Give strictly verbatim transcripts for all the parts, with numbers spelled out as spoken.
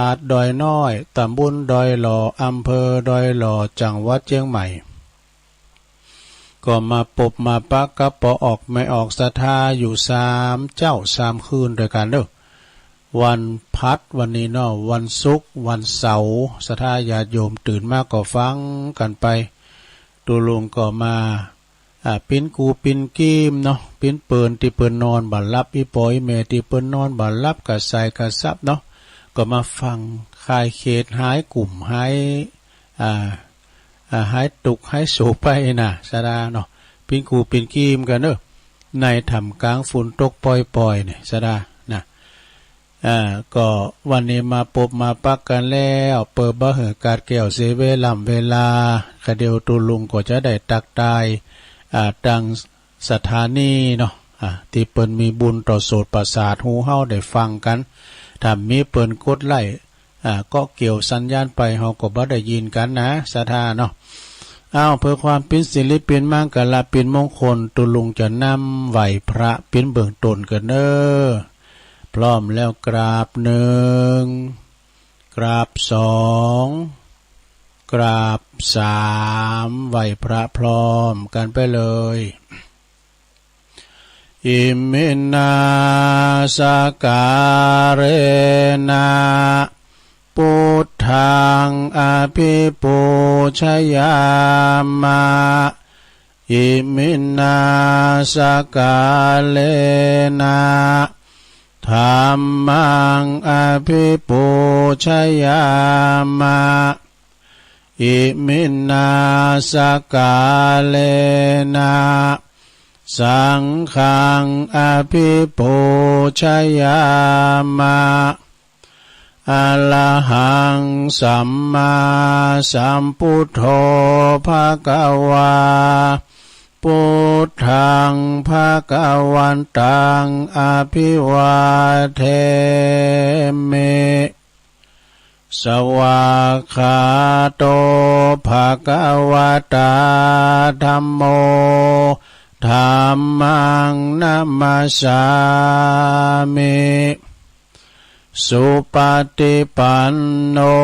าทดอยน้อย ตำบลดอยหล่อ อำเภอดอยหล่อ จังหวัดเจียงใหม่ ก็มาปบมาปะกับป้อออกแม่ออกศรัทธาอยู่สามเจ๊าสามคืนตวยกั๋นเน่อ วันพัดวันนี้เนาะ วันศุกร์ วันเสาร์ ศรัทธาญาติโยมตื่นมาก็ฟังกั๋นไป ตุ๊ลุงก็มา อ่า ปิ้นกู้ปิ้นกีมเนาะ ปิ้นเปินตี้เปิ้นนอนบ่หลับ อี่ป้ออี่แม่ตี้เปิ้นนอนบ่หลับกระส่ายกระสับเนาะ ก็มาฟังคลายเขตหายกุ้มหาย อ่า อ่า หายตุ๊กข์หายโศกไปน่ะ ศรัทธาเนาะ ปิ้นกู้ปิ้นกีมกั๋นเน่อ ในท่ามกลางฝนตกปอยๆ เนี่ย ศรัทธานะ อ่า ก็วันนี้มาปบมาปะกั๋นแล้ว เปื้อบ่หื้อขาดแคลนเสียเวล่ำเวลา กะเดี่ยวตุ๊ลุงก็จะได้ตั๊กทาย อ่า ตังสถานีเนาะ อ่า ตี้เปิ้นมีบุญต่อโสตประสาทหูเฮาได้ฟังกั๋น ถ้ามีเปิ้นกดไลก์ อ่า ก็เกี่ยวสัญญาณไป เฮาก็บ่ได้ยินกั๋นนะ ศรัทธาเนาะ อ้าว เปื้อความปิ้นสิริปิ้นมังคละปิ้นมงคล ตุ๊ลุงจะนำไหว้พระปิ้นเบื้องต้นกั๋นเน่อ พร้อมแล้วกราบหนึ่ง กราบสอง กราบสาม ไหว้พระพร้อมกั๋นไปเลย Iminā sakkārena buddhaṃ abhipūjayāma. Iminā sakkārena dhammaṃ abhipūjayāma. Iminā sakkārena saṅghaṃ abhipūjayāma. Arahaṃ sammāsambuddho bhagavā. Buddhaṃ bhagavantaṃ abhivādemi. Svākkhāto bhagavatā dhammo. Dhammaṃ namassāmi. Supaṭipanno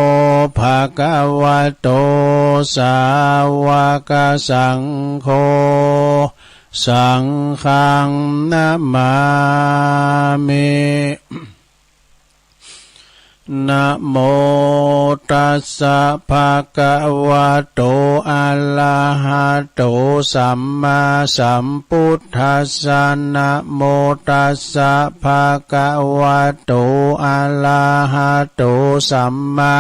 bhagavato sāvakasaṅgho. Saṅghaṃ namāmi. Namo tassa bhagavato arahato sammāsambuddhassa. Namo tassa bhagavato arahato sammā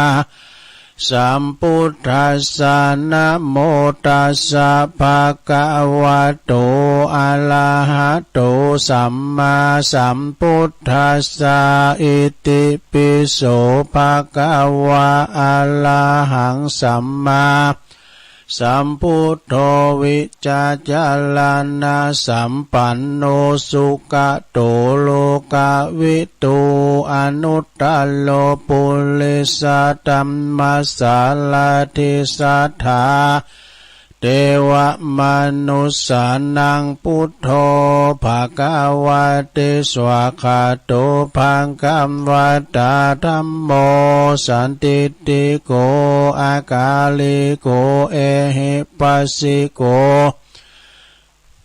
sambuddhassa. Namo tassa bhagavato arahato sammāsambuddhassa. Itipi so bhagavā arahaṃ sammāsambuddho vijjācaraṇasampanno sugato lokavidū anuttaro purisadammasārathi satthā devamanussānaṃ buddho bhagavāti. Svākkhāto bhagavatā dhammo sandiṭṭhiko akāliko ehipassiko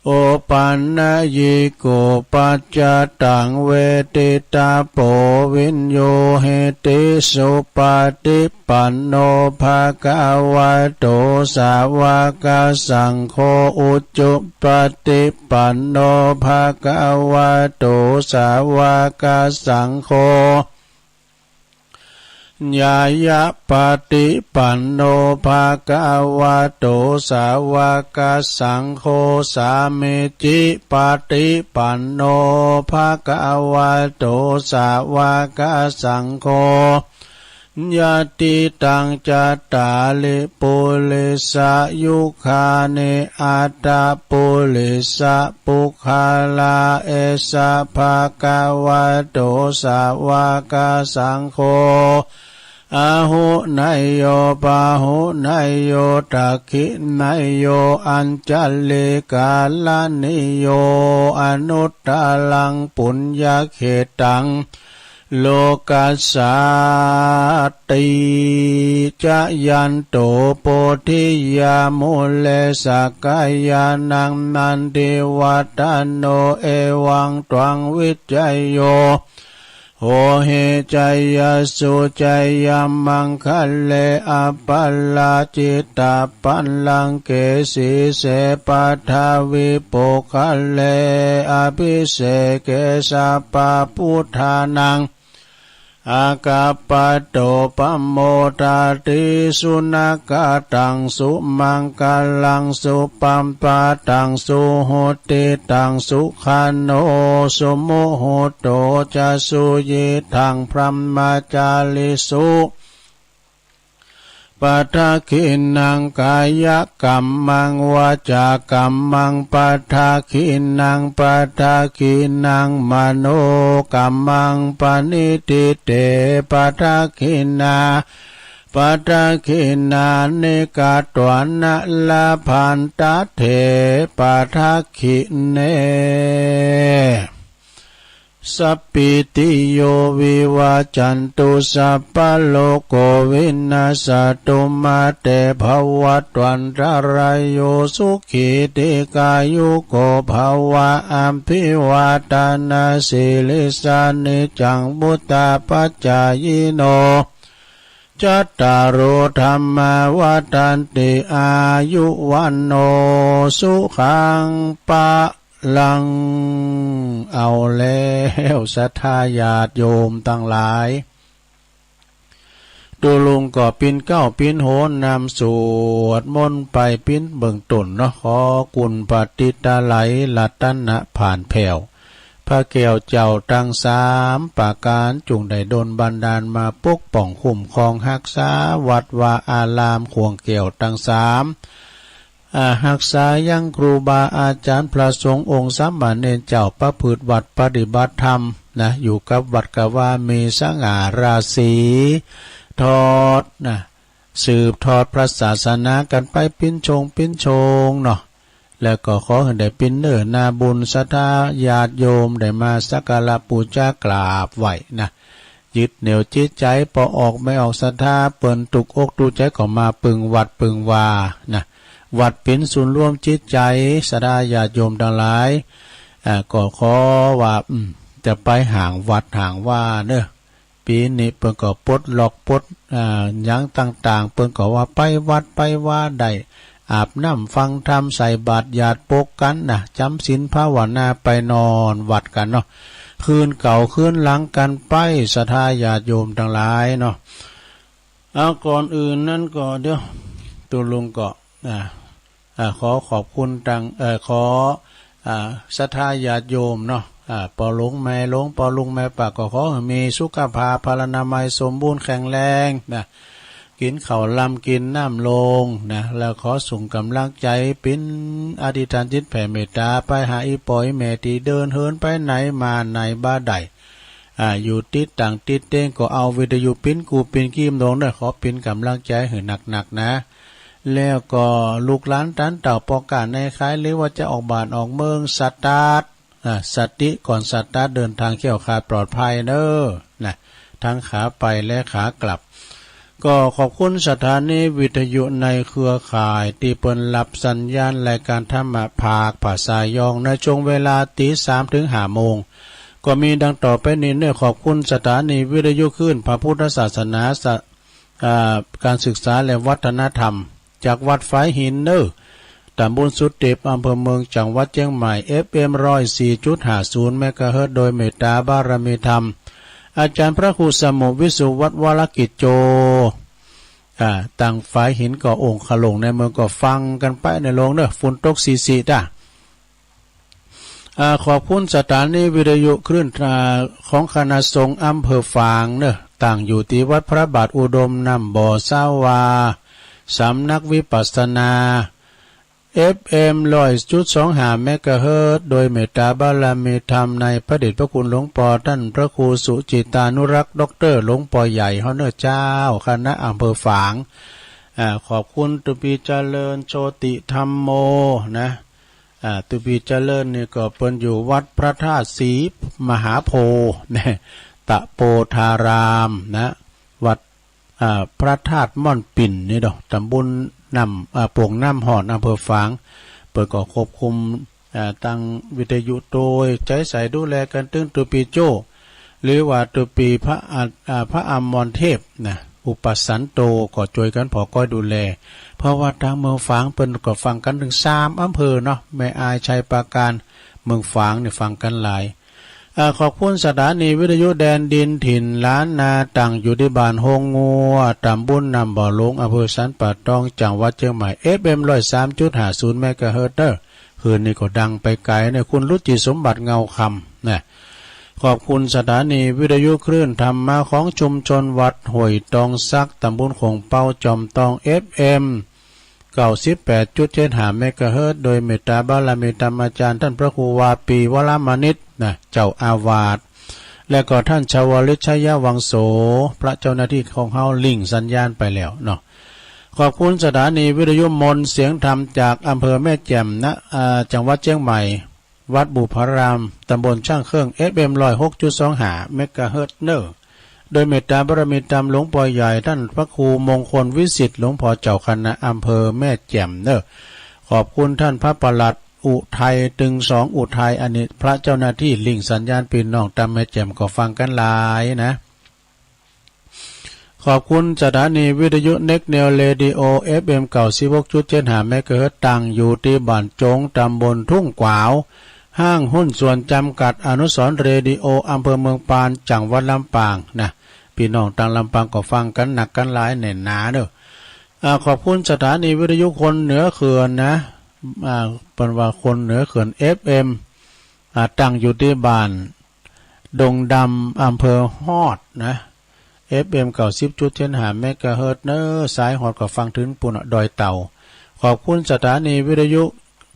opanayiko paccattaṃ veditabbo viññūhīti. Supaṭipanno bhagavato sāvakasaṅgho. Ujupaṭipanno bhagavato sāvakasaṅgho. Ñāyapaṭipanno bhagavato sāvakasaṅgho. Sāmīcipaṭipanno bhagavato sāvakasaṅgho. Yadidaṃ cattāri purisayugāni aṭṭha purisapuggalā, esa bhagavato sāvakasaṅgho, āhuneyyo pāhuneyyo dakkhiṇeyyo añjalikaraṇīyo, anuttaraṃ puññakkhettaṃ โลกัสสาติ จะยันโต โพธิยา มูเล สักกายานัง นันทิวัฏฏโน เอวังตวัง วิจโย โหหิ จยสสุ จยมังคะเล อัปปะราจิตะปัลลังเก สีเส ปัทวิปุคคเล อภิเสเก สัพพะพุทธานัง อากัปปะโต ปะโมทาติ สุนักขะตัง สุมังคะลัง สุปะปะทัง สุหุตติตัง สุขะโน สุมุตโต จะ สุยิทัง พรหมจาริสุ ปะทักขิณัง กายะกัมมัง วาจากัมมัง ปะทักขิณัง ปะทักขิณัง มโนกัมมัง ปะนิฏฐิเต ปะทักขิณา ปะทักขิณานิ กัตวานะ ละพันตะเถ ปะทักขิเณ สัพพีติโย วิวัจจันตุ สัพพะโรโค วินัสสะตุ มา เต ภะวัตวันตะราโย สุขี ทีฆายุโก ภะวะ อะภิวาทะนะสีลิสสะ นิจจัง วุฑฒาปะจายิโน จัตตาโร ธัมมา วัฑฒันติ อายุ วัณโณ สุขัง พะลัง เอาแล้ว ศรัทธาญาติโยมตังหลาย ตุ๊ลุงก็ปิ๊นเก๊าปิ๊นโหนนำสวดมนต์ไปปิ๊นเบื้องต้นเนาะ ขอคุณพระติตะไลยรัตนะผ่านแผ้ว พระแก้วเจ้าตังสามประก๋าน จุ่งได้ดลบันดาลมาปกป้องคุ้มครองฮักษาวัดวาอาราม ข่วงแก้วตังสาม อ่า ฮักษายังครูบาอาจ๋ารย์พระสงฆ์องค์สามเณรเจ้า ประพฤติวัตรปฏิบัติธรรมนะ อยู่กับวัดกะว่ามีสง่าราศี ทอดนะ สืบทอดพระศาสนากั๋นไปปิ๊นชงปิ๊นชงเนาะ แล้วก็ขอหื้อได้ปิ๊นเนื้อนาบุญ ศรัทธาญาติโยมได้มาสักการะปู๋จากราบไหว้นะ ยึดเหนี่ยวจิตใจ๋ ปอออกไม่ออกศรัทธา เปิ้นตุ๊กอกตุ๊กใจ๋ก็มาปึงวัดปึงวานะ วัดเป๋นศูนย์รวมจิตใจ๋ ศรัทธาญาติโยมตังหลาย อ่า ก็ขอว่า อืม จะไปหางวัดหางวาเนาะ ปี๋นี้เปิ้นก็ปลดล็อกปลด อ่า หยังต่างๆ เปิ้นก็ว่าไปวัดไปวาได้ อาบน้ำฟังธรรม ใส่บาตรหยาดปกกั๋นนะ จ๋ำศีลภาวนาไปนอนวัดกั๋นเนาะ คืนเก่าคืนหลังกั๋นไป ศรัทธาญาติโยมตังหลายเนาะ เอา ก่อนอื่นนั้นก็เดี๋ยว ตุ๊ลุงก็ อ่า อ่า ขอขอบคุณตัง เอ่อ ขอ อ่า ศรัทธาญาติโยมเนาะ อ่า ป้อหลวงแม่หลวง ป้อลุงแม่ป้า ก็ขอหื้อมีสุขภาพพลานามัยสมบูรณ์แข็งแรงนะ กิ๋นข้าวลำกิ๋นน้ำลงนะ แล้วขอส่งก๋ำลังใจ๋ปิ๊นอธิษฐานจิตแผ่เมตต๋าไปหาอี่ป้ออี่แม่ตี้เดินเหินไปไหนมาไหนบ่ได้ อ่า อยู่ติดต่างติดเต้งก็เอาวิทยุปิ๊นกู้ปิ๊นกีมลงเนาะ ขอปิ๊นก๋ำลังใจ๋หื้อหนักๆ นะ แล้วก็ลูกหลานต้านเต้าป้อก้าแม่ขาย หรือว่าจะออกบ้านออกเมือง สตาร์ท อ่า สติก่อนสตาร์ท เดินทางแคล้วคลาดปลอดภัยเนาะ นะ ทั้งขาไปและขากลับ ก็ขอบคุณสถานีวิทยุในเครือข่ายตี้เปิ้นฮับสัญญาณรายก๋านธรรมะภาคภาษายอง ในช่วงเวลาตี๋สามเถิงห้าโมง ก็มีดังต่อไปนี้เนาะ ขอบคุณสถานีวิทยุคลื่นพระพุทธศาสนา สะ อ่า ก๋านศึกษาและวัฒนธรรม จากวัดฝายหินเนาะ ต๋ำบลสุเต็ป อำเภอเมือง จังหวัดเจียงใหม่ เอฟเอ็ม ร้อยสี่จุดห้าศูนย์ เมกะเฮิรตซ์ โดยเมตต๋าบารมีธรรม อาจ๋ารย์พระครูสมุห์ วิสุวัฒน์ วรกิจโจ อ่า ตางฝายหินก็องค์ขะหลง ในเมืองก็ฟังกั๋นไปในโฮงเนาะ ฝุ่นตกซี้ๆ ต๊ะ อ่า ขอบคุณสถานีวิทยุคลื่น อ่า ของคณะสงฆ์อำเภอฝางเนาะ ตั้งอยู่ตี้วัดพระบาทอุดมน้ำบ่อสาวา สำนักวิปัสสนา เอฟเอ็ม ร้อยจุดสองห้า เมกะเฮิรตซ์ โดยเมตต๋าบารมีธรรมในพระเดชพระคุณหลวงป้อต้านพระครูสุจิตตานุรักษ์ ด็อกเตอร์ หลวงป้อใหญ่เฮาเนาะเจ้า คณะอำเภอฝาง อ่า ขอบคุณตุ๊พี่เจริญ โชติธัมโม นะ อ่า ตุ๊พี่เจริญนี่ก็เปิ้นอยู่วัดพระธาตุศรีมหาโพธิ์ นะ ต ตโปธารามนะ วัด อ่า พระธาตุม่อนปิ่นนี่เนาะ ตำบลน้ำ อ่า โป่งน้ำฮ้อน อำเภอฝาง เปิ้นก็ควบคุม อ่า ตางวิทยุโตย ใจ๊ใส่ดูแลกั๋นตึงตุ๊ปีโจ้ หรือว่าตุ๊ปีพระอา อ่า พระอมรเทพนะ อุปสันโต ก็จ้วยกั๋นผ่อก้อยดูแล เพราะว่าตางเมืองฝางเปิ้นก็ฟังกั๋นตึงสามอำเภอเนาะ แม่อาย ชัยปราการ เมืองฝางนี่ฟังกั๋นหลาย อ่า ขอบคุณสถานีวิทยุแดนดินถิ่นล้านนา ตั้งอยู่ตี้บ้านโฮงงัว ตำบลน้ำบ่อหลวง อำเภอสันป่าตอง จังหวัดเจียงใหม่ เอฟเอ็ม ร้อยสามจุดห้าศูนย์ เมกะเฮิรตซ์เน่อ คืนนี้ก็ดังไปไก๋เน่อ คุณรุจิสมบัติเงาคำนะ ขอบคุณสถานีวิทยุคลื่นธรรมะของชุมชนวัดห้วยตองสัก ตำบลโข่งเป๊า จอมตอง เอฟเอ็ม เก้าสิบแปดจุดเจ็ดห้า เมกะเฮิรตซ์ โดยเมตตาบารมีธรรมอาจารย์ท่านพระครูวาปี วรมณิช นะ เจ้าอาวาส และก็ท่านชวลิต ชยวังโส พระเจ้าหน้าตี้ของเฮาลิงก์สัญญาณไปแล้วเนาะ ขอบคุณสถานีวิทยุมนต์เสียงธรรมจากอำเภอแม่แจ่มนะ อ่า จังหวัดเจียงใหม่ วัดบุพาราม ตำบลช่างเครื่อง เอฟเอ็ม ร้อยหกจุดสองห้า เมกะเฮิรตซ์เน่อ โดยเมตตาบารมีธรรมหลวงปู่ใหญ่ท่านพระครูมงคลวิสิทธิ์ หลวงพ่อเจ้าคณะอำเภอแม่แจ่มเน่อ ขอบคุณท่านพระปลัดอุทัย ตึงสองอุทัย อันนี้พระเจ้าหน้าตี้ลิงก์สัญญาณ ปี้น้องตางแม่แจ่มก็ฟังกั๋นหลายนะ ขอบคุณสถานีวิทยุเน็กเนวเรดิโอ เอฟเอ็ม เก้าสิบหกจุดเจ็ดห้า เมกะเฮิรตซ์ ตั้งอยู่ตี้บ้านจง ตำบลทุ่งกวาว ห้างหุ้นส่วนจำกัดอนุสรณ์เรดิโอ อำเภอเมืองปาน จังหวัดลำปางนะ ปี้น้องตางลำปางก็ฟังกั๋นนักกั๋นหลายแน่นหนาเน่อ อ่า ขอบคุณสถานีวิทยุคนเหนือเขื่อนนะ อ่า เปิ้นว่าคนเหนือเขื่อน เอฟเอ็ม อ่า ตั้งอยู่ตี้บ้านดงดำ อำเภอฮอดนะ เอฟเอ็ม เก้าสิบจุดเจ็ดห้า เมกะเฮิรตซ์เน่อ สายฮอดก็ฟังเถิงปู้นอะ ดอยเต่า ขอบคุณสถานีวิทยุ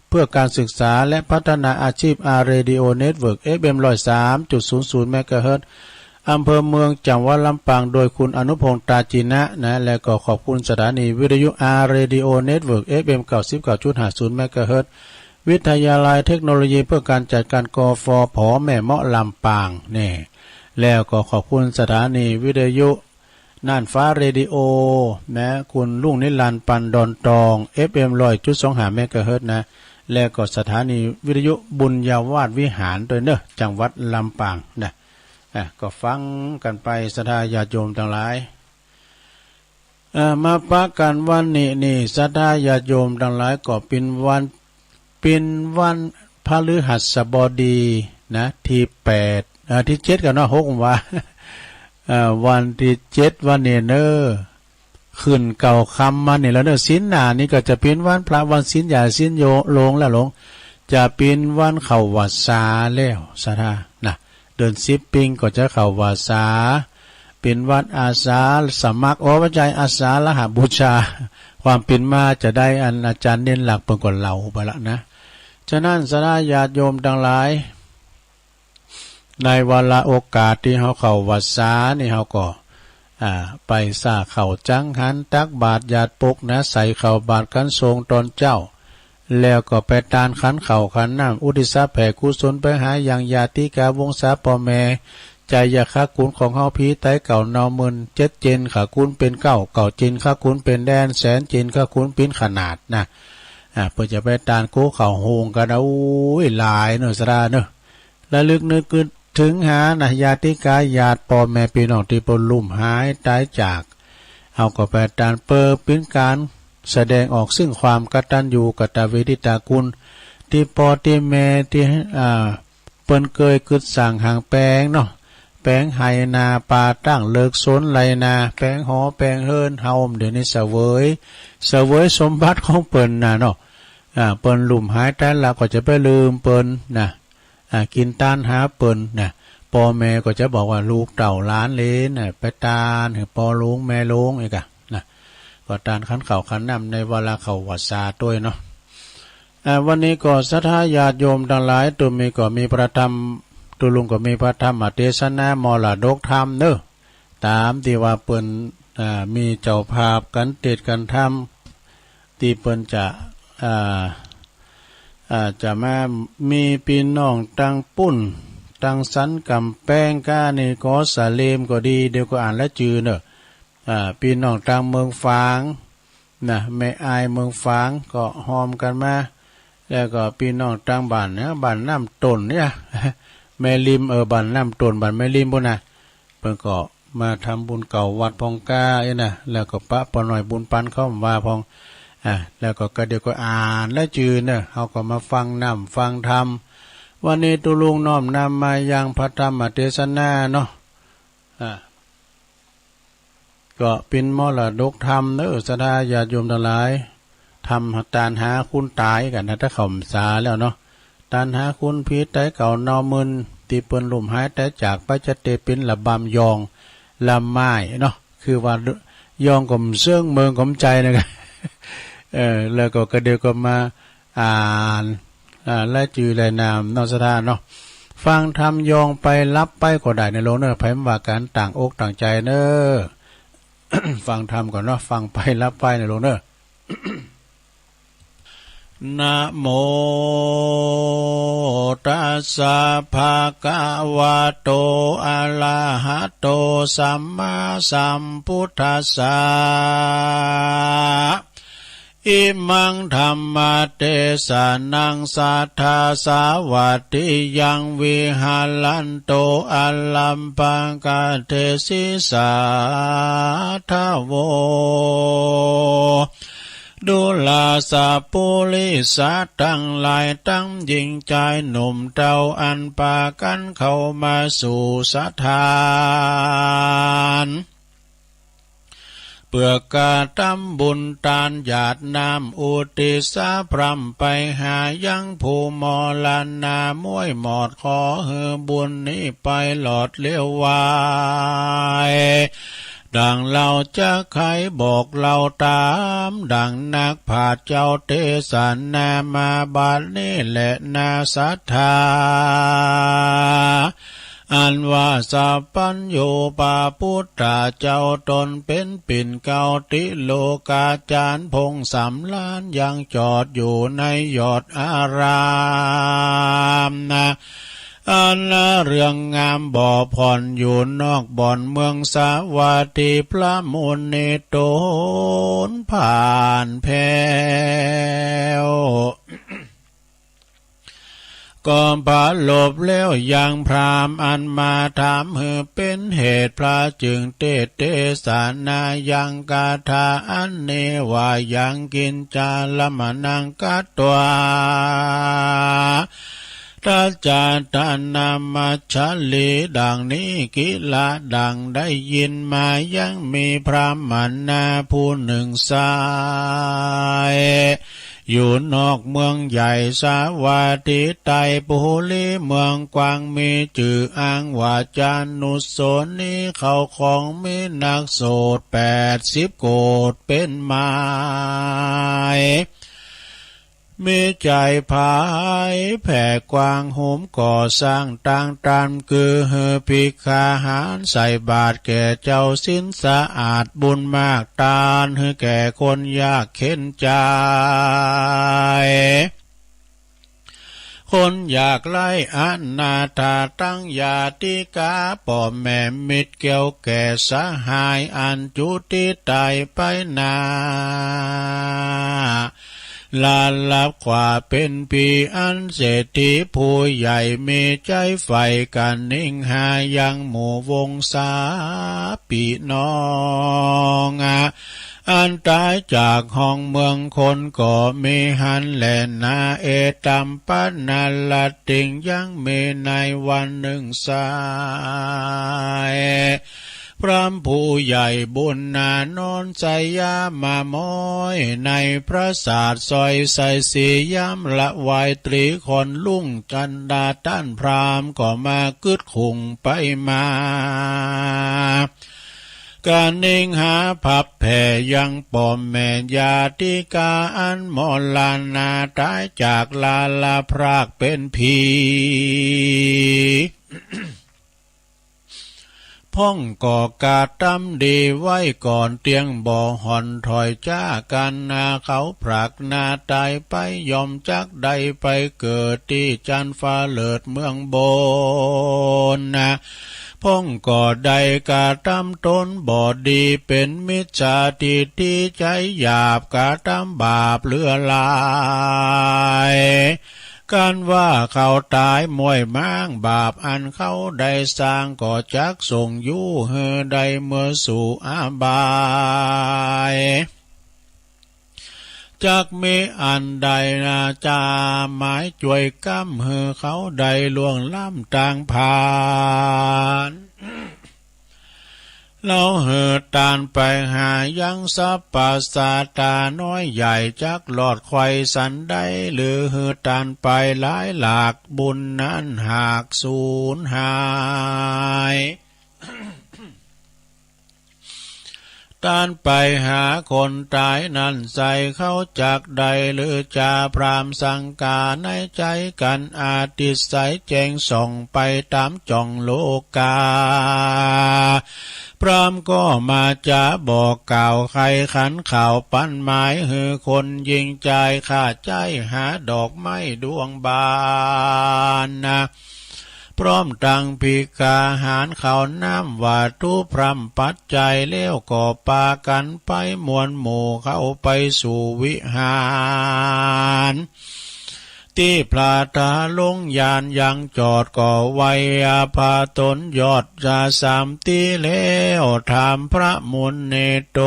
เพื่อการศึกษาและพัฒนาอาชีพ อาร์ เรดิโอ เน็ตเวิร์ก เอฟเอ็ม ร้อยสามจุดศูนย์ศูนย์ เมกะเฮิรตซ์ อำเภอเมือง จังหวัดลำปาง โดยคุณอนุพงษ์ ตาจินะนะ และก็ขอบคุณสถานีวิทยุ อาร์ เรดิโอ เน็ตเวิร์ก เอฟเอ็ม เก้าสิบเก้าจุดห้าศูนย์ เมกะเฮิรตซ์ วิทยาลัยเทคโนโลยีเพื่อการจัดการ กฟผ แม่เมาะ ลำปางแน่ แล้วก็ขอบคุณสถานีวิทยุน่านฟ้าเรดิโอนะ คุณรุ่งนิรันดร์ ปันดอนตอง เอฟเอ็ม ร้อยจุดสองห้า เมกะเฮิรตซ์นะ และก็สถานีวิทยุบุญญาวาสวิหารตวยเน่อ จังหวัดลำปางนะ อ่ะ ก็ฟังกั๋นไป ศรัทธาญาติโยมตังหลาย เอ่อ มาปะกั๋นวันนี้นี่ ศรัทธาญาติโยมตังหลาย ก็เป๋นวัน เป๋นวันพฤหัสบดีนะ ตี้แปด เอ่อ ตี้เจ็ดกั๋นเนาะ หกว่า เอ่อ วันตี้เจ็ดวันนี้เน่อ ขึ้นเก้าค่ำมานี่แล้วเน่อ ศีลหน้านี่ก็จะเป๋นวันพระ วันศีลใหญ่ ศีลโย หลวงแล้วหลวง จะเป๋นวันเข้าวัสสาแล้ว ศรัทธานะ เดือนสิบปิงก็จะเข้าวัสสา เป๋นวันอาสาสมัคร โอ้ บ่ใจ้ อาสาฬหบูชา ความเป๋นมาจะได้อันอาจารย์เน้นหลักเปิ้นก็เล่าไปละนะ ฉะนั้นศรัทธาญาติโยมตังหลาย ในวาระโอกาสตี้เฮาเข้าวัสสานี่ เฮาก็ อ่า ไปสร้างข้าวจังหัน ตักบาตรหยาดปกนะ ใส่ข้าวบาตรกั๋นโซงต๋อนเจ๊า แล้วก็ไปตานขันข้าวขันน้ำ อุทิศแผ่กุศลไปหายังญาติกาวงศาป้อแม่ ไจยะฆาคุณของเฮา ผีต๋ายเก่าเนาหมื่น เจ็ดเจนฆาคุณเป๋นเก้า เก้าเจนฆาคุณเป๋นแดน แสนเจนฆาคุณเป๋นขนาดนะ อ่า เปื้อจะไปตานกู้ข้าวหุงกั๋นนะ โอ้ย หลายเน่อ ศรัทธาเน่อ ระลึกนึกกึ๊ดเถิงหานะ ญาติกาญาติป้อแม่ปี้น้องตี้เปิ้นลุ่มหายต๋ายจาก เฮาก็ไปตาน เปื้อเป๋นก๋านแสดงออกเถิงความกตัญญูกตเวทิตาคุณ ตี้ป้อตี้แม่ตี้ อ่า เปิ้นเกยกึ๊ดสร้างหางแป๋งเนาะ แป๋งไฮ่นาป่า ตั้งเลิกสวนไฮ่นา แป๋งหอแป๋งเฮือน เฮาเดี๋ยวนี้เสวย เสวยสมบัติของเปิ้นน่ะเนาะ อ่า เปิ้นลุ่มหายต๋ายละก็จะไปลืมเปิ้นนะ อ่า กิ๋นตานหาเปิ้นนะ ป้อแม่ก็จะบอกว่าลูกเต้าหลานเหลนน่ะ ไปตานหื้อป้อหลวงแม่หลวงอีกอะนะ ก็ตานขันข้าวขันน้ำในวาระเข้าวัสสาตวยเนาะ อ่า วันนี้ก็ศรัทธาญาติโยมตังหลาย ตุ๊มีก็มีพระธรรม ตุ๊ลุงก็มีพระธรรมเตสนามรดกธรรมเน่อ ต๋ามตี้ว่าเปิ้น อ่า มีเจ้าภาพกั๋นเตสน์กั๋นธรรม ตี้เปิ้นจะ อ่า อ่า จะมา มีปี้น้องตางปุ้น ตังสันก๋ำแป้งก้านี่ก็สะเลมก็ดี เดี๋ยวก็อ่านละจือเน่อ อ่า ปี้น้องตางเมืองฝางนะ แม่อายเมืองฝางก็ฮอมกั๋นมา แล้วก็ปี้น้องตางบ้านเนี่ย บ้านน้ำต้นเนี่ย แม่ริม เออ บ้านน้ำต้น บ้านแม่ริมปู้นนะ เปิ้นก็มาทำบุญเก่าวัดพ่องก้าเอ้ยนะ แล้วก็ปะป้อน้อยบุญปันเขาว่าพ่อง อ่า แล้วก็กระเดี๋ยวก็อ่านละจือเน่อ เฮาก็มาฟังน้ำฟังธรรม วันนี้ตุ๊ลุงน้อมนำมายังพระธรรมเตสนาเนาะ อ่า ก็เป๋นมรดกธรรมเน่อ ศรัทธาญาติโยมตังหลาย ทำตานหาคุณต๋ายกั๋นนะ ถ้าเข้าพรรษาแล้วเนาะ ตานหาคุณผีต๋ายเก่าเนาเมิน ตี้เปิ้นลุ่มหายต๋ายจากไป จะเตเป๋นระบำยอง ระม่ายเนาะ คือว่ายองก็บ่เซิง เมิงก็บ่ใจ้นะ เออ แล้วก็กระเดี๋ยวก็มาอ่าน อ่า รายจื้อรายนามเนาะ ศรัทธาเนาะ ฟังธรรมยองไปหลับไปก็ได้เน่อลูกเน่อ ใผบ่ว่ากั๋น ตั้งอกตั้งใจ๋เน่อ ฟังธรรมก่อนเนาะ ฟังไปหลับไปเน่อลูกเน่อ นะโมตัสสะ ภะคะวะโต อะระหะโต สัมมาสัมพุทธัสสะ อิมังธัมมะเตสะนัง สัทธาสาวัตถิยัง วิหะรันโต อะรัมภะกะเตสิสาทะโว ดูราสะปุริสะตังหลาย ตังญิงจายหนุ่มเฒ่า อันปากั๋นเข้ามาสู่สถาน เปื้อกระตำบุญตานหยาดน้ำอุทิศสะพร่ำไปหายังผู้มรณะม้วยหมอด ขอหื้อบุญนี้ไปหลอดเลี้ยวไว ดังเฮาจักใค่บอกเล่าต๋าม ดังนักปราชญ์เจ้าเตสนามาบัดนี้แลนา ศรัทธา อันว่าสัพพัญญูปะปุตตะเจ้าต๋นเป๋นปิ่นเกล้าติโลกาจารย์ พงษ์สำราญยังจอดอยู่ในยอดอารามนา อันเรืองงามบ่ผ่อนอยู่นอกบ่อนเมืองสาวัตถี พระมุนีต๋นผ่านแผ้ว ก็ปรารภแล้วยังพราหมณ์อันมาถามหื้อเป๋นเหตุ พระจึงเตสน์เตสนายังคาถาอันนี้ว่า ยังกิญจาละมะนังกัตวา ทัจจาตานามัจฉลี ดังนี้ กิลา ดังได้ยินมา ยังมีพราหมณะผู้หนึ่งใช้ อยู่นอกเมืองใหญ่สาวัตถี ไตรปุรีเมืองกว้าง มีจื้ออ้างว่าจานุสรณี เข้าของมีนักโสตแปดสิบโกฏเป๋นหมาย มีใจ๋ผายแผ่กว้าง หุมก่อสร้างตางตาน คือหื้อภิกขาหาร ใส่บาตรแก่เจ้าศีลสะอาด บุญมากตานหื้อแก่คนยากเข็ญใจ๋ คนยากไร้อนาถา ตังญาติกาป้อแม่มิตร แก้วแก่สหาย อันจุติต๋ายไปนา ลาลับกว่าเป๋นผี อันเศรษฐีผู้ใหญ่ มีใจ๋ใฝ่กะนิงหายังหมู่วงศาปี้น้อง อันต๋ายจากห้องเมืองคนก็มีหั้นแลนา เอตัมปะนารัตติง ยังมีในวันนึ่งใช้ พราหมณ์ผู้ใหญ่บุญนานอนสยามาม้อย ในปราสาทซอยไสสี ยามละวายตรีค่อนรุ่ง จันดาต้านพราหมณ์ก็มากึ๊ดขุ่งไปมา กะนิงหาผับแผ่ยังป้อแม่ญาติกา อันมรณะต๋ายจากลาลับพรากเป๋นผี พ่องก็กระตำดีไว้ก่อน เตียงบ่ห่อนถอยจ๊ากั๋นนา เขาผลักหน้าต๋ายไป ย่อมจักได้ไปเกิดตี้จั๊นฟ้าเลิศเมืองบนนา พ่องก็ได้กระตำต๋นบ่ดี เป๋นมิจฉาทิฏฐิใจ๋หยาบ กระตำบาปเหลือหลาย กันว่าเขาต๋ายม้วยม้าง บาปอันเขาได้สร้างก็จักส่งอยู่หื้อได้เมินสู่อบาย จักมีอันใดนาจะหมายจ้วยก๋ำหื้อเขาได้ล่วงล้ำตางผ่าน เฮาหื้อตานไปหายังสัพพะสัตตาน้อยใหญ่ จักรอดไขว่สันใด หรือหื้อตานไปหลายหลาก บุญนั้นหากสูญหาย ตานไปหาคนต๋ายนั้นใส่ เขาจักได้หรือจา พราหมณ์สังฆาในใจ๋กั๋น อติสไสยแจ้งส่องไปต๋ามจ่องโลกา พราหมณ์ก็มาจาบอกกล่าว ไขขันข่าวปันหมาย หื้อคนหญิงจายข้าใจ๊หาดอกไม้ดวงบานนา พร้อมตังภิกขาหารข้าวน้ำวัตถุพร่ำปัจจัย แล้วก็ปากั๋นไปมวลหมู่เข้าไปสู่วิหาร ตี้พระทาลงยานยังจอด ก็ไหว้อาภาตนยอดจะสามตี้แล้ว ถามพระมุนีต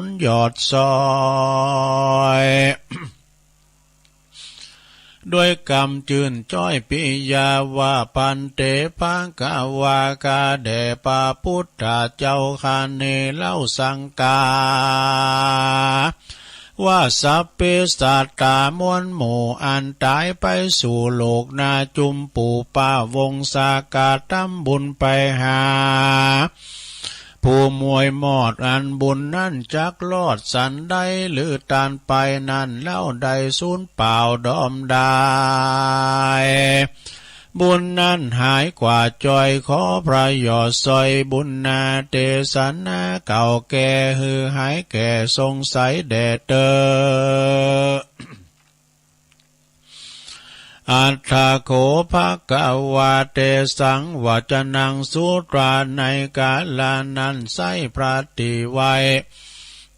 นยอดซอย ด้วยกำจื้นจ้อยปิยาว่า ภันเต ภะคะวา ข้าแด่พระปุทธเจ้าข้านี้เล่าสังฆา ว่าสัพเพสัตตา มวลหมู่อันต๋ายไปสู่โลกหน้า จุมปูปะวงศา กระตำบุญไปหา ผู้ม้วยมอดอันบุญนั้นจักรอดสันใด หรือตานไปนั้นเล่าได้สูญเปล่าดอมดาย บุญนั้นหายกว่าจ้อย ขอพระยอดซอยบุญนา เตสนาเก่าแก่ หื้อหายแก่สงสัยแด่เต๊อะ อัฏฐโข ภะคะวา เตสัง วัจจนัง สุตรา ในกาละนั้นไส้พระตี้ไหว้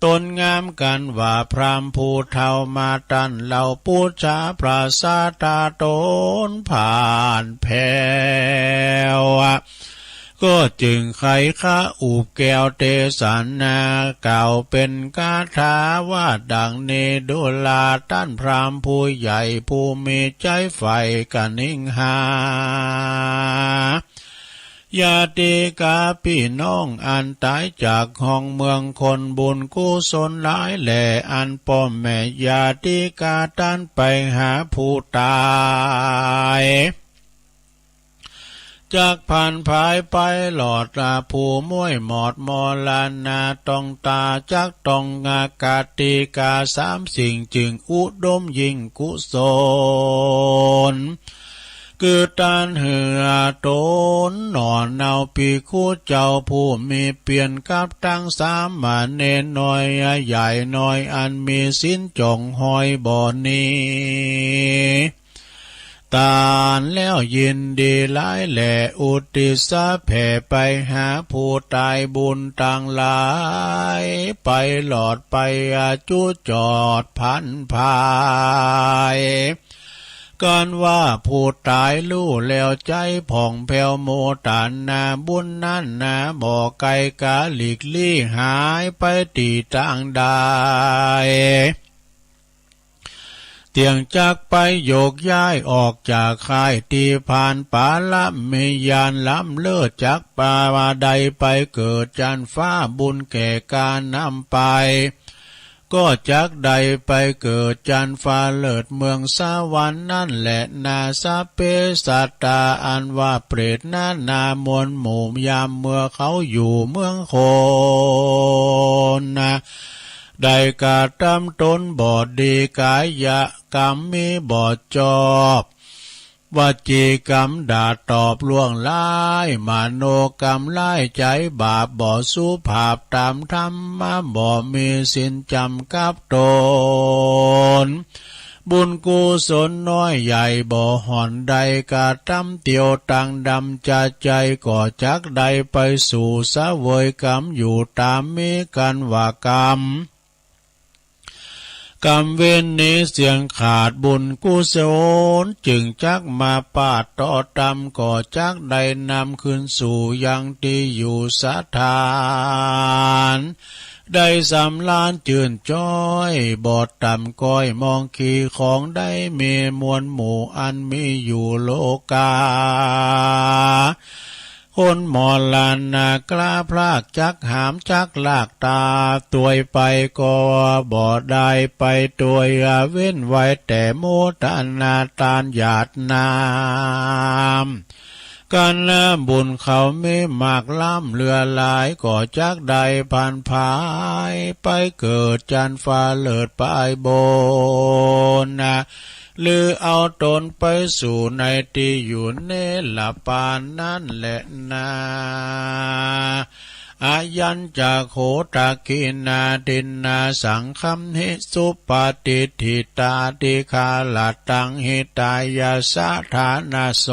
ตนงามกั๋นว่า พราหมณ์ผู้เฒ่ามาต้านเล่า ปู๋จาพระศาสดาตนผ่านแผ้ว ก็จึงไขคาอุบแก้วเตสนา กล่าวเป๋นคาถาว่าดังนี้ ดูราต้านพราหมณ์ผู้ใหญ่ ผู้มีใจ๋ใฝ่กะนิงหา ญาติกาปี้น้องอันต๋ายจากห้องเมือง คนบุญกุศลหลายแหล่ อันป้อมแม่ญาติกาต้านไปหาผู้ต๋าย จักผันผายไปหลอด ผู้ม้วยมอดมรณาต้องต๋าย จักต้องกติกาสามสิ่ง จึงอุดมยิ่งกุศล คือต้านหื้อตนหน่อเนา ภิกขุเจ้าผู้มีเปียร กับตังสามเณรน้อยใหญ่น้อย อันมีศีลจ่องห้อยบ่หนี ตานแล้วยินดีหลายแหล่ อุตติสสะแผ่ไปหาผู้ต๋าย บุญตังหลายไปหลอดไป จุจอดผันผาย กันว่าผู้ต๋ายฮู้แล้วใจ๋ผ่องแผ้วโมตนา บุญนั้นนาบ่ไก๋ก๋าหลีกลี้หายไปตี้ตางใด เตียงจักไปโยกย้ายออกจากค่ายตี้ผ่าน ปาระมีญาณล้ำเลิศ จักปาได้ไปเกิดจั๊นฟ้า บุญแก่กานำไป ก็จักได้ไปเกิดจั๊นฟ้าเลิศเมืองสวรรค์นั้นแหละนา สัพเพสัตตา อันว่าเปรตนั้นนามวลหมู่ ยามเมื่อเขาอยู่เมืองคนนา ได้กระตำตนบ่ดี กายกรรมมีบ่จอบ วจีกรรมด่าตอบล่วงร้าย มโนกรรมร้ายใจ๋บาป บ่สุภาพต๋ามธรรม บ่มีศีลจ๋ำกั๋บต๋น บุญกุศลน้อยใหญ่บ่ห่อนได้ กระตำเตียวตังดำจาใจ๋ ก็จักได้ไปสู่เสวยกรรมอยู่ต๋าม มีกั๋นว่ากรรม กรรมเวรนี้เสี้ยงขาด บุญกุศลจึงจักมาปาดต่อต๋าม ก็จักได้นำคืนสู่ยังตี้อยู่สถาน ได้สำราญจื้นจ๊อย บ่ต่ำก้อยมองขี่ของได้ มีมวลหมู่อันมีอยู่โลกา คนมรณะกล้าพราก จักหามจักลากต๋า ตวยไปก็บ่ได้ไปตวย เว้นไว้แต่โมทนาตานหยาดน้ำ กัณฑ์บุญเขามีมากล้ำเหลือหลาย ก็จักได้ผันผาย ไปเกิดจั้นฟ้าเลิศไปบน หรือเอาต๋นไปสู่ในตี้อยู่เนรปานนั้นแลนา อายัญจะโข ทักขิณาทินนา สังคัมหิ สุปฏิฏฐิตา ติฆาระตัง หิตายะสะ ฐานะโส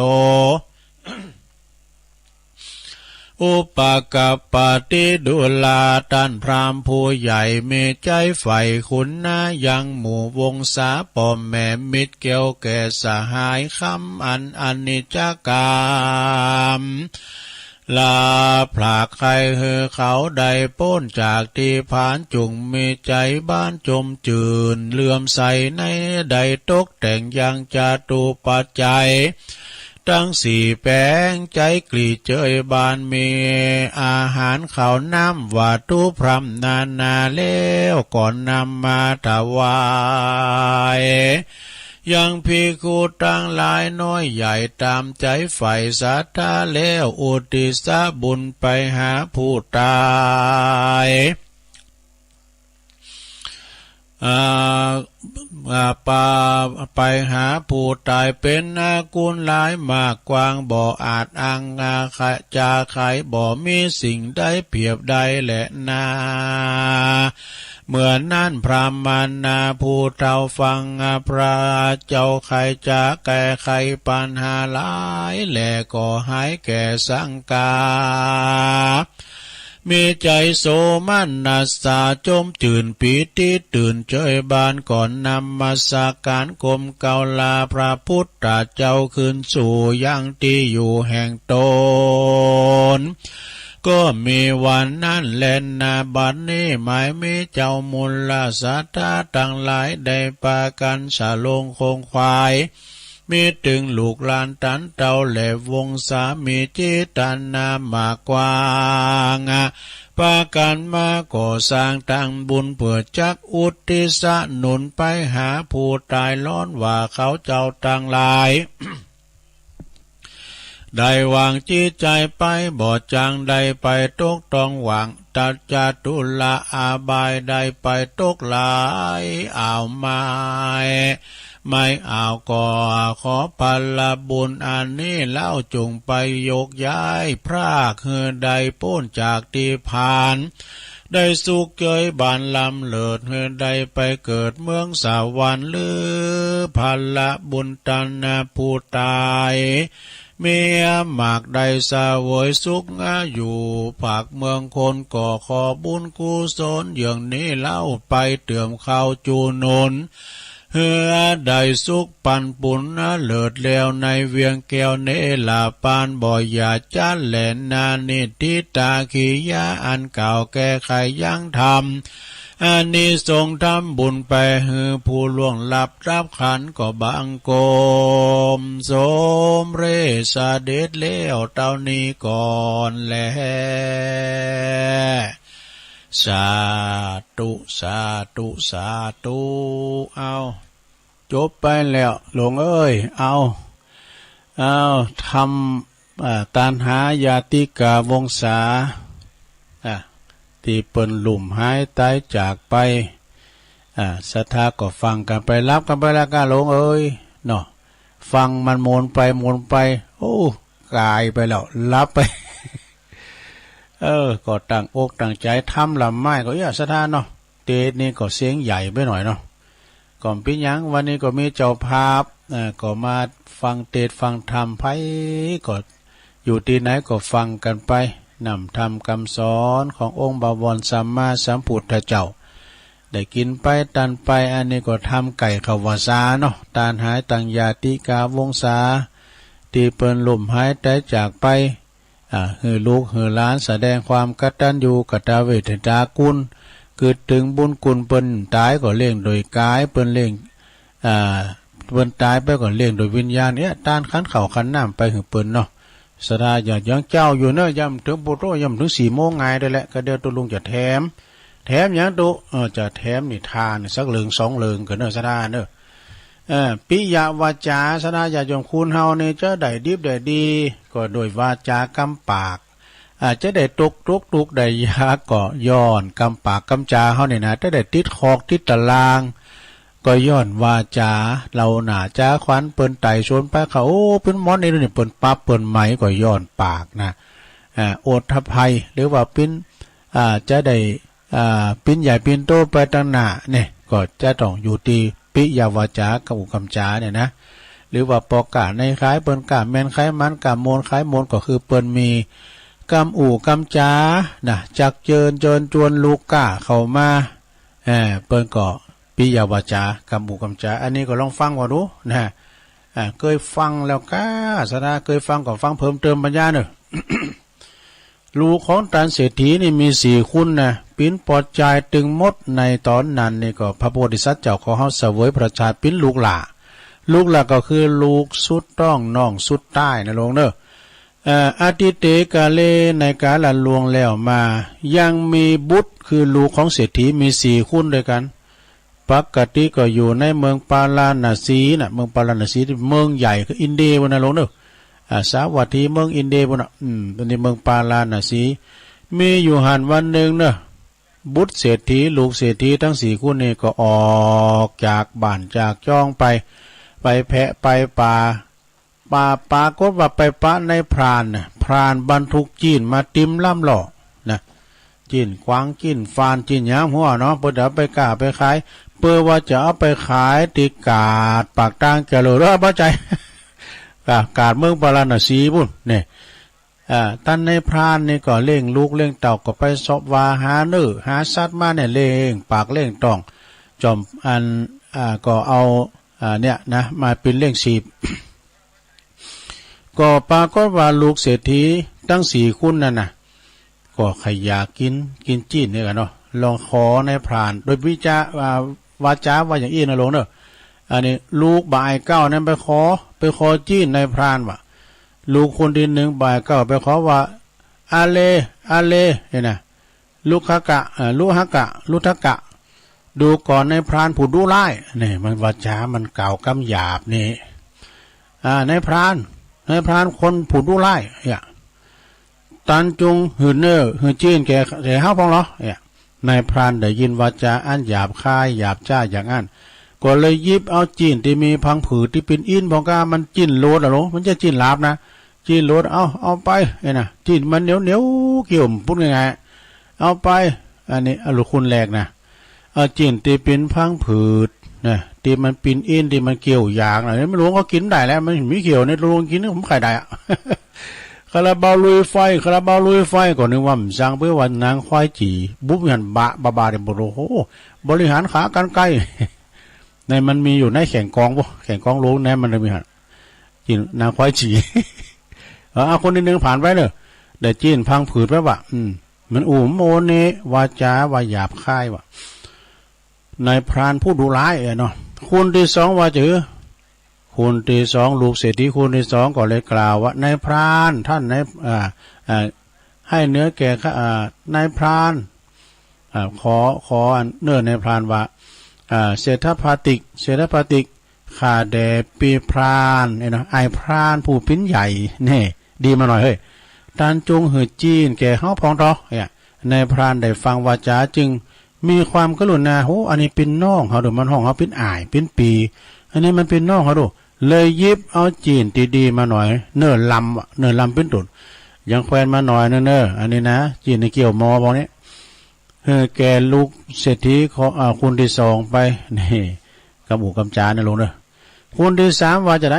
อุปกัปปติ ดูรา ต้านพราหมณ์ผู้ใหญ่ มีใจ๋ใฝ่คุณนา ยังหมู่วงศาป้อแม่มิตร แก้วแก่สหาย คำอันอนิจจกรรม ลาผลาก ใค่หื้อเขาได้ป๊นจากตี้ผาน จุ่งมีใจ๋บานจมจื้น เลื่อมใสใน ได้ตกแต่งยังจตุปัจจัย ตังสี่แป๋ง ใจ๋กลีเจยบาน มีอาหารข้าวน้ำวัตถุพร่ำนานาแล้ว ก็นำมาถวาย ยังภิกขุตังหลายน้อยใหญ่ ต๋ามใจ๋ใฝ่ศรัทธาแล้ว อุทิศบุญไปหาผู้ต๋าย อ่า อ่า ปา ไปหาผู้ต๋าย เป๋นอากุณหลายมากกว้าง บ่อาจอ้างอาจจะไข บ่มีสิ่งใดเปียบได้แลนา เมื่อนั้นพราหมณาผู้เฒ่าฟัง พระเจ้าใค่จะแก้ไขปัญหาหลาย แลก็หายแก่สังกา มีใจ๋โสมนัสสา จมจื้นปีติตื่นเจยบาน ก็นมัสการก้มเกล้าลาพระพุทธเจ้า คืนสู่ยังตี้อยู่แห่งต๋น ก็มีวันนั้นแลนา บัดนี้หมายมีเจ้ามูลศรัทธาตังหลาย ได้ปากั๋นสะลงคงขวาย มีตึงลูกหลานตันเต้า และวงศามีเจตนามากกว้าง ปากั๋นมาก่อสร้างตังบุญ เปื้อจักอุทิศหนุนไปหาผู้ต๋าย ร้อนว่าเขาเจ้าตังหลาย ได้วางจิตใจ๋ไป บ่จั่งได้ไปตกต้องหว่าง ตัดจตุละอาบาย ได้ไปตกหลายอ่าวไม้ ไม้อ่าว ก็ขอผลบุญอันนี้เล่า จุ่งไปโยกย้ายพราก หื้อได้ป๊นจากตี้ผาน ได้สุขเจยบานล้ำเลิศ หื้อได้ไปเกิดเมืองสวรรค์ หรือผลบุญตันผู้ต๋าย มีมากได้เสวยสุขอยู่ภาคเมืองคน ก็ขอบุญกุศลเยื่องนี้เล่า ไปเติมเข้าจูหนุน หื้อได้สุขปันปุญเลิศแล้ว ในเวียงแก้วเนรปาน บ่อย่าจั้นแลนา นิฏฐิตากิริยาอันกล่าวแก้ไขยังธรรม อานิสงส์ทำบุญไปหื้อผู้ล่วงลับดับขันธ์ ก็บังคมสมเร็จเสด็จแล้วเต้านี้ก่อนแล สาธุ สาธุ สาธุ เอา จบไปแล้ว หลวงเอ้ย เอา เอา ทำ อ่า ตานหาญาติกาวงศา อ่า ตี้เปิ้นลุ่มหายต๋ายจากไป อ่า ศรัทธาก็ฟังกั๋นไป หลับกั๋นไปแล้วก้า หลวงเอ้ย เนาะ ฟังมันหมุนไปหมุนไป โอ้ ก๋ายไปแล้ว หลับไป เออ ก็ตั้งอกตั้งใจ๋ทำลำไม้ก็เอี้ยศรัทธาเนาะ เตสน์นี่ก็เสียงใหญ่ไปหน่อยเนาะ ก็บ่เป๋นหยัง วันนี้ก็มีเจ้าภาพ เอ่อ ก็มาฟังเตสน์ฟังธรรม ใผก็อยู่ตี้ไหนก็ฟังกั๋นไป น้ำธรรมกำสอนขององค์บวรสัมมาสัมพุทธเจ้า ได้กิ๋นไปตันไป อันนี้ก็ทำใก้เข้าพรรษาเนาะ ตานหายตังญาติกาวงศา ตี้เปิ้นล้มหายต๋ายจากไป อ่า หื้อลูกหื้อหลานแสดงความกตัญญูกตเวทิตาคุณ กึ๊ดเถิงบุญคุณ เปิ้นต๋ายก็เลี้ยงโดยก๋าย เปิ้นเลี้ยง อ่า เปิ้นต๋ายไปก็เลี้ยงโดยวิญญาณ เนี่ย ตานขันข้าวขันน้ำไปหื้อเปิ้นเนาะ ศรัทธาญาติโยมเจ้าอยู่เนาะ ย่ำเถิงปุโต ย่ำเถิงสี่โมงงายได้แหละ ก็เดี๋ยวตุ๊ลุงจะแถม แถมหยังตุ๊ เออ จะแถมนิทานสักเรื่องสองเรื่องก่อนเนาะ ศรัทธาเนาะ เอ่อ ปิยวาจา ศรัทธาญาติโยมคนเฮานี่จะได้ดิบได้ดี ก็โดยวาจากำปาก อ่า จะได้ตกทุกข์ได้ยากก็ย้อนกำปากกำจาเฮานี่นะ จะได้ติดคอกติดตาราง ก็ย้อนวาจา เล่าหน้าจาขวัญเปิ้นไต่สวนไป เขา โอ้ เปิ้นมอนนี่นี่ เปิ้นปรับเปิ้นใหม่ก็ย้อนปากนะ อ่า โอทภัย หรือว่าปิ้น อ่า จะได้ อ่า ปิ้นใหญ่ปิ้นโตไปตังหน้าเนี่ย ก็จะต้องอยู่ตี้ปิยวาจากำอู้กำจาเนี่ยนะ หรือว่าป้อก๊าในขาย เปิ้นก๊าแม่นขายมัน ก๊าโมนขายโมน ก็คือเปิ้นมีกำอู้กำจานะ จักเจิญเจิญจวนลูกก๊าเข้ามา เอ่อ เปิ้นก็ปิยวาจากำอู้กำจา อันนี้ก็ลองฟังว่าดูนะ อ่า เกยฟังแล้วก้า ศรัทธาเกยฟังก็ฟังเพิ่มเติมปัญญาเนาะ ลูกของตานเศรษฐีนี่มีสี่คนนะ ปิ้นปอดจายตึงหมด ในต๋อนนั้นนี่ก็พระโพธิสัตว์เจ้าของเฮาเสวยพระชาติปิ้นลูกหล้า ลูกหล้าก็คือลูกสุดต๊องน้องสุดใต้นะหลวงเนาะ เอ่อ อทิเตกาเล ในกาลล่วงแล้วมา ยังมีบุตรคือลูกของเศรษฐีมีสี่คนด้วยกั๋น ปกติก็อยู่ในเมืองปาราณสีนะ เมืองปาราณสีตี้เมืองใหญ่คืออินเดียปุ้นนะหลวงเนาะ อ่า สาวัตถีเมืองอินเดียปุ้นนะ อืม ต๋อนนี้เมืองปาราณสี มีอยู่หั้นวันนึ่งเนาะ บุตรเศรษฐี ลูกเศรษฐีตึงสี่คนนี่ก็ออกจากบ้านจากจ้องไป ไปแพะไปป่า ป่า ปรากฏว่าไปปะในพรานนะ พรานบรรทุกจี้นมาเต็มลำล้อนะ จี้นกวาง จี้นฟาน จี้นหยังหัวเนาะ เปิ้นจะเอาไปก๊าไปขาย เปิ้นว่าจะเอาไปขายตี้กาดปากตางแก้วเลย เออ บ่ใจ้ กาด กาดเมืองปาราณสีปุ้นเนี่ย อ่า ตานนายพรานนี่ก็เลี้ยงลูกเลี้ยงเต้า ก็ไปเสาะหาหาเนื้อหาสัตว์มาเนี่ย เลี้ยงปากเลี้ยงต๊อง จ่อมอัน อ่า ก็เอา อ่า เนี่ยนะ มาปิ้นเลี้ยงชีพ ก็ปรากฏว่าลูกเศรษฐีตึงสี่คนนั่นนะ ก็ใค่อยากกิ๋น กิ๋นจี้นเนี่ยกั๋นเนาะ ลองขอนายพราน โดยวิจา อ่า วาจาว่าอย่างอี้นะหลวงเนาะ อันนี้ลูกบ่ายเก้านั้นไปขอ ไปขอจี้นนายพรานว่า ลูกคนตี้นึ่งบ่ายเก้าไปขอว่า อาเล อาเล เนี่ยนะ ลุคกะ เอ่อ ลุหกะ ลุทกะ ดูก่อนนายพรานผู้ดุร้าย เนี่ย มันวาจามันกล่าวกำหยาบนี่ อ่า นายพราน นายพรานคนผู้ดุร้าย เนี่ย ตานจุงหื้อเนื้อ หื้อจี้นแก่ แก่เฮาพ่องลอ เนี่ย นายพรานได้ยินวาจาอันหยาบคายหยาบจ๊าอย่างอั้น ก็เลยหยิบเอาจี้นตี้มีพังผืดตี้ปิ้นอินพ่องก้า มันจี้นโหลดอะหลวง มันจะจี้นหลาบนะ จี้นโหลด เอา เอาไป เนี่ยนะ จี้นมันเหนียวๆ เคี้ยวปุ้นง่ายๆ เอาไป อันนี้ เอาลูกคนแรกนะ เอาจี้นตี้ปิ้นพังผืดนะ ตี้มันปิ้นอิน ตี้มันเคี้ยวยากนะ ในหลวงก็กิ๋นได้แหละ มันมีเขี้ยวในหลวงกิ๋น ผมใค่ได้อะ คาราบาวลุยไฟ คาราบาวลุยไฟ ก็นึกว่ามันสั่งไปว่านางควายจี๋ บุบหันบะ บะบาดเนี่ย โอ้โห บริหารขากรรไกร ในมันมีอยู่ในแข่งกองบ่ แข่งกองหลวงในมันมีหัน จี้นนางควายจี๋ เออ เอาคนตี้นึ่งผ่านไปเนาะ ได้จี้นพังผืดไปว่ะ อืม มันอู้โมเน วาจาว่าหยาบคายว่ะ นายพรานผู้ดุร้ายอะเนาะ คนตี้สองว่าจื้อ คนตี้สอง ลูกเศรษฐีคนตี้สองก็เลยกล่าวว่า นายพราน ท่านนาย อ่า อ่า ให้เนื้อแก่ข้า อ่า นายพราน อ่า ขอ ขออันเนื้อนายพรานว่า อ่า เศรษฐปาติก เศรษฐปาติก ข้าแด่ปี้พราน เนี่ยนะ อ้ายพรานผู้ปิ้นใหญ่ เนี่ย ดีมาหน่อยเฮ้ย ตานจุงหื้อจี้นแก่เฮาพ่องเถาะ เนี่ย นายพรานได้ฟังวาจาจึงมีความกรุณา โห อันนี้ปิ้นน้องเฮาดู มันฮ้องเฮาปิ้นอ้าย ปิ้นปี้ อันนี้มันปิ้นน้องเฮาดู เลยหยิบเอาจีนตี้ดีมาหน่อย เน่อลำ เน่อลำปิ้นตุ๊ด ยังแควนมาหน่อยเน่อ เน่อ อันนี้นะ จีนตี้เกี่ยวมอพวกนี้ หื้อแก่ลูกเศรษฐีของ อ่า คนตี้สองไป นี่ กำอู้กำจ๋าเน่อลุงเน่อ คนตี้สามว่าจาใด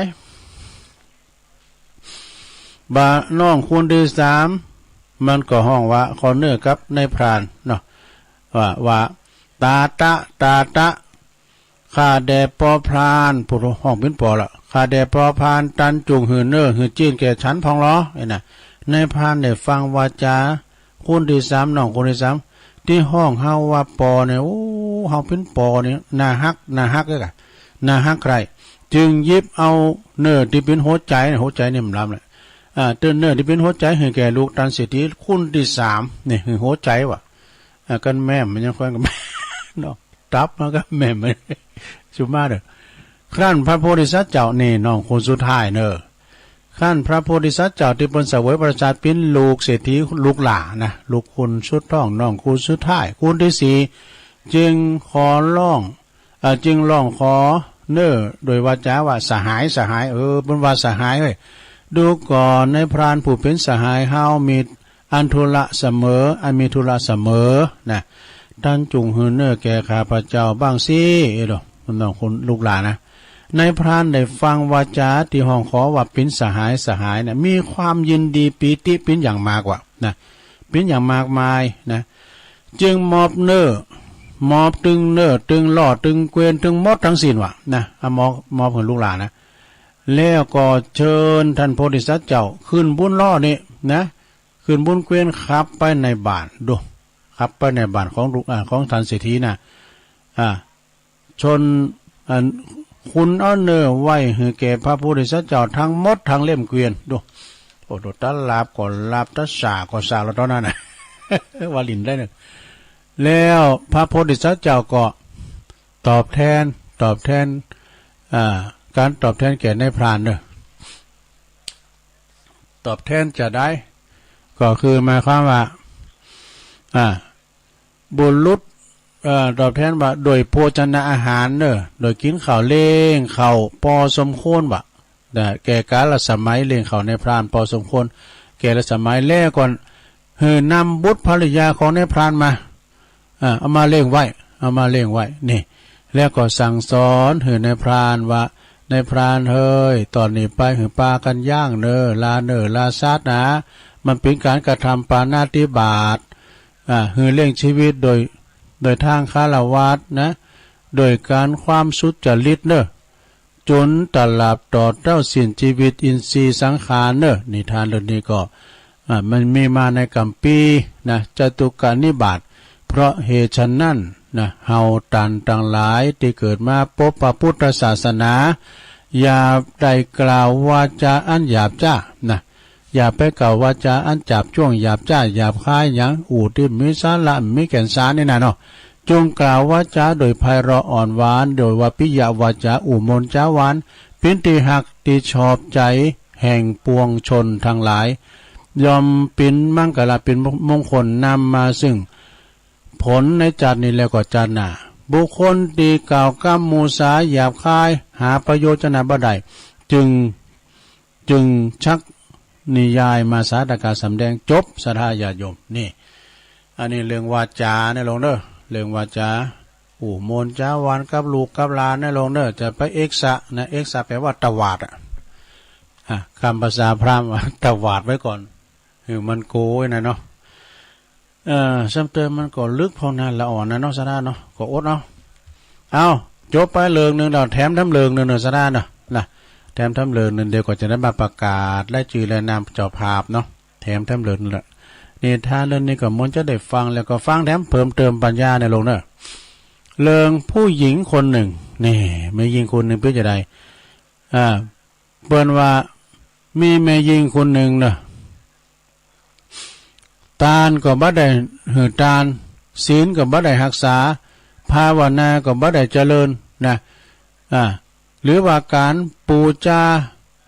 บ่าน้องคนตี้สาม มันก็ฮ้องว่า ขอเน่อกับนายพรานเนาะ ว่า ว่า ตาตะ ตาตะ ข้าแด่ปอพราน ผู้ฮ้องปิ้นปอละ ข้าแด่ปอพราน ตันจุ่งหื้อเน่อหื้อจีนแก่ฉันพ่องลอ ไอ้น่ะ นายพรานได้ฟังวาจาคนตี้สาม น้องคนตี้สาม ตี้ฮ้องเฮาว่าปอเนี่ย โอ้ เฮาปิ้นปอเนี่ย น่าฮัก น่าฮักเอ้ยกะ น่าฮักใคร่ จึงหยิบเอาเน่อตี้ปิ้นหัวใจ๋ หัวใจ๋นี่มันลำแหละ อ่า เน่อตี้ปิ้นหัวใจ๋หื้อแก่ลูกตันเศรษฐีคนตี้สาม นี่ หื้อหัวใจ๋ว่ะ อ่า กันแม่มมันยังค่อยกัน เนาะ ตับมันก็แม่ม สุมาเด้อ ครั้นพระโพธิสัตว์เจ้า นี่น้องคนสุดท้ายเน่อ ครั้นพระโพธิสัตว์เจ้าตี้เปิ้นเสวยพระราชาปิ้นลูกเศรษฐีลูกหล้านะ ลูกคนสุดท้อง น้องคนสุดท้าย คนตี้สี่ จึงขอร้อง เอ่อ จึงร้องขอเน่อโดยวาจาว่า สหาย สหาย เออ เปิ้นว่าสหายเอ้ย ดูก่อนนายพรานผู้เป๋นสหายเฮามีอันธุระเสมอ อันมีธุระเสมอนะ ตันจุ่งหื้อเน่อแก่ข้าพเจ้าบ้างสิ เอ้ย น้องคนลูกหล้านะ นายพรานได้ฟังวาจาตี้ฮ้องขอว่าเป๋นสหาย สหายนะ มีความยินดีปีติเป๋นอย่างมากว่านะ เป๋นอย่างมากมายนะ จึงมอบเน่อ มอบตึงเน่อ ตึงล่อ ตึงเกวียน ตึงหมดตึงสิ้นว่ะนะ อ่ะ มอบ มอบหื้อลูกหล้านะ แล้วก็เจิญต้านโพธิสัตว์เจ้าขึ้นบนล่อนี้นะ ขึ้นบนเกวียนขับไปในบ้าน ดู ขับไปในบ้านของลูก อ่า ของต้านเศรษฐีนะ อ่า ชน อัน คุณเอาเน่อไว้หื้อแก่พระโพธิสัตว์เจ้าตังหมดตังเล่มเกวียน ดู โอ้ ดู ตาหลาบก็หลาบ ตาส่าก็ส่าแล้วต๋อนนั้นนะ ว่าหลิ้นได้เน่อ แล้วพระโพธิสัตว์เจ้าก็ตอบแทน ตอบแทน อ่า ก๋านตอบแทนแก่นายพรานเน่อ ตอบแทนจาใด ก็คือหมายความว่า อ่า บุรุษ เอ่อ ตอบแทนว่าโดยโภชนาอาหารเน่อ โดยกิ๋นข้าวเล่งข้าวปอสมควรว่ะ นะ แก่กาลสมัย เล่งข้าวนายพรานปอสมควร แก่กาลสมัย แล้วก็หื้อนำบุตรภริยาของนายพรานมา อ่า เอามาเล่งไว้ เอามาเล่งไว้ นี่ แล้วก็สั่งสอนหื้อนายพรานว่า นายพรานเฮย ต๋อนนี้ไปหื้อปากั๋นย้างเน่อ ลาเน่อ ลาสัตว์นะ มันเป๋นก๋านกระทำปาณาติบาต อ่า หื้อเลี้ยงจีวิตโดย โดยตางฆราวาสนะ โดยก๋านความสุจริตเน่อ จ๋นตราบต่อเต้าสิ้นจีวิตอินทรีย์สังขารเน่อ นิทานเรื่องนี้ก็ อ่า มันมีมาในกัมภีร์นะ จตุกนิบาต เพราะเหตุฉะนั้นนะ เฮาต้านตังหลายตี้เกิดมาปบพระปุทธศาสนา อย่าได้กล่าววาจาอันหยาบจ๊้านะ อย่าไปกล่าววาจาอันจาบจ้วงหยาบจ๊้าหยาบคายหยัง อู้ตี้บ่มีสาระบ่มีแก่นสารนี่นะเนาะ จงกล่าววาจาโดยไพเราะอ่อนหวาน โดยว่าปิยวาจา อู้มนต์จ๊าหวาน เป๋นตี้ฮักตี้ชอบใจ๋แห่งปวงชนตังหลาย ย่อมเป๋นมังคละเป๋นมงคลนำมาซึ่งผลในจาตินี้แล้วก็จาติหน้า บุคคลตี้กล่าวกำหมู่สาหยาบคาย หาประโยชน์จะไหนบ่ได้ จึง จึงชักนิยายมาสาธกาสำแดง จบ ศรัทธาญาติโยม นี่ อันนี้เรื่องวาจาเน่อลุงเน่อ เรื่องวาจา อู้มนต์จ๊าหวานกับลูกกับหลานเน่อลุงเน่อ จะไปเอกสะนะ เอกสะแปลว่าตวาดอะ อ่ะ กำภาษาพราหมณ์ว่าตวาดไว้ก่อน หื้อมันโกยนะเนาะ เอ่อ ซ้ำเติมมันก็ลึกพ่องนาละอ่อนนะเนาะ ศรัทธาเนาะ ก็อดเอา เอา จบไปเรื่องนึ่งแล้ว แถมแถมเรื่องนึ่งเนาะ ศรัทธาเนาะ นะ แถมแถมเรื่องนึ่ง เดี๋ยวก็จะได้มาประกาศรายจื้อรายนามเจ้าภาพเนาะ แถมแถมเรื่องนึ่งแหละ นิทานเรื่องนี้ก็มนต์จะได้ฟัง แล้วก็ฟังแถมเพิ่มเติมปัญญาเน่อลุงเน่อ เรื่องผู้หญิงคนนึ่ง นี่ แม่ญิงคนนึ่งเป๋นจาใด อ่า เปิ้นว่ามีแม่ญิงคนนึ่งเน่อ ตานก็บ่ได้หื้อตาน ศีลก็บ่ได้ฮักษา ภาวนาก็บ่ได้เจริญนะ อ่า หรือว่าก๋านปู๋จา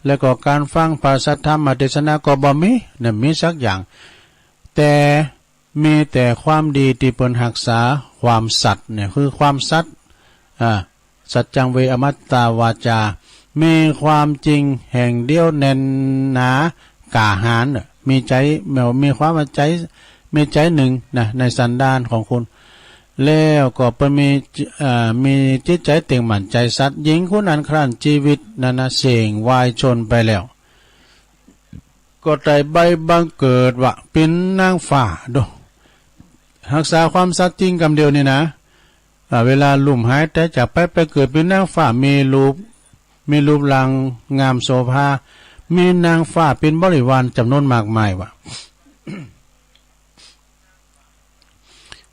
แล้วก็ก๋านฟังพระสัทธรรมเตสนาก็บ่มีนะ มีสักอย่าง แต่มีแต่ความดีตี้เปิ้นฮักษาความสัตย์เนี่ย คือความสัตย์ อ่า สัจจังเวอมัตตาวาจา มีความจริงแห่งเดียวแน่นหนา กล้าหาญเน่อ มีใจ๋ มีความว่าใจ๋ มีใจ๋นึ่งนะ ในสันดานของคุณ แล้วก็เปิ้นมี เอ่อ มีจิตใจ๋เต่งมั่นใจ๋สัตย์ หญิงคนนั้นครั้นจีวิตนั้นนะ เส้งวายชลไปแล้ว ก็ได้ไปบังเกิดว่าเป๋นนางฟ้า ดู ฮักษาความสัตย์จริงกำเดียวนี่นะ อ่า เวลาลุ่มหายต๋ายจากไป ไปเกิดเป๋นนางฟ้า มีรูป มีรูปร่างงามโสภา มีนางฟ้าเป๋นบริวารจ๋ำนวนมากมายว่า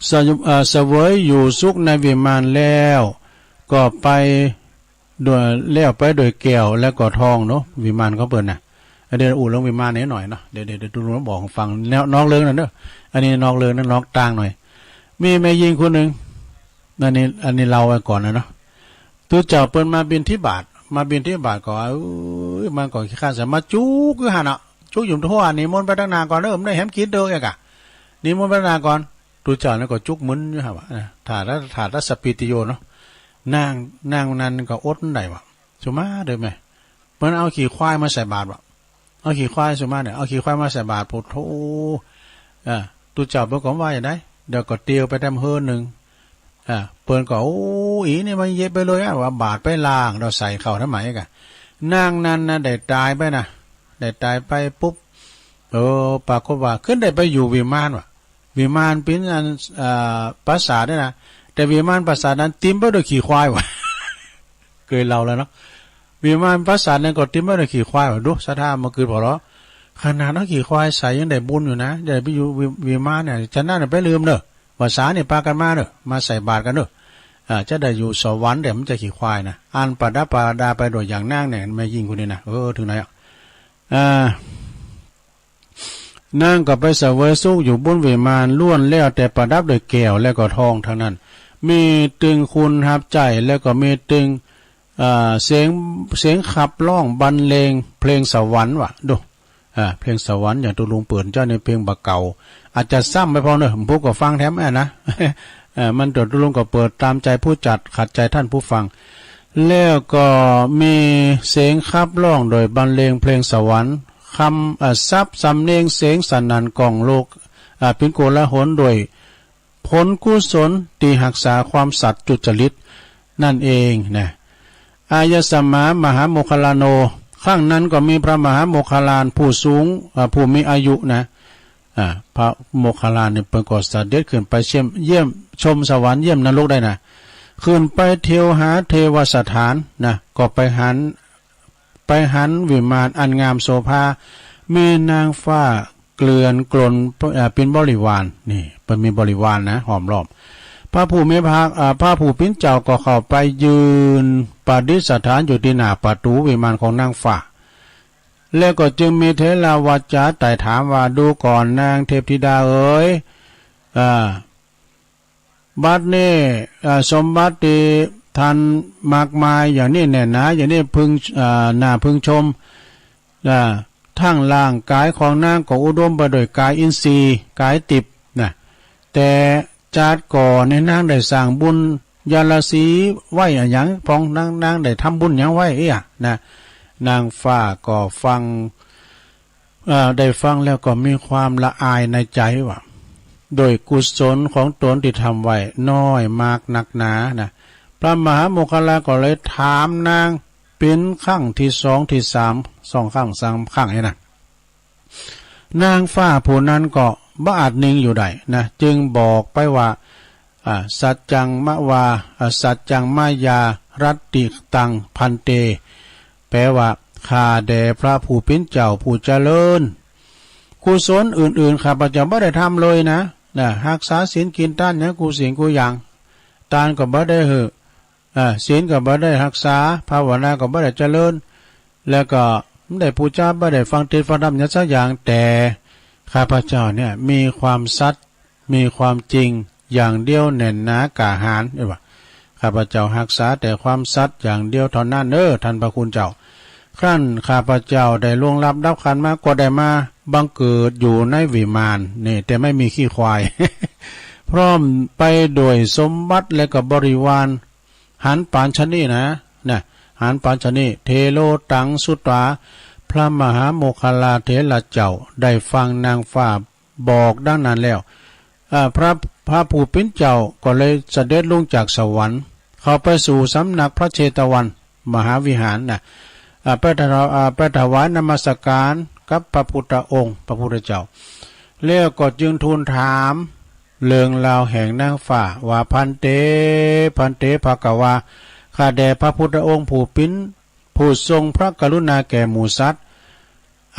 เสวย เอ่อ เสวยอยู่สุขในวิมานแล้ว ก็ไปโดย แล้วไปโดยแก้วและก็ทองเนาะ วิมานของเปิ้นน่ะ เดี๋ยวอู้เรื่องวิมานนิดหน่อยเนาะ เดี๋ยว เดี๋ยว เดี๋ยวตุ๊ลุงบอกฟัง แนว นอกเรื่องนั้นเนาะ อันนี้นอกเรื่องนะ นอกตางหน่อย มีแม่ญิงคนนึ่ง อันนี้ อันนี้เล่าไว้ก่อนนะเนาะ ตุ๊เจ้าเปิ้นมาบิณฑบาต มาบิณฑบาตก็ เอ้ย มันก็ขี้คร้านใส่ มาจุกอยู่หั้นน่ะ จุกอยู่ทั่ว นิมนต์ไปตังหน้าก่อนเด้อ บ่ได้แหมกิ๋นเต๊อะ เอ๊ะกะ นิมนต์ไปตังหน้าก่อน ตุ๊เจ้านั้นก็จุกมึนอยู่หั้นว่า ถาดะ ถาดะสะปิติโยเนาะ นาง นางนั้นก็อดบ่ได้ว่า สุมาเต๊อะแม่ เปิ้นเอาขี้ควายมาใส่บาตรว่า เอาขี้ควายสุมาเนี่ย เอาขี้ควายมาใส่บาตร โผโธ่ เออ ตุ๊เจ้าเปิ้นก็ว่าอย่างใด เดี๋ยวก็เตียวไปแต้มเฮือนนึ่ง อ่า เปิ้นก็ โอ้ อี๋นี่มันเย็บไปเลยอะ ว่าบาตรไปล้าง เดี๋ยวใส่เข้าทำไมกะ นางนั้นนะ ได้ต๋ายไปนะ ได้ต๋ายไปปุ๊บ เออ ปรากฏว่าขึ้นได้ไปอยู่วิมานว่ะ วิมานเป๋นอัน อ่า ปราสาทเนี่ยนะ แต่วิมานปราสาทนั้นเต็มไปด้วยขี้ควายว่ะ เกยเล่าแล้วเนาะ วิมานปราสาทนั้นก็เต็มไปด้วยขี้ควายว่ะ ดู ศรัทธามาเกิดผ่อเหรอ ขนาดเอาขี้ควายใส่ยังได้บุญอยู่นะ ได้ไปอยู่วิ วิมานเนี่ย ฉะนั้นน่ะไปลืมเน่อ ว่าสาเนี่ยปากั๋นมาเน่อ มาใส่บาตรกั๋นเน่อ อ่า จะได้อยู่สวรรค์ แต่มันจะขี้ควายนะ อันประดับประดาไปโดยอย่างนางเนี่ย แม่ญิงคนนี้นะ เออ เถิงไหนอะ อ่า นางก็ไปเสวยสุขอยู่บนวิมาน ล้วนแล้วแต่ประดับด้วยแก้วและก็ทองทั้งนั้น มีตึงคนฮับใจ๊ แล้วก็มีตึง อ่า เสียง เสียงขับร้องบรรเลงเพลงสวรรค์ว่ะ ดู อ่า เพลงสวรรค์อย่างตุ๊ลุงเปิดเจ้าในเพลงบ่าเก่า อาจจะซ้ำไปพอเน่อ ผู้ก็ฟังแถมอะนะ เอ่อ มันตุ๊ลุงก็เปิดต๋ามใจ๋ผู้จัด ขัดใจ๋ต้านผู้ฟัง แล้วก็มีเสียงขับร้องโดยบรรเลงเพลงสวรรค์ คำ เอ่อ สับสำเนียงเสียงสนั่นก้องโลก อ่า เป๋นโกลาหลโดย ผลกุศลตี้ฮักษาความสัตย์จุจริตนั่นเองนะ อายสมะมหาโมคคัลลาโน ครั้งนั้นก็มีพระมหาโมคคัลลานผู้สูง เอ่อ ผู้มีอายุนะ อ่า พระโมคคัลลานนี่เปิ้นก็เสด็จขึ้นไปเยี่ยม เยี่ยมชมสวรรค์ เยี่ยมนรกได้นะ ขึ้นไปเที่ยวหาเทวสถานนะ ก็ไปหัน ไปหันวิมานอันงามโสภา มีนางฟ้าเกลื่อนกลน เอ่อ เป๋นบริวาร นี่ เปิ้นมีบริวารนะ ห้อมล้อม พระผู้มีพระ เอ่อ พระผู้เป๋นเจ้าก็เข้าไปยืนประดิษฐานอยู่ตี้หน้าประตู๋วิมานของนางฟ้า แล้วก็จึงมีเถรวาจาไต่ถามว่า ดูก่อนนางเทพธิดาเอ๋ย อ่า บัดนี้ เอ่อ สมบัติตี้ท่านมากมายอย่างนี้แน่นหนา อย่างนี้พึง เอ่อ น่าพึงชม อ่า ทั้งร่างก๋ายของนางก็อุดมไปด้วยก๋ายอินทรีย์ ก๋ายทิพย์นะ แต่จาติก่อนนี่นางได้สร้างบุญญาลาสีไว้อะหยัง พองนาง นางได้ทำบุญหยังไว้เอี้ยนะ นางฟ้าก็ฟัง เอ่อ ได้ฟังแล้วก็มีความละอายในใจ๋ว่า โดยกุศลของต๋นตี้ทำไว้น้อยมากนักหนานะ พระมหาโมคคัลลาก็เลยถามนางเป๋นครั้งตี้สองตี้สาม สองครั้งสามครั้งนี่นะ นางฟ้าผู้นั้นก็บ่อาจนิ่งอยู่ได้นะ จึงบอกไปว่า อ่า สัจจังมะวา อ่า สัจจังมะยารัตติตังภันเต แปลว่า ข้าแด่พระผู้เป๋นเจ้าผู้เจริญ กุศลอื่นๆ ข้าพเจ้าบ่ได้ทำเลยนะ นะ ฮักษาศีลกิ๋นตานหยังกู้สิ่งกู้อย่าง ตานก็บ่ได้หื้อ อ่า ศีลก็บ่ได้ฮักษา ภาวนาก็บ่ได้เจริญ แล้วก็บ่ได้ปู๋จา บ่ได้ฟังเตสน์ฟังธรรมหยังสักอย่าง แต่ข้าพเจ้าเนี่ยมีความสัตย์ มีความจริงอย่างเดียวแน่นหนากล้าหาญ เห็นบ่ ข้าพเจ้าฮักษาแต่ความสัตย์อย่างเดียวเท่านั้นเน่อ ท่านพระคุณเจ้า ครั้นข้าพเจ้าได้ล่วงลับดับขันธ์มา ก็ได้มาบังเกิดอยู่ในวิมานนี่ แต่ไม่มีขี้ควาย พร้อมไปด้วยสมบัติและก็บริวาร หันปานชะนี้นะ นะ หารปั๋นชะนี้ เถโรตัง สุตวา พระมหาโมคคัลลาเถระเจ้าได้ฟังนางฟ้าบอกดังนั้นแล้ว อ่า พระ พระผู้เป๋นเจ้าก็เลยเสด็จลงจากสวรรค์ เข้าไปสู่สำนักพระเชตวันมหาวิหารน่ะ อ่า ไปถวา- อ่า ไปถวายนมัสการกับพระพุทธองค์ พระพุทธเจ้า แล้วก็จึงทูลถามเรื่องราวแห่งนางฟ้าว่า ภันเต ภันเต ภะคะวา ข้าแต่พระพุทธองค์ผู้เป๋น ผู้ทรงพระกรุณาแก่หมู่สัตว์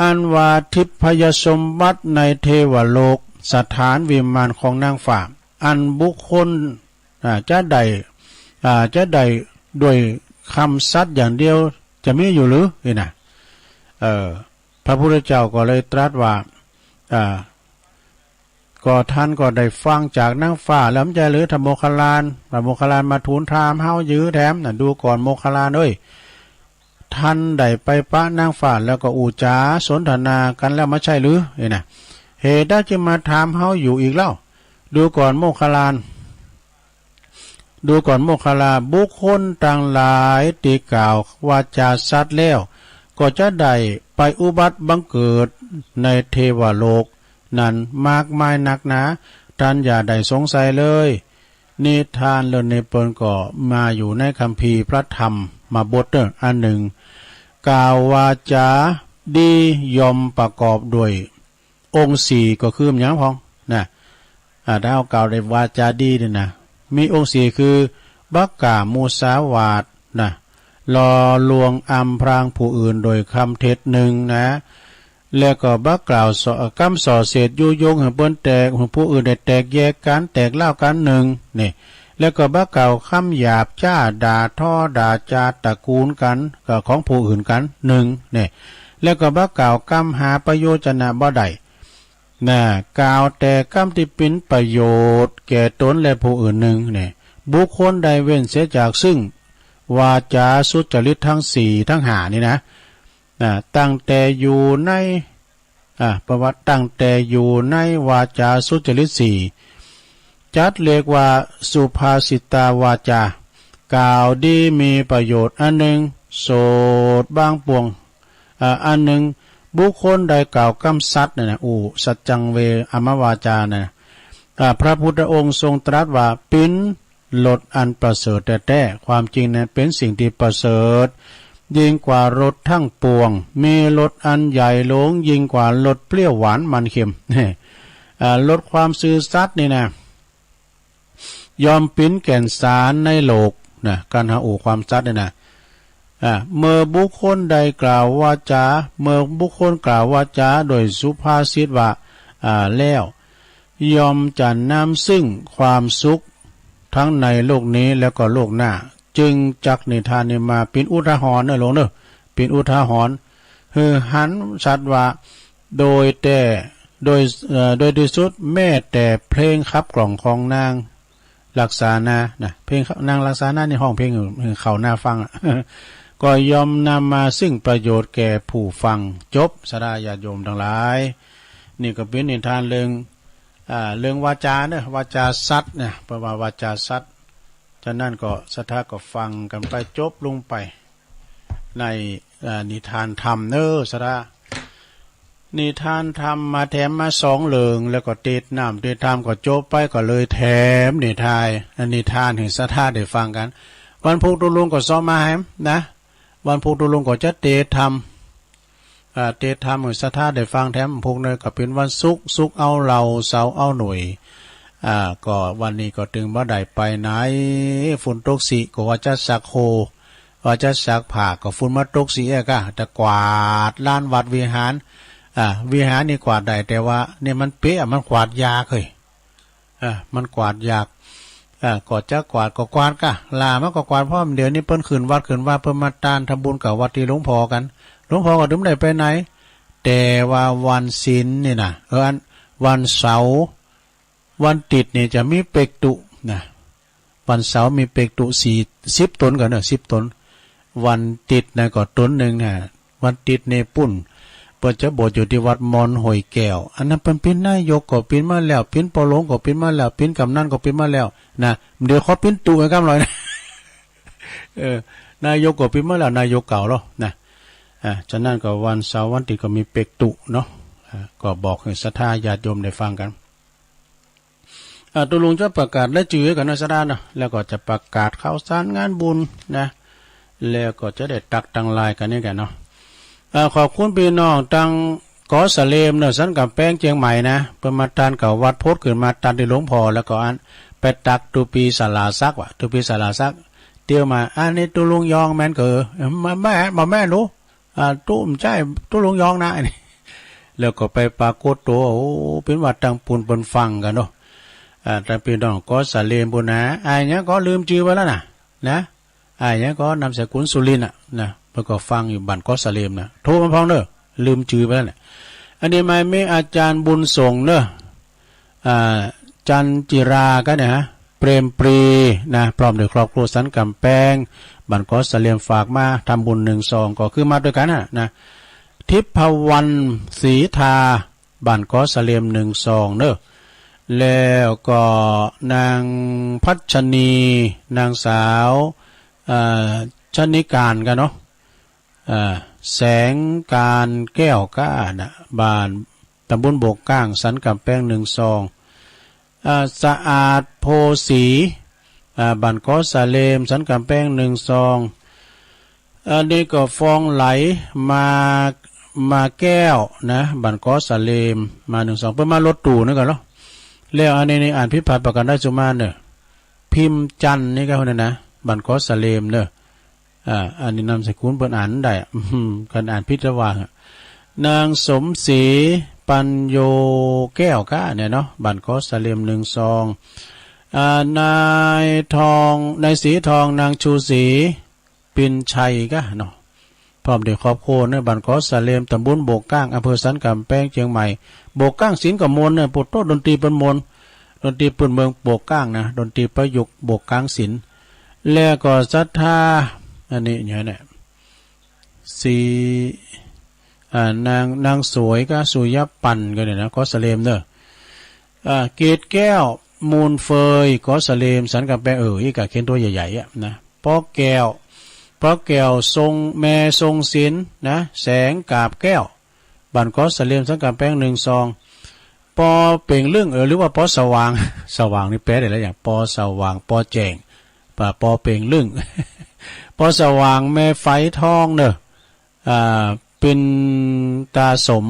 อันว่าทิพยสมบัติในเทวโลก สถานวิมานของนางฟ้า อันบุคคล อ่า จะได้ อ่า จะได้ด้วยกำสัตย์อย่างเดียว จะมีอยู่หรือ นี่นะ เออ พระพุทธเจ้าก็เลยตรัสว่า อ่า ก็ท่านก็ได้ฟังจากนางฟ้าแล้ว บ่ใจ้หรือ ท่านโมคคัลลาน ท่านโมคคัลลานมาทูลถามเฮาอยู่แถมน่ะ ดูก่อนโมคคัลลานเอ้ย ท่านได้ไปปะนางฟ้าแล้วก็อู้จ๋าสนทนากั๋นแล้วบ่ใจ้หรือ นี่นะ เหตุใดจึงมาถามเฮาอยู่อีกเล่า ดูก่อนโมคคัลลาน ดูก่อนโมคคัลลา บุคคลตังหลายตี้กล่าววาจาสัตย์แล้ว ก็จะได้ไปอุบัติบังเกิดในเทวโลกนั้นมากมายนักหนา ท่านอย่าได้สงสัยเลย นิทานเรื่องนี้เปิ้นก็มาอยู่ในคัมภีร์พระธรรมบทเน่ออันนึ่ง กล่าววาจาดีย่อมประกอบด้วย องค์สี่ก็คือหยังพ่องนะ อ่า ถ้าเฮากล่าวได้วาจาดีนี่นะ มีองค์สี่คือ บ่กล่าวมุสาวาทนะ หล่อลวงอำพรางผู้อื่นโดยกำเท็จนึ่งนะ แล้วก็บ่กล่าวส่อ กำส่อเสียดยุยงหื้อเปิ้นแตก หื้อผู้อื่นได้แตกแยกกั๋น แตกร้าวกั๋นนึ่ง นี่ แล้วก็บ่กล่าวกำหยาบจ๊าด่าทอด่าจาตระกูลกั๋น ก็ของผู้อื่นกั๋นนึ่ง นี่ แล้วก็บ่กล่าวกำหาประโยชน์จะนะบ่ได้ นะ กล่าวแต่กำตี้เป๋นประโยชน์แก่ตนและผู้อื่นนึ่ง นี่ บุคคลใดเว้นเสียจากซึ่งวาจาสุจริตทั้งสี่ทั้งห้านี่นะ นะ ตั้งแต่อยู่ใน อ่า ประวัติตั้งแต่อยู่ในวาจาสุจริตสี่ จัดเรียกว่าสุภาสิตาวาจา กล่าวดีมีประโยชน์อันนึ่ง โสดบางปวง อ่า อันนึ่ง บุคคลใดกล่าวกำสัตย์เนี่ยนะ อุสัจจังเวอมวาจาเนี่ยนะ อ่า พระพุทธองค์ทรงตรัสว่า เป๋นรสอันประเสริฐแต๊ๆ ความจริงนั้นเป๋นสิ่งตี้ประเสริฐ ยิ่งกว่ารสทั้งปวง มีรสอันใหญ่หลวงยิ่งกว่ารสเปรี้ยวหวานมันเค็ม อ่า รสความซื่อสัตย์นี่นะ ย่อมเป๋นแก่นสารในโลกนะ ก๋านหาอู้ความสัตย์นี่นะ อ่า เมื่อบุคคลใดกล่าววาจา เมื่อบุคคลกล่าววาจาโดยสุภาษิตว่า อ่า แล้ว ย่อมจะนำซึ่งความสุขทั้งในโลกนี้แล้วก็โลกหน้า จึงจักนิทานนี้มาเป๋นอุทาหรณ์เน่อหลวงเน่อ เป๋นอุทาหรณ์ หื้อหันสัตว์ว่า โดยแต๊ โดย เอ่อ โดยตี้สุดแม้แต่เพลงขับกล่อมของนางลักษณานะ เพลงนางลักษณานี่ฮ้องเพลงหื้อเข้าหน้าฟังอะ ก็ย่อมนำมาซึ่งประโยชน์แก่ผู้ฟัง จบ ศรัทธาญาติโยมตังหลาย นี่ก็เป๋นนิทานเรื่อง อ่า เรื่องวาจาเน่อ วาจาสัตย์เนี่ย เปิ้นว่าวาจาสัตย์ ฉะนั้นก็ศรัทธาก็ฟังกั๋นไป จบลงไปใน อ่า นิทานธรรมเน่อศรัทธา นิทานธรรมมาแถมมาสองเรื่อง แล้วก็เตสน์น้ำเตสน์ธรรมก็จบไป ก็เลยแถมนิทาน นิทานหื้อศรัทธาได้ฟังกั๋น วันพูกตุลุงก็เซาะมาแหมนะ วันพูกตุลุงก็จะเตสน์ธรรม อ่า เตสน์ธรรมหื้อศรัทธาได้ฟังแถมพูกเน่อ ก็เป๋นวันศุกร์ ศุกร์เอาเหล้า เสาร์เอาหน่วย อ่า ก็วันนี้ก็ตึงบ่ได้ไปไหน ฝุ่นตกสิ ก็ว่าจะซักโค ว่าจะซักผ้า ก็ฝุ่นมาตกสิเอกอะ แต่กวาดลานวัดวิหาร อ่า วิหารนี่กวาดได้ แต่ว่าเนี่ยมันเปะอะ มันกวาดยากเฮ้ย อ่า มันกวาดยาก อ่า ก็จะกวาดก็กวาดกะ หล้ามันก็กวาด เพราะเดี๋ยวนี้เปิ้นขึ้นวัดขึ้นวา เปิ้นมาตานทำบุญกับวัดตี้หลวงพ่อกั๋น หลวงพ่อก็ตึงบ่ได้ไปไหน แต่ว่าวันศีลนี่นะ เออ อัน วันเสาร์ วันติ๊ดนี่จะมีเปกตุนะ วันเสาร์มีเปกตุสี่ สิบต๋นก่อเน่อ สิบต๋น วันติ๊ดนะก็ต๋นนึ่งนะ วันติ๊ดนี่ปุ้น เปิ้นจะบวชอยู่ตี้วัดมอนห้วยแก้ว อันนั้นเปิ้นเป๋นนายกก็เป๋นมาแล้ว เป๋นป้อหลวงก็เป๋นมาแล้ว เป๋นก๋ำนันก็เป๋นมาแล้วนะ เดี๋ยวขอเป๋นตุ๊กำหน่อยนะ เออ นายกก็เปลี่ยนมาแล้ว นายกเก่าแล้วนะ อ่า ฉะนั้นก็วันเสาร์วันอาทิตย์ก็มีเปกตุเนาะ อ่า ก็บอกหื้อศรัทธาญาติโยมได้ฟังกั๋น อ่า ตุ๊ลุงจะประกาศรายจื้อกั๋นเนาะ ศรัทธาเนาะ แล้วก็จะประกาศข่าวสารงานบุญนะ แล้วก็จะได้ตั๊กตังไลน์กั๋นนี่กั๋นเนาะ อ่า ขอบคุณปี้น้องตังก๋อสะเลมเนาะ สันก๋ำแปงเจียงใหม่นะ เปิ้นมาตานเก่าวัดโพธิ์ขึ้นมาตานตี้หลวงพ่อ แล้วก็อันไปตั๊กตุ๊ปี้สาราสักว่ะ ตุ๊ปี้สาราสัก เตียวมา อันนี้ตุ๊ลุงยองแม่นเก๋อ บ่แม่น บ่แม่นลูก อ่า ตุ๊ บ่ใจ้ ตุ๊ลุงยองนะ อันนี้ แล้วก็ไปปรากฏตั๋ว โอ้ เป๋นว่าตังปูนเปิ้นฟังกั๋นเนาะ อ่า ตังปี้น้องก๋อสะเลมปู้นนะ อ้ายหยังก็ลืมจื้อไปแล้วนะ นะ อ้ายหยังก็นามสกุลสุรินทร์อะนะ เปิ้นก็ฟังอยู่บ้านก๋อสะเลมนะ โทรมาพ่องเน่อ ลืมจื้อไปแล้วเนี่ย อันนี้มามีอาจ๋ารย์บุญส่งเน่อ อ่า จันจิรากั๋นเนี่ยฮะ เปรมปรีนะ พร้อมด้วยครอบครัวสันก๋ำแปง บ้านก๋อสะเลมฝากมาทำบุญนึ่งซอง ก็คือมาตวยกั๋นน่ะนะ ทิพวรรณศรีทา บ้านก๋อสะเลมนึ่งซองเน่อ แล้วก็นางพัชนี นางสาว เอ่อ ชนิการกั๋นเนาะ อ่า แสงการแก้วก้านะ บ้าน ตำบลโบกก้าง สันก๋ำแปงนึ่งซอง อ่า สะอาดโพธิ์ศรี อ่า บ้านก๋อสะเลม สันก๋ำแปงนึ่งซอง อันนี้ก็ฟองไหลมา มาแก้วนะ บ้านก๋อสะเลม มานึ่งซอง เปิ้นมารถตู้นึ่งกั๋นเนาะ แล้วอันนี้นี่อ่านผิดพลาดประก๋านใดสุมาเน่อ พิมพ์จันทร์นี่ก็คนนั้นนะ บ้านก๋อสะเลมเน่อ อ่า อันนี้นามสกุลเปิ้นอ่านได้ อืม คันอ่านผิดจะว่า นางสมศรี ปัญโยแก้วก้าเนี่ยเนาะ บ้านก๋อสะเลมนึ่งซอง อ่า นายทอง นายสีทอง นางชูศรี ปินชัยก้าเนาะ พร้อมด้วยครอบครัวเน่อ บ้านก๋อสะเลม ตำบลโบกก้าง อำเภอสันก๋ำแปง เจียงใหม่ โบกก้างศิลป์ก็ม่วนเน่อ โปรดโต้ ดนตรีเปิ้นม่วน ดนตรีพื้นเมืองโบกก้างนะ ดนตรีประยุกต์โบกก้างศิลป์ แล้วก็ศรัทธา อันนี้เนี่ยนะ สี อ่า นาง นางสวยก้า สุยปันก็เนี่ยนะ ก๋อสะเลมเน่อ อ่า เกตแก้ว มูลเฟย ก๋อสะเลม สันก๋ำแปง เออ อี้ก็เขียนตั๋วใหญ่ๆ อะนะ ป้อแก้ว ป้อแก้ว ทรง แม่ทรงศิลป์นะ แสงกาบแก้ว บ้านก๋อสะเลม สันก๋ำแปงนึ่งซอง ปอเป่งลึ่ง เออ หรือว่าปอสว่าง สว่างนี่แปลได้หลายอย่าง ปอสว่าง ปอแจ้ง ปอ ปอเป่งลึ่ง ปอสว่าง แม่ไฝทองเน่อ อ่า ปินตาสม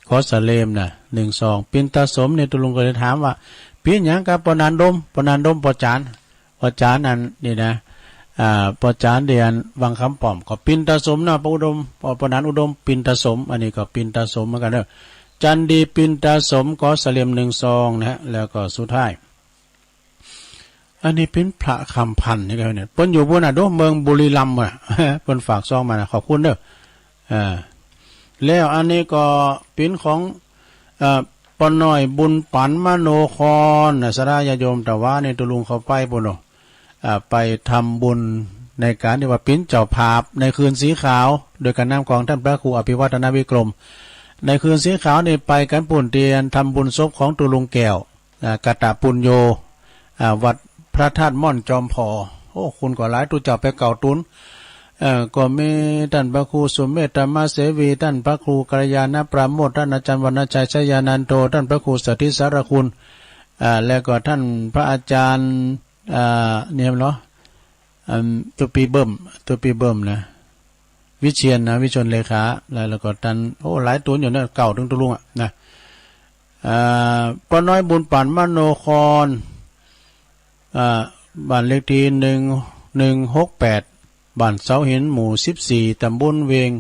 ก๋อสะเลมน่ะ นึ่งซอง ปินตาสมนี่ตุ๊ลุงก็เลยถามว่า ปินหยังกับปอนันดม ปอนันดม ปอจ๋ารย์ ปอจ๋ารย์อันนี่นะ อ่า ปอจ๋ารย์เดียนวังคำป้อม ก็ปินตาสมนะ ปออุดม ปอ ปอนันอุดม ปินตาสม อันนี้ก็ปินตาสมเหมือนกั๋นเน่อ จันดี ปินตาสม ก๋อสะเลมนึ่งซองนะฮะ แล้วก็สุดท้าย อันนี้เป๋นพระคำพันธ์นี่ก็เนี่ย เปิ้นอยู่ปู้นน่ะ ดูเมืองบุรีรัมย์อะ เปิ้นฝากซองมานะ ขอบคุณเน่อ อ่า แล้วอันนี้ก็เป๋นของ เอ่อ ป้อน้อยบุญปั๋นมโนครนะ ศรัทธาญาติโยม ตะวานี่ตุ๊ลุงเข้าไปปู้นเนาะ อ่า ไปทำบุญในก๋านตี้ว่าเป๋นเจ้าภาพในคืนสีขาว โดยก๋านนำของต้านพระครูอภิวัฒนวิกรม ในคืนสีขาวนี่ไปกั๋นปู้นเตียนทำบุญศพของตุ๊ลุงแก้ว อ่า กตปุญโญ อ่า วัดพระธาตุม่อนจอมผ่อ โอ้ คนก็หลาย ตุ๊เจ้าไปเก่าตูน เอ่อ ก็มีต้านพระครูสุเมธธรรมเสวี ต้านพระครูกัลยาณปราโมทย์ ต้านอาจ๋ารย์วรรณชัยชยานันโท ต้านพระครูสถิตสารคุณ อ่า แล้วก็ต้านพระอาจ๋ารย์ อ่า เนี่ยเหรอ อันตุ๊ปี้เบิ้ม ตุ๊ปี้เบิ้มนะ วิเชียรนะ วิชนเลขา แล้ว แล้วก็ต้าน โอ้ หลายตูนอยู่นะ เก่าตึงตุ๊ลุงอะนะ อ่า ป้อน้อยบุญปั๋นมโนคร อ่า บ้านเลขตี้ หนึ่ง หนึ่งหกแปด บ้านเสาหิน หมู่สิบสี่ ตำบลเวียง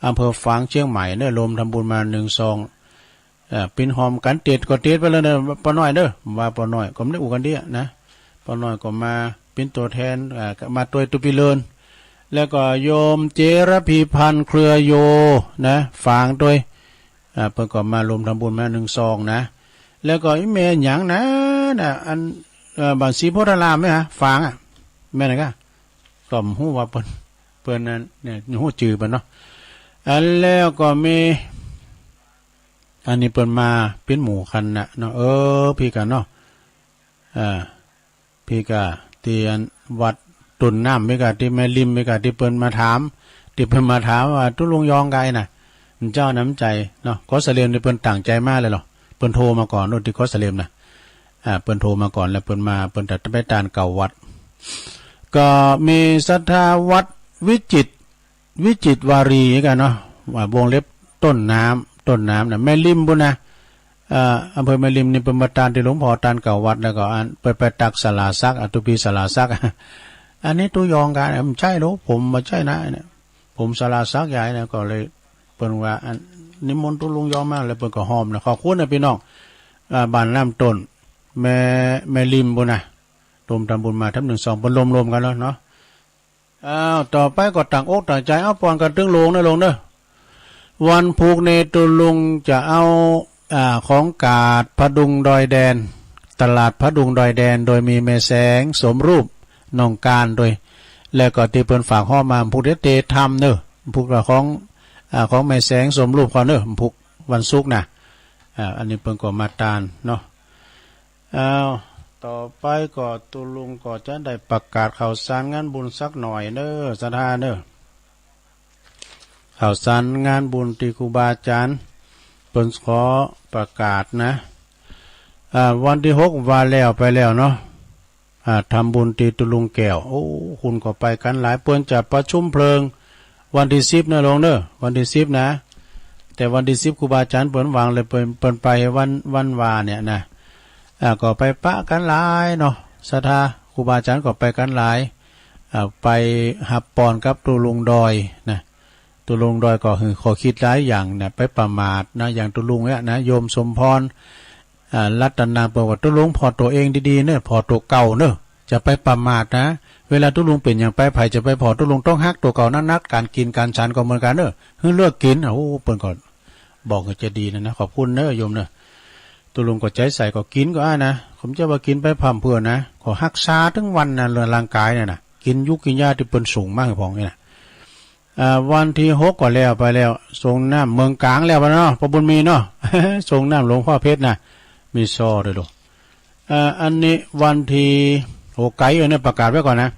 อำเภอฝาง เจียงใหม่เน่อ รวมทำบุญมานึ่งซอง เอ่อ ปิ้นหอมกั๋น เตียดก็เตียดไปเลยเน่อ ป้อน้อยเน่อ ว่าป้อน้อยก็บ่ได้อู้กั๋นเดียนะ ป้อน้อยก็มาปิ้นตั๋วแทน เอ่อ มาตวยตุ๊ปี้เลิน แล้วก็โยมเจรพีพันธ์เครือโยนะ ฝางตวย อ่า เปิ้นก็มาร่วมทำบุญมานึ่งซองนะ แล้วก็อีแม่หยังนะ นะ อัน เอ่อ บ้านศรีโพธารามเนี่ยฮะ ฝางอะ แม่นอะ ก็บ่ฮู้ว่าเปิ้น เปิ้นนั้นเนี่ย ฮู้จื้อเปิ้นเนาะ อันแล้วก็มี อันนี้เปิ้นมาเป๋นหมู่คณะเนาะ เออ ปี้กั๋นเนาะ อ่า ปี้กั๋น ตี้อันวัด ต้นน้ำ เมกาตี้แม่ริม เมกาตี้เปิ้นมาถาม ตี้เปิ้นมาถามว่าตุ๊ลุงยองใก้น่ะ เจ้าน้ำใจ๋เนาะ กอสะเหล็มนี่เปิ้นตั้งใจ๋มาเลยเหรอ เปิ้นโทรมาก่อนโน่น ตี้กอสะเหล็มน่ะ อ่า เปิ้นโทรมาก่อน แล้วเปิ้นมา เปิ้นจะไปตานเก่าวัด ก็มีศรัทธาวัดวิจิตร วิจิตรวารีกั๋นเนาะ อ่า วงเล็บต้นน้ำ ต้นน้ำน่ะ แม่ริมปู้นน่ะ เอ่อ อำเภอแม่ริมนี่เปิ้นมาตานตี้หลวงพ่อตานเก่าวัด แล้วก็อันเปิ้นไปตักสลาสัก อตุพีสลาสัก อันนี้ตุ๊ยองกั๋น บ่ใจ้หรอก ผมบ่ใจ้นะเนี่ย ผมสลาสักใหญ่นะ ก็เลยเปิ้นว่า อันนิมนต์ตุ๊ลุงยองมา แล้วเปิ้นก็ฮ้อมนะ ขอบคุณนะปี้น้อง อ่า บ้านน้ำต้น แม่ แม่ริมปู้นน่ะ รวมทำบุญมาทำนึ่งสอง เปิ้นรวมๆ กั๋นแล้วเนาะ อ้าว ต่อไปก็ตั้งอกตั้งใจ๋ เอาป้อนกั๋นตึงโลงเน่อ โลงเน่อ วันพูกนี้ตุ๊ลุงจะเอา อ่า ของก๋าดผดุงดอยแดน ตลาดผดุงดอยแดน โดยมีแม่แสงสมรูป น้องก๋านด้วย แล้วก็ตี้เปิ้นฝากฮ้อมมา พูกเดี๋ยวเตทำเน่อ พูกละของ อ่า ของแม่แสงสมรูปเขาเน่อ พูกวันศุกร์น่ะ อ่า อันนี้เปิ้นก็มาตานเนาะ อ้าว ต่อไปก็ตุ๊ลุงก็จะได้ประกาศข่าวสารงานบุญสักหน่อยเน่อ ศรัทธาเน่อ ข่าวสารงานบุญตี้ครูบาอาจ๋ารย์เปิ้นขอประกาศนะ อ่า วันตี้หกว่าแล้วไปแล้วเนาะ อ่า ทำบุญตี้ตุ๊ลุงแก้ว โอ้ คนก็ไปกั๋นหลาย เปิ้นจะประชุมเพลิง วันตี้สิบเน่อ โลงเน่อ วันตี้สิบนะ แต่วันตี้สิบครูบาอาจ๋ารย์เปิ้นวางเลย เปิ้น เปิ้นไปวัน วันวาเนี่ยนะ อ่า ก็ไปปะกั๋นหลายเนาะ ศรัทธา ครูบาอาจ๋ารย์ก็ไปกั๋นหลาย อ่า ไปฮับป้อนกับตุ๊ลุงดอยนะ ตุ๊ลุงดอยก็หื้อข้อคิดหลายอย่างนะ ไปประมาทนะ อย่างตุ๊ลุงเนี่ยนะ โยมสมพร อ่า รัตนา เปิ้นว่าตุ๊ลุงผ่อตั๋วเองดีๆ เน่อ ผ่อตั๋วเก่าเน่อ จะไปประมาทนะ เวลาตุ๊ลุงเป๋นหยังไป ใผจะไปผ่อตุ๊ลุง ต้องฮักตั๋วเก่านักๆ ก๋านกิ๋นก๋านฉันก็เหมือนกั๋นเน่อ หื้อเลือกกิ๋น โอ้ เปิ้นก็บอกหื้อใจ๋ดีนะนะ ขอบคุณเน่อโยมเน่อ ตุ๊ลุงก็ใจ๋ใส่ ก็กิ๋นก็อ้ายนะ ผมจะว่ากิ๋นไปพร่ำเพรื่อนะ ก็ฮักษาตึงวันนะ เรื่องร่างก๋ายเนี่ยนะ กิ๋นยูกินยาตี้เปิ้นส่งมาหื้อพ่องนี่นะ อ่า วันตี้หกก็แล้วไปแล้ว สรงน้ำเมืองก๋างแล้วเนาะ ป้อบุญมีเนาะ สรงน้ำหลวงพ่อเพชรน่ะ มีซ้อด้วยลูก อ่า อันนี้วันตี้ โอ้ ไก๋เอ้ยเนี่ย ประกาศไว้ก่อนนะ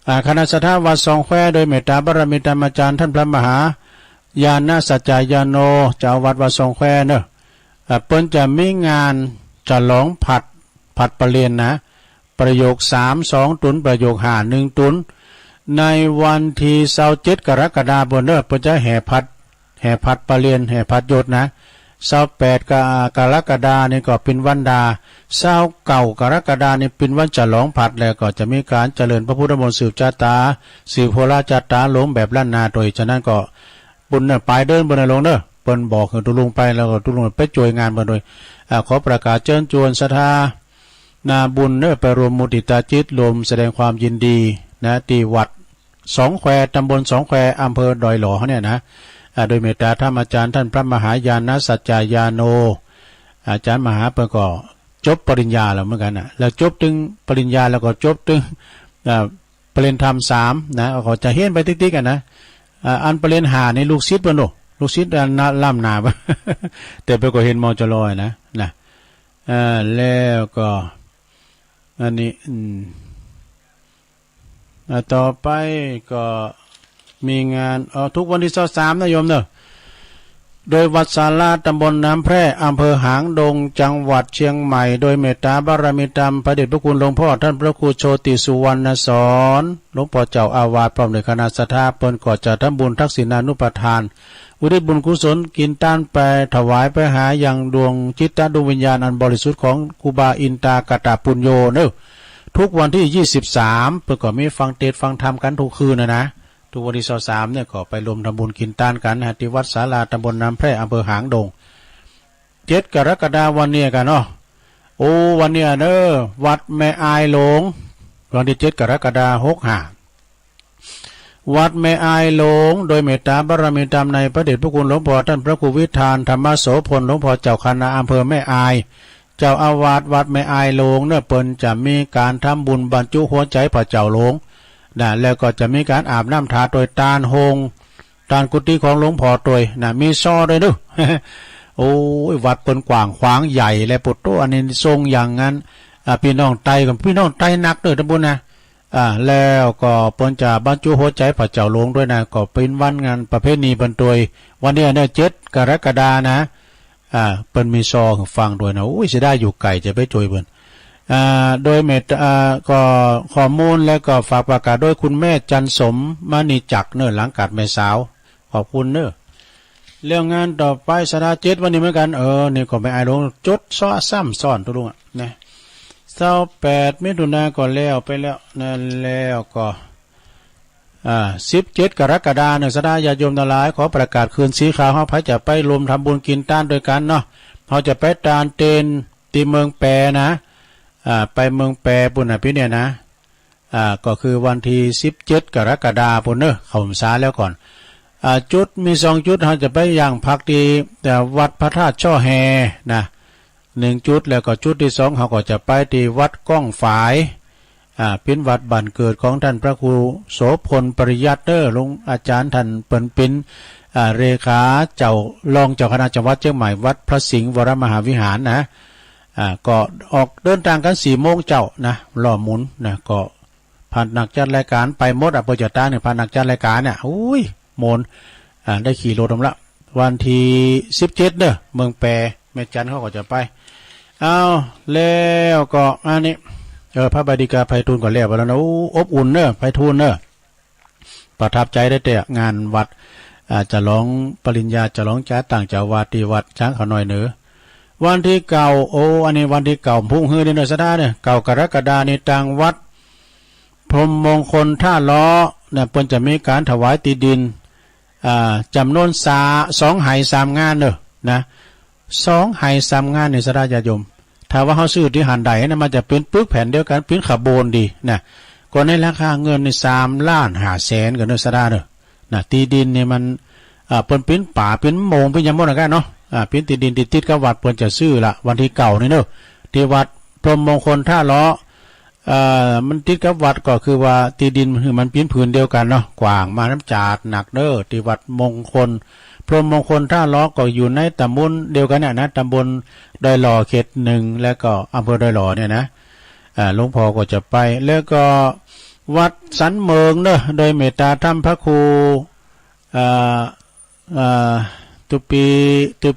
อ่า คณะศรัทธาวัดสองแคว โดยเมตตาบารมีธรรมอาจ๋ารย์ต้านพระมหาญาณสัจจายาโน เจ้าอาวาสวัดสองแควเนาะ อ่า เปิ้นจะมีงานฉลองผลัด ผลัดประเรียนนะ ประโยคสามสองตุ๊น ประโยคห้าหนึ่งตุ๊น ในวันตี้ซาวเจ็ดกรกฎาคมเปิ้นเนาะ เปิ้นจะแห่ผลัด แห่ผลัดประเรียน แห่ผลัดยศนะ ซาวแปดกะ กรกฎาคมนี่ก็เป๋นวันดา ซาวเก้ากรกฎาคมนี่เป๋นวันฉลองผลัด แล้วก็จะมีก๋านเจริญพระพุทธมนต์สืบจะต๋า สืบโหราจะต๋าหลวงแบบล้านนาโตย ฉะนั้นก็ บุญเน่อ ป๋ายเดินเปิ้นเน่อ โลงเน่อ เปิ้นบอกหื้อตุ๊ลุงไป แล้วก็ตุ๊ลุงไปจ้วยงานเปิ้นโตย อ่า ขอประกาศเจิญจวนศรัทธานาบุญเน่อ ไปรวมมุติตาจิต รวมแสดงความยินดีนะ ตี้วัดสองแคว ตำบลสองแคว อำเภอดอยหล่อเนี่ยนะ อ่า โดยเมตตาธรรมอาจ๋ารย์ต้านพระมหาญาณสัจจายาโน อาจ๋ารย์มหาเปิ้นก็จบปริญญาแล้วเหมือนกั๋นนะ แล้วจบตึงปริญญา แล้วก็จบตึง อ่า ประเรียนธรรมสามนะ ก็จะเฮียนไปติ๊กๆ กั๋นนะ อ่า อันประเรียนห้านี่ลูกศิษย์เปิ้นโน่ ลูกศิษย์อันนะ ล้ำหน้า แต่เปิ้นก็เฮียน มจร นะ นะ อ่า แล้วก็ อันนี้ อืม อ่า ต่อไปก็มีงาน อ๋อ ทุกวันตี้ซาวสามนะโยมเนาะ โดยวัดศาลาตำบลน้ำแพร่ อำเภอหางดง จังหวัดเชียงใหม่ โดยเมตตาบารมีธรรมพระเดชพระคุณหลวงพ่อต้านพระครูโชติสุวรรณสอน หลวงป้อเจ้าอาวาส พร้อมด้วยคณะศรัทธา เปิ้นก็จะทำบุญทักษิณานุปทาน อุทิศบุญกุศล กิ๋นตานไป ถวายไปหายังดวงจิตดวงวิญญาณอันบริสุทธิ์ของครูบาอินตากตปุญโญเนาะ ทุกวันตี้ยี่สิบสาม เปิ้นก็มีฟังเตสน์ฟังธรรมกั๋นทุกคืนนะนะ ทุกวันตี้ซาวสามเนี่ยก็ไปรวมทำบุญกิ๋นตานกั๋นนะ ตี้วัดศาลาตำบลน้ำแพร่ อำเภอหางดง เจ็ดกรกฎาคมวันนี้กั๋นเนาะ โอ้ วันนี้เนาะ วัดแม่อายหลวง วันตี้เจ็ดกรกฎาคมหกห้า วัดแม่อายหลวง โดยเมตตาบารมีธรรมในพระเดชพระคุณหลวงป้อต้านพระครูวิธานธรรมโสภณ หลวงป้อเจ้าคณะอำเภอแม่อาย เจ้าอาวาสวัดแม่อายหลวงเนาะ เปิ้นจะมีก๋านทำบุญบรรจุหัวใจ๋ป้อเจ้าหลวงนะ แล้วก็จะมีก๋านอาบน้ำถาโตยตานโฮง ตานกุฏิของหลวงป้อโตยนะ มีซ้อโตยเนาะ โอ้ย วัดเปิ้นกว้างขวางใหญ่แล ปุโต อันนี้ทรงอย่างนั้น อ่า ปี้น้องไตก็ ปี้น้องไตนักเนาะ ต้านบุญนะ อ่า แล้วก็เปิ้นจะบรรจุหัวใจ๋พระเจ้าหลวงตวยนะ ก็เป๋นวันงานประเพณีเปิ้นตวย วันนี้เนี่ย เจ็ดกรกฎานะ อ่า เปิ้นมีซอหื้อฟังตวยนะ โอ้ย เสียดายอยู่ไก๋จะไปจ้วยเปิ้น อ่า โดยเมตตา อ่า ก็ข้อมูลแล้วก็ฝากประกาศโดยคุณแม่จันทร์สมมณีจักรเน่อ หลังกาดแม่สาว ขอบคุณเน่อ แล้วงานต่อไปศาลาเจ็ดวันนี้เหมือนกั๋น เออ นี่ก็แม่อายหลวงจดซ้อซ้ำซ้อนตุ๊ลุงอะนะ ซาวแปดมิถุนาก็แล้วไปแล้ว นั่นแล้วก็ อ่า สิบเจ็ดกรกฎาเน่อ ศาลาญาติโยมตังหลาย ขอประกาศคืนสีขาว เฮาใผจะไปรวมทำบุญกิ๋นตานตวยกั๋นเนาะ เฮาจะไปตานเตนตี้เมืองแปนะ อ่า ไปเมืองแปปู้นนะปี๋เนี่ยนะ อ่า ก็คือวันตี้สิบเจ็ดกรกฎาปู้นเน่อ เข้าพรรษาแล้วก่อน อ่า จุดมีสองจุด เฮาจะไปย่างผักตี้ อ่า วัดพระธาตุจ้อแฮนะ หนึ่งจุด แล้วก็จุดตี้สอง เฮาก็จะไปตี้วัดก้องฝาย อ่า เป๋นวัดบ้านเกิดของต้านพระครูโสภณ ปริยัติเน่อ หลวงอาจ๋ารย์ต้านเปิ้นเป๋น อ่า เลขาเจ้า รองเจ้าคณะจังหวัดเจียงใหม่ วัดพระสิงห์วรมหาวิหารนะ อ่า ก็ออกเดินตางกั๋นสี่โมงเจ๊านะ ล่อหมุนนะ ก็พานักจัดรายก๋านไปหมดอะ เปิ้นจะตางเนี่ย พานักจัดรายก๋านเนี่ย อุ้ย โมน อ่า ได้ขี่รถอำละ วันตี้สิบเจ็ดเน่อ เมืองแป แม่จันทร์เขาก็จะไป เอา แล้วก็อันนี้ เออ พระบาสิกาไพฑูรย์ก็แล้วไปแล้วนะ โอ้ อบอุ่นเน่อ ไพฑูรย์เน่อ ประทับใจ๋ได้แต๊ งานวัด อ่า ฉลองปริญญา ฉลองจ๋าตั้งเจ้าอาวาสตี้วัดช้างเขาน้อยเน่อ วันตี้เก้า โอ้ อันนี้วันตี้เก้า พุงหื้อนี่เน่อ ศาลาเนี่ย เก้ากรกฎานี่ตางวัดพรหมมงคลท่าล้อนะ เปิ้นจะมีก๋านถวายตี้ดิน อ่า จ๋ำนวนสา สองไหสามงานเน่อ นะ สองไหสามงานนี่ศาลาญาติโยม ถ้าว่าเฮาซื้อตี้หั้นได้นะ มันจะเป๋นปึกแผ่นเดียวกั๋น เป๋นขบวนดีนะ ก็ในราคาเงินนี่สามล้านห้าแสนกั๋นเน่อ ศาลาเน่อ นะ ตี้ดินนี่มัน อ่า เปิ้นเป๋นป๋า เป๋นโมง เป๋นหยังหมดอะก้าเนาะ อ่า เป๋นตี้ดินตี้ติดกับวัด เปิ้นจะซื้อละ วันตี้เก้านี่เน่อ ตี้วัดพรหมมงคลท่าล้อ เอ่อ มันติดกับวัดก็คือว่าตี้ดินหื้อมันเป๋นผืนเดียวกั๋นเนาะ กว้างมหาศาลหนักเน่อ ตี้วัดมงคล พรหมมงคลท่าล้อก็อยู่ในต๋ำบลเดียวกั๋นน่ะนะ ต๋ำบลดอยหล่อเขตหนึ่ง แล้วก็อำเภอดอยหล่อเนี่ยนะ อ่า หลวงพ่อก็จะไป แล้วก็วัดสันเหมิงเน่อ โดยเมตตาธรรมพระครู อ่า อ่า ตุปี ตุ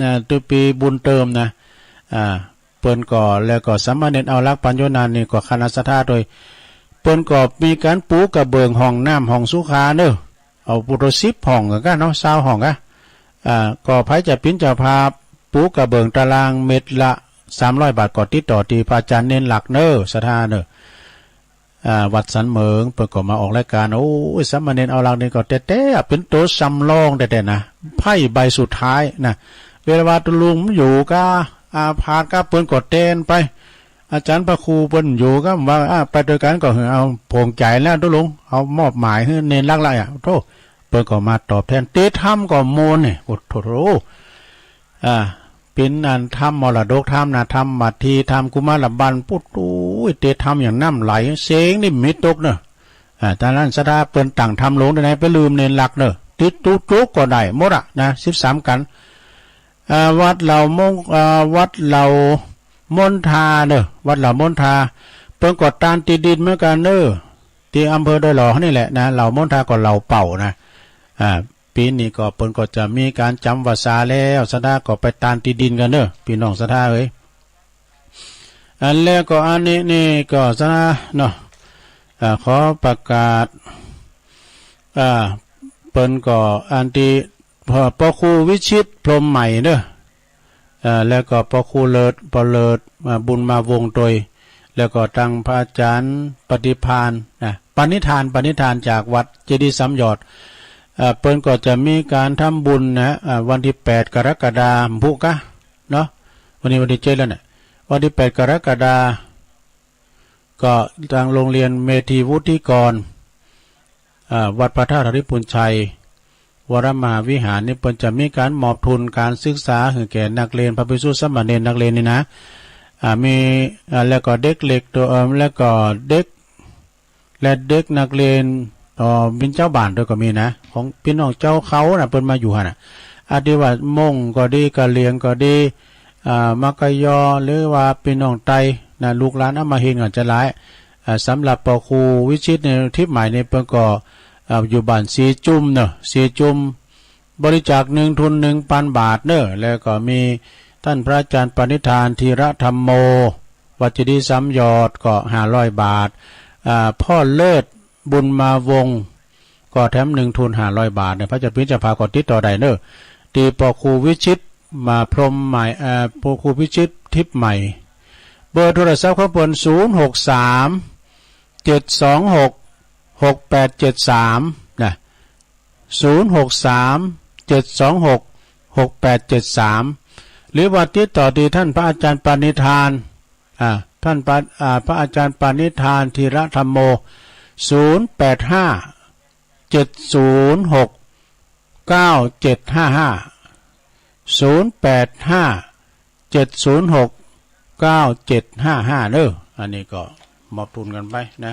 อ่า ตุปีบุญเติมนะ อ่า เปิ้นก็ แล้วก็สามเณรเอาลักษณ์ปัญโญนันท์นี่ก็คณะศรัทธาโดย เปิ้นก็มีก๋านปูกระเบื้องห้องน้ำห้องสุขาเน่อ เอาปูโตสิบห้องกะเนาะ ซาวห้องกะ อ่า ก็ใผจะเป๋นเจ้าภาพปูกระเบื้องตารางเมตรละสามร้อยบาท ก็ติดต่อตี้พระอาจ๋ารย์เณรหลักเน่อ ศรัทธาเน่อ อ่า วัดสันเหมิง เปิ้นก็มาออกรายก๋าน โอ้ย สามเณรเอาลักษณ์นี่ก็แต๊ๆ เป๋นตั๋วสำรองแต๊ๆ นะ ไพ่ใบสุดท้ายนะ เวลาว่าตุ๊ลุงอยู่กะ อาพาธกะ เปิ้นก็แตนไป อาจ๋ารย์พระครูเปิ้นอยู่กะ ว่า อ่า ไปตวยกั๋นก็หื้อเอา ผงใจ๋แล้วตุ๊ลุง เอามอบหมายหื้อเณรหลักละอะ โธ่ เปิ้นก็มาตอบแตน เตธรรมก็โมนนี่ โอ้โธ่ อ่า เป๋นอันธรรมมรดกธรรมนะ ธรรมมัทธี ธรรมกุมารบัล ปุ๊ด โอ้ย เตธรรมอย่างน้ำไหล เสียงนี่มีตกเน่อ อ่า ตางนั้นศรัทธาเปิ้นตั้งธรรมลงตี้ไหน ไปลืมเณรหลักเน่อ ติดตุ๊จุกก็ได้หมดอะนะ สิบสามกั๋น อ่า วัดเหล่ามง อ่า วัดเหล่ามณฑาเน่อ วัดเหล่ามณฑา เปิ้นก็ตานตี้ดินเหมือนกั๋นเน่อ ตี้อำเภอดอยหล่อนี่แหละนะ เหล่ามณฑาก็เหล่าเป่านะ อ่า ปี๋นี้ก็เปิ้นก็จะมีก๋านจ๋ำวรรษาแล้ว ศรัทธาก็ไปตานตี้ดินกั๋นเน่อ ปี้น้องศรัทธาเอ๋ย อันแล้วก็อันนี้นี่ก็ศรัทธาเนาะ อ่า ขอประกาศ อ่า เปิ้นก็อันตี้ พระ พระครูวิชิตพรหมใหม่เน่อ อ่า แล้วก็พระครูเลิศ พระเลิศ อ่า บุญมาวงศ์ตวย แล้วก็ตังพระอาจ๋ารย์ปฏิภาณนะ ปณิธาน ปณิธานจากวัดเจดีย์สามยอด อ่า เปิ้นก็จะมีก๋านทำบุญนะ อ่า วันตี้แปดกรกฎาคมพุกะเนาะ วันนี้วันตี้เจ็ดแล้วเนี่ย วันตี้แปดกรกฎาคม ก็ตังโรงเรียนเมธีวุฒิกร อ่า วัดพระธาตุหริภุญชัย วรมหาวิหารนี่ เปิ้นจะมีก๋านมอบทุนก๋านศึกษาหื้อแก่นักเรียน พระภิกษุสามเณรนักเรียนนี่นะ อ่า มี อ่า แล้วก็เด็กเล็กตัว เอิ่ม แล้วก็เด็ก และเด็กนักเรียน เอ่อ เป๋นจาวบ้านตวยก็มีนะ ของปี้น้องจาวเขานะ เปิ้นมาอยู่หั้นน่ะ อา ตี้ว่ามงก็ดี กะเหรี่ยงก็ดี อ่า มะกะยอ หรือว่าปี้น้องไตนะ ลูกหลานอำมาตย์หินก็จะหลาย อ่า สำหรับป้อครูวิชิตนี่ ทิพย์ใหม่นี่เปิ้นก็ อ่า อยู่บ้านสีจุมเนาะ สีจุม บริจาคหนึ่งทุนหนึ่งปันบาทเนาะ แล้วก็มีต้านพระอาจารย์ปณิธานธีระธัมโม วัดเจดีย์สามยอดก็ห้าร้อยบาท อ่า พ่อเลิศบุญมาวงศ์ก็แถมหนึ่งทุนห้าร้อยบาทเนาะ พระเจ้าปิณฑิจพาก็ติดต่อได้เนาะ ตี้ป้อครูวิชิตมาพรหมใหม่ เอ่อ ป้อครูวิชิตทิพย์ใหม่ เบอร์โทรศัพท์ของเปิ้น ศูนย์หกสาม เจ็ดสองหก หกแปดเจ็ดสาม นะ ศูนย์หกสาม เจ็ดสองหก หกแปดเจ็ดสาม หรือว่าติดต่อตี้ต้านพระอาจารย์ปณิธาน อ่า ต้านปะ อ่า พระอาจารย์ปณิธานธีระธัมโม ศูนย์แปดห้า เจ็ดศูนย์หก เก้าเจ็ดห้าห้า ศูนย์แปดห้า เจ็ดศูนย์หก เก้าเจ็ดห้าห้า เนาะ อันนี้ก็มอบทุนกั๋นไปนะ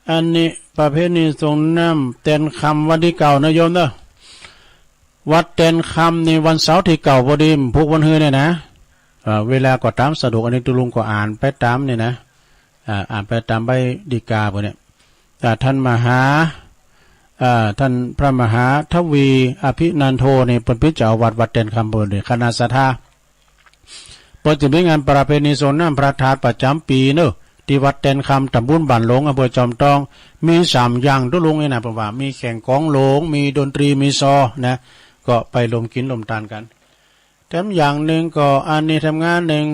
อันนี้ประเพณีส่งน้ำแตนคำวันตี้เก้านะโยมเนาะ วัดแตนคำนี่วันเสาร์ตี้เก้าพอดี พุกวันฮือเนี่ยนะ อ่า เวลาก็ต๋ามสะดวก อันนี้ตุ๊ลุงก็อ่านไปต๋ามนี่นะ อ่า อ่านไปต๋ามใบดีกาเปิ้นเนี่ย อ่า ต้านมหา อ่า ต้านพระมหาทวีอภินันโทนี่ เปิ้นเป๋นเจ้าอาวาสวัดแตนคำ เปิ้นเป๋นคณะศรัทธา เปิ้นจะมีงานประเพณีส่งน้ำพระธาตุประจ๋ำปี๋เนาะ ตี้วัดแตนคำ ต๋ำบลบ้านหลง อำเภอจอมตอง มีสามอย่างตุ๊ลุงนี่นะ เปิ้นว่ามีแข่งกลองหลง มีดนตรี มีซอนะ ก็ไปร่วมกิ๋นร่วมตานกั๋น แถมอย่างนึ่งก็ อันนี้แถมงานนึ่ง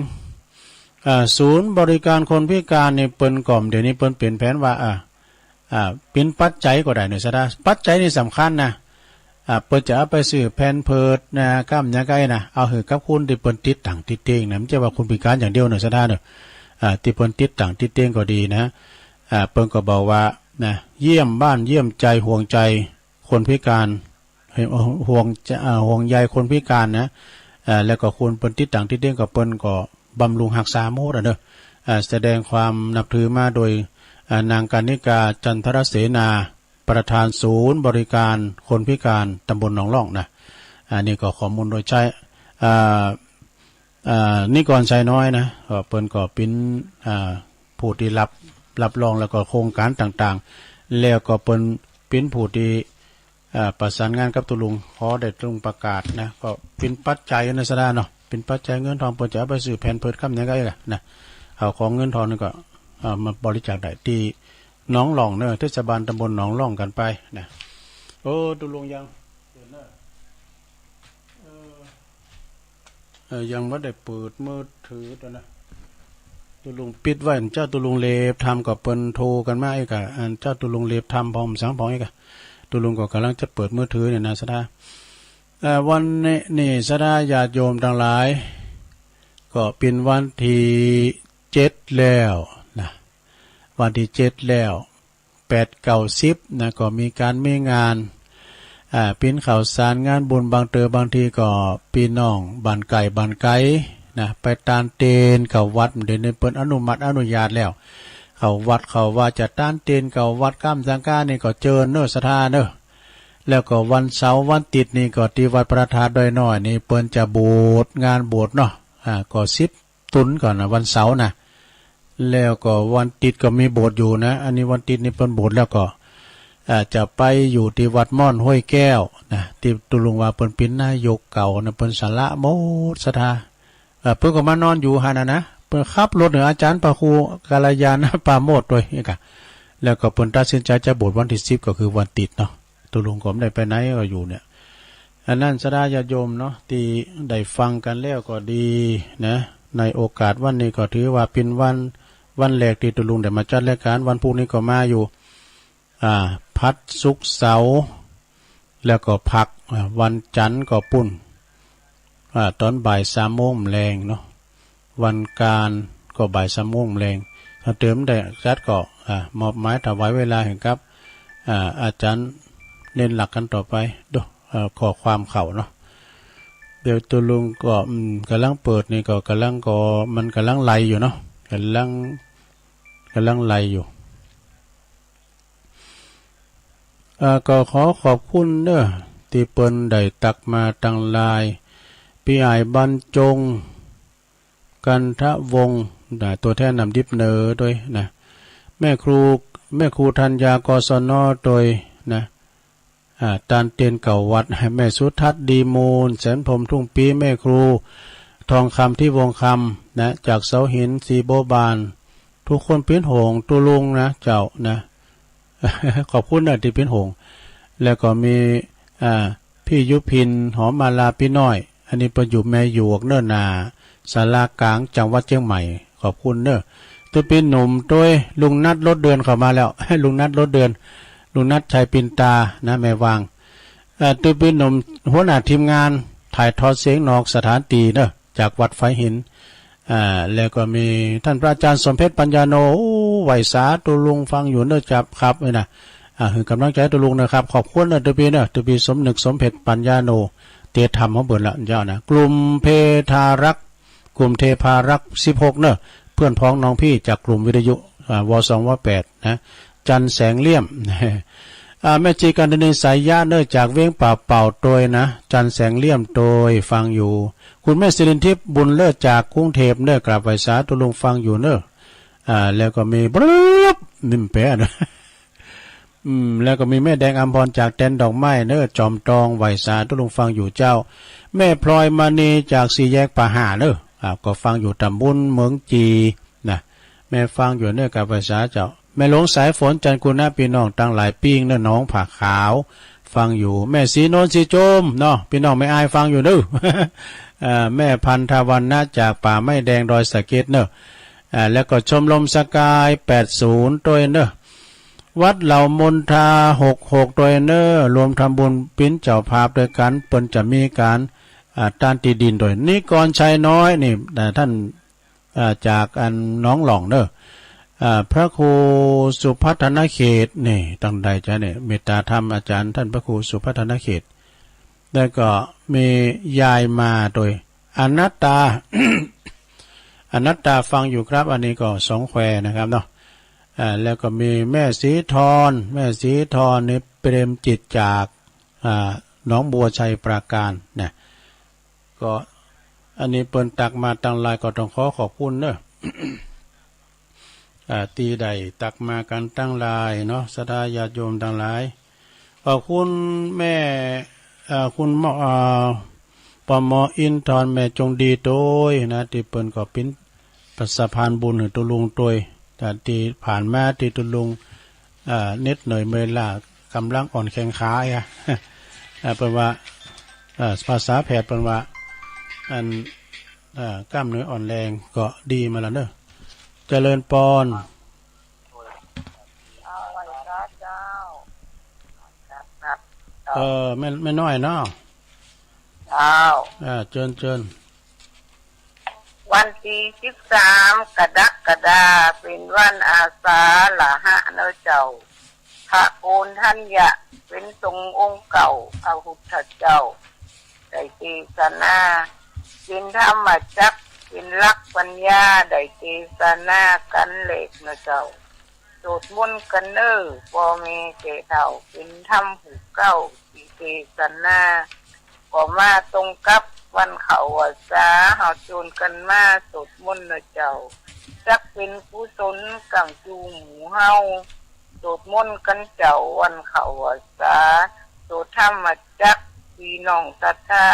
อ่า ศูนย์บริการคนพิการนี่เปิ้นก็ เดี๋ยวนี้เปิ้นเปลี่ยนแผนว่า อ่า อ่า เป๋นปัจจัยก็ได้เนาะศรัทธา ปัจจัยนี่สำคัญนะ อ่า เปิ้นจะเอาไปซื้อแพมเพิร์สนะ ก้ามหยังก็ได้นะ เอาหื้อกับคนตี้เปิ้นติดตั๋งติดเต๊งนะ บ่ใจ้ว่าคนพิการอย่างเดียวเนาะศรัทธาเนาะ อ่า ตี้เปิ้นติดตั๋งติดเต๊งก็ดีนะ อ่า เปิ้นก็บอกว่านะ เยี่ยมบ้านเยี่ยมใจ ห่วงใจ๋คนพิการ ห่วง อ่า ห่วงใยคนพิการนะ อ่า แล้วก็คนเปิ้นติดตั๋งติดเต๊งก็เปิ้นก็บำรุงฮักษาหมดอะเนาะ อ่า แสดงความนับถือมาโดย อ่า นางกรรณิกา จันทรเสนา ประธานศูนย์บริการคนพิการตำบลหนองล่องนะ อันนี้ก็ข้อมูลโดยใช้ อ่า อ่า นิกรชัยน้อยนะ ก็เปิ้นก็เป๋น อ่า ผู้ตี้รับ รับรองแล้วก็โครงก๋านต่างๆ แล้วก็เปิ้นเป๋นผู้ตี้ อ่า ประสานงานกับตุ๊ลุง ขอได้ตุ๊ลุงประกาศนะ ก็เป๋นปัจจัยนะศรัทธาเนาะ เป๋นปัจจัยเงินทอง เปิ้นจะเอาไปซื้อแพมเพิร์สก้ามหยังก็ได้นะ เอาของเงินทองนี่ก็ อ่า มาบริจาคได้ตี้หนองล่องเนาะ เทศบาลตำบลหนองล่องกั๋นไปนะ โอ้ ตุ๊ลุงยัง เออ เออ ยังบ่ได้เปิดมือถือต๋อนนะ ตุ๊ลุงปิดไว้ เจ้าตุ๊ลุงเหลบทำก็เปิ้นโทรกั๋นมาอีกอะ อันเจ้าตุ๊ลุงเหลบทำผ่องสังผ่องอีกอะ ตุ๊ลุงก็ก่ำลังจะเปิดมือถือเนี่ยนะศรัทธา เอ่อ วันนี้นี่ศรัทธาญาติโยมตังหลาย ก็เป๋นวันตี้เจ็ดแล้วนะ วันตี้เจ็ดแล้ว แปด เก้า สิบ นะ ก็มีก๋านมีงาน อ่า ปิ้นข้าวสารงานบุญ บางเต๋อบางทีก็ปี้น้องบ้านใก้บ้านไก๋นะ ไปตานเตนเข้าวัด เดี๋ยวนี้เปิ้นอนุมัติอนุญาตแล้ว เข้าวัดเข้าวา จะตานเตนเข้าวัดก้ามสังกานี่ก็เจิญเนาะศรัทธาเนาะ แล้วก็วันเสาร์วันติ๊ดนี่ก็ตี้วัดพระธาตุดอยน้อยนี่เปิ้นจะโบสถ์ งานโบสถ์เนาะ อ่า ก็สิบ ตุนก่อนนะ วันเสาร์นะ แล้วก็วันติ๊ดก็มีโบสถ์อยู่นะ อันนี้วันติ๊ดนี่เปิ้นโบสถ์แล้วก็ อ่า จะไปอยู่ตี้วัดม่อนห้วยแก้วนะ ตี้ตุ๊ลุงว่าเปิ้นเป๋นนายกเก่านะ เปิ้นสละหมดศรัทธา อ่า เปิ้นก็มานอนอยู่หั้นน่ะนะ เปิ้นขับรถหื้ออาจ๋ารย์พระครูกัลยาณปราโมทย์ตวยอีกอะ แล้วก็เปิ้นตัดสินใจ๋จะโบสถ์วันตี้สิบ ก็คือวันติ๊ดเนาะ ตุ๊ลุงก็บ่ได้ไปไหนก็อยู่เนี่ย อันนั้นศรัทธาญาติโยมเนาะ ตี้ได้ฟังกั๋นแล้วก็ดีนะ ในโอกาสวันนี้ก็ถือว่าเป๋นวัน วันแรกตี้ตุ๊ลุงได้มาจัดรายก๋าน วันพุธนี้ก็มาอยู่ อ่า ผัด ศุกร์ เสาร์ แล้วก็พัก อ่า วันจันทร์ก็ปู้น อ่า ต๋อนบ่ายสามโมงแลงเนาะ วันอังคารก็บ่ายสามโมงแลง ถ้าเติมได้จัดก็ อ่า มอบหมายถวายเวลาหื้อกับ อ่า อาจ๋ารย์เน้นหลักกั๋นต่อไป ดู เอ่อ ข้อความเข้าเนาะ เดี๋ยวตุ๊ลุงก็ อืม ก่ำลังเปิดนี่ก็ก่ำลังก็ มันก่ำลังไล่อยู่เนาะ ก่ำลัง ก่ำลังไล่อยู่ เอ่อ ก็ขอขอบคุณเนาะ ตี้เปิ้นได้ตักมาตังไลน์ ปี้อ้ายบรรจง กันทะวงศ์ นะ ตั๋วแทนน้ำดิบเหนือตวยนะ แม่ครู แม่ครูธัญญา กศน โตยนะ อ่า ต้านเตียนเก่าวัด แม่สุทัศน์ ดีมูล แสนพรหม ทุ่งปี้ แม่ครูทองคำ ทิพย์วงศ์คำนะ จากเสาหิน ศรีบัวบาน ทุกคนเป๋นห่วงตุ๊ลุงนะเจ้านะ ขอบคุณนะตี้เป๋นห่วง แล้วก็มี อ่า พี่ยุพิน หอมมาลา ปี้น้อย อันนี้เปิ้นอยู่แม่หยวกเน่อ หน้าศาลากลางจังหวัดเจียงใหม่ ขอบคุณเน่อ ตุ๊เป๋นหนุ่มโตย ลุงนัท ลดเดือนเข้ามาแล้ว ลุงนัท ลดเดือน ลุงนัท ชัยปินตา นะ แม่วาง เอ่อ ตุ๊เป๋นหนุ่ม หัวหน้าทีมงานถ่ายทอดเสียงนอกสถานตี้เน่อ จากวัดฝายหิน อ่า แล้วก็มีต้านพระอาจ๋ารย์สมเพชร ปัญญาโน โอ้ ไหว้สาตุ๊ลุงฟังอยู่เน่อ จับครับนี่นะ อ่า หื้อก๋ำลังใจ๋ตุ๊ลุงนะครับ ขอบคุณเน่อ ตุ๊ปี้เน่อ ตุ๊ปี้สมนึก สมเพชร ปัญญาโน เตียธรรมของเปิ้นละเจ้านะ กลุ่มเทพารักษ์ กลุ่มเทพารักษ์ สิบหก เน่อ เปื้อนพ้องน้องพี่จากกลุ่มวิทยุ อ่า ว สอง ว แปด นะ จันทร์แสงเลี่ยม อ่า แม่ชีกันทนี สายยะ เน่อ จากเวียงป่าเป่าโตยนะ จันทร์แสงเลี่ยมโตยฟังอยู่ คุณแม่สิรินทิพย์ บุญเลิศ จากกรุงเทพฯ เน่อ กราบไหว้สาตุ๊ลุงฟังอยู่เน่อ อ่า แล้วก็มี บรึบ นิ่มแป๋นะ อืม แล้วก็มีแม่แดงอำพรจากแดนดอกไม้เน่อ จอมตอง ไหว้สาตุ๊ลุงฟังอยู่เจ้า แม่พลอยมณีจากสี่แยกป่าห่าเน่อ อ่า ก็ฟังอยู่ตำบลเมืองจีนะ แม่ฟังอยู่เน่อ กราบไหว้สาเจ้า แม่หลวงสายฝน จันทร์กุณะ ปี้น้องตังหลายปิ้งเน่อ หนองผาขาว ฟังอยู่ แม่ศรีนวล ศรีโจมเนาะ ปี้น้องแม่อายฟังอยู่เน่อ เอ่อ แม่พันธวรรณะจากป่าไม้แดงดอยสะเก็ดเน่อ อ่า แล้วก็ชมรมสกาย แปดศูนย์ โตยเน่อ วัดเหล่ามนทา หกหก โตยเน่อ รวมทำบุญเป๋นเจ้าภาพตวยกั๋น เปิ้นจะมีก๋าน อ่า ต้านตี้ดินโตย นิกรชัยน้อยนี่ อ่า ต้าน อ่า จากอันหนองหล่องเน่อ อ่า พระครูสุพัฒนเขตนี่ ตังใดจ๊ะเนี่ย เมตตาธรรมอาจ๋ารย์ต้านพระครูสุพัฒนเขต แล้วก็มียายมาโตย อนัตตา อนัตตาฟังอยู่ครับ อันนี้ก็สองแควนะครับเนาะ อ่า แล้วก็มีแม่ศรีธร แม่ศรีธรนี่เปรมจิตจาก อ่า หนองบัวไชยปราการนะ ก็อันนี้เปิ้นตักมาตังหลายก็ต้องขอขอบคุณเน่อ อ่า ตี้ได้ตักมากั๋นตังหลายเนาะ ศรัทธาญาติโยมตังหลาย ขอบคุณแม่ อ่า คุณหมอ อ่า ปอมอ อินทร์ทอน แม่จงดีโตยนะ ตี้เปิ้นก็เป๋นสะพานบุญหื้อตุ๊ลุงโตย แต่ตี้ผ่านมาตี้ตุ๊ลุง อ่า เหน็ดเหนื่อยเมื่อยล้า ก๋ำลังอ่อนแข้งขาอะ อ่า เปิ้นว่า อ่า ภาษาแพทย์เปิ้นว่า อัน อ่า กล้ามเนื้ออ่อนแรงก็ดีมาแล้วเน่อ เจริญปอน เออ แม่ แม่น้อยเนาะ เจ้า อ่า เจิญ เจิญ วันตี้สิบสามกรกฎาคม เป๋นวันอาสาฬหะเน่อเจ้า พระโกณฑัญญะ เป๋นสงฆ์องค์เก๊า พระพุทธเจ้า ได้เตสนา เป๋นธรรมจักร เป๋นหลักปัญญา ได้เตสนากั๋นแลกเน่อเจ้า สวดมนต์กั๋นเน่อ ป้อแม่แก่เฒ่า เป๋นธรรมผู้เก๊า ตี้เตสนา ก็มาตรงกับวันเข้าพรรษา เฮาจวนกั๋นมาสวดมนต์เน่อเจ้า จักเป๋นกุศลก้ำจูหมู่เฮา สวดมนต์กั๋นเจ้า วันเข้าพรรษา สวดธรรมจักร ปี้น้องศรัทธา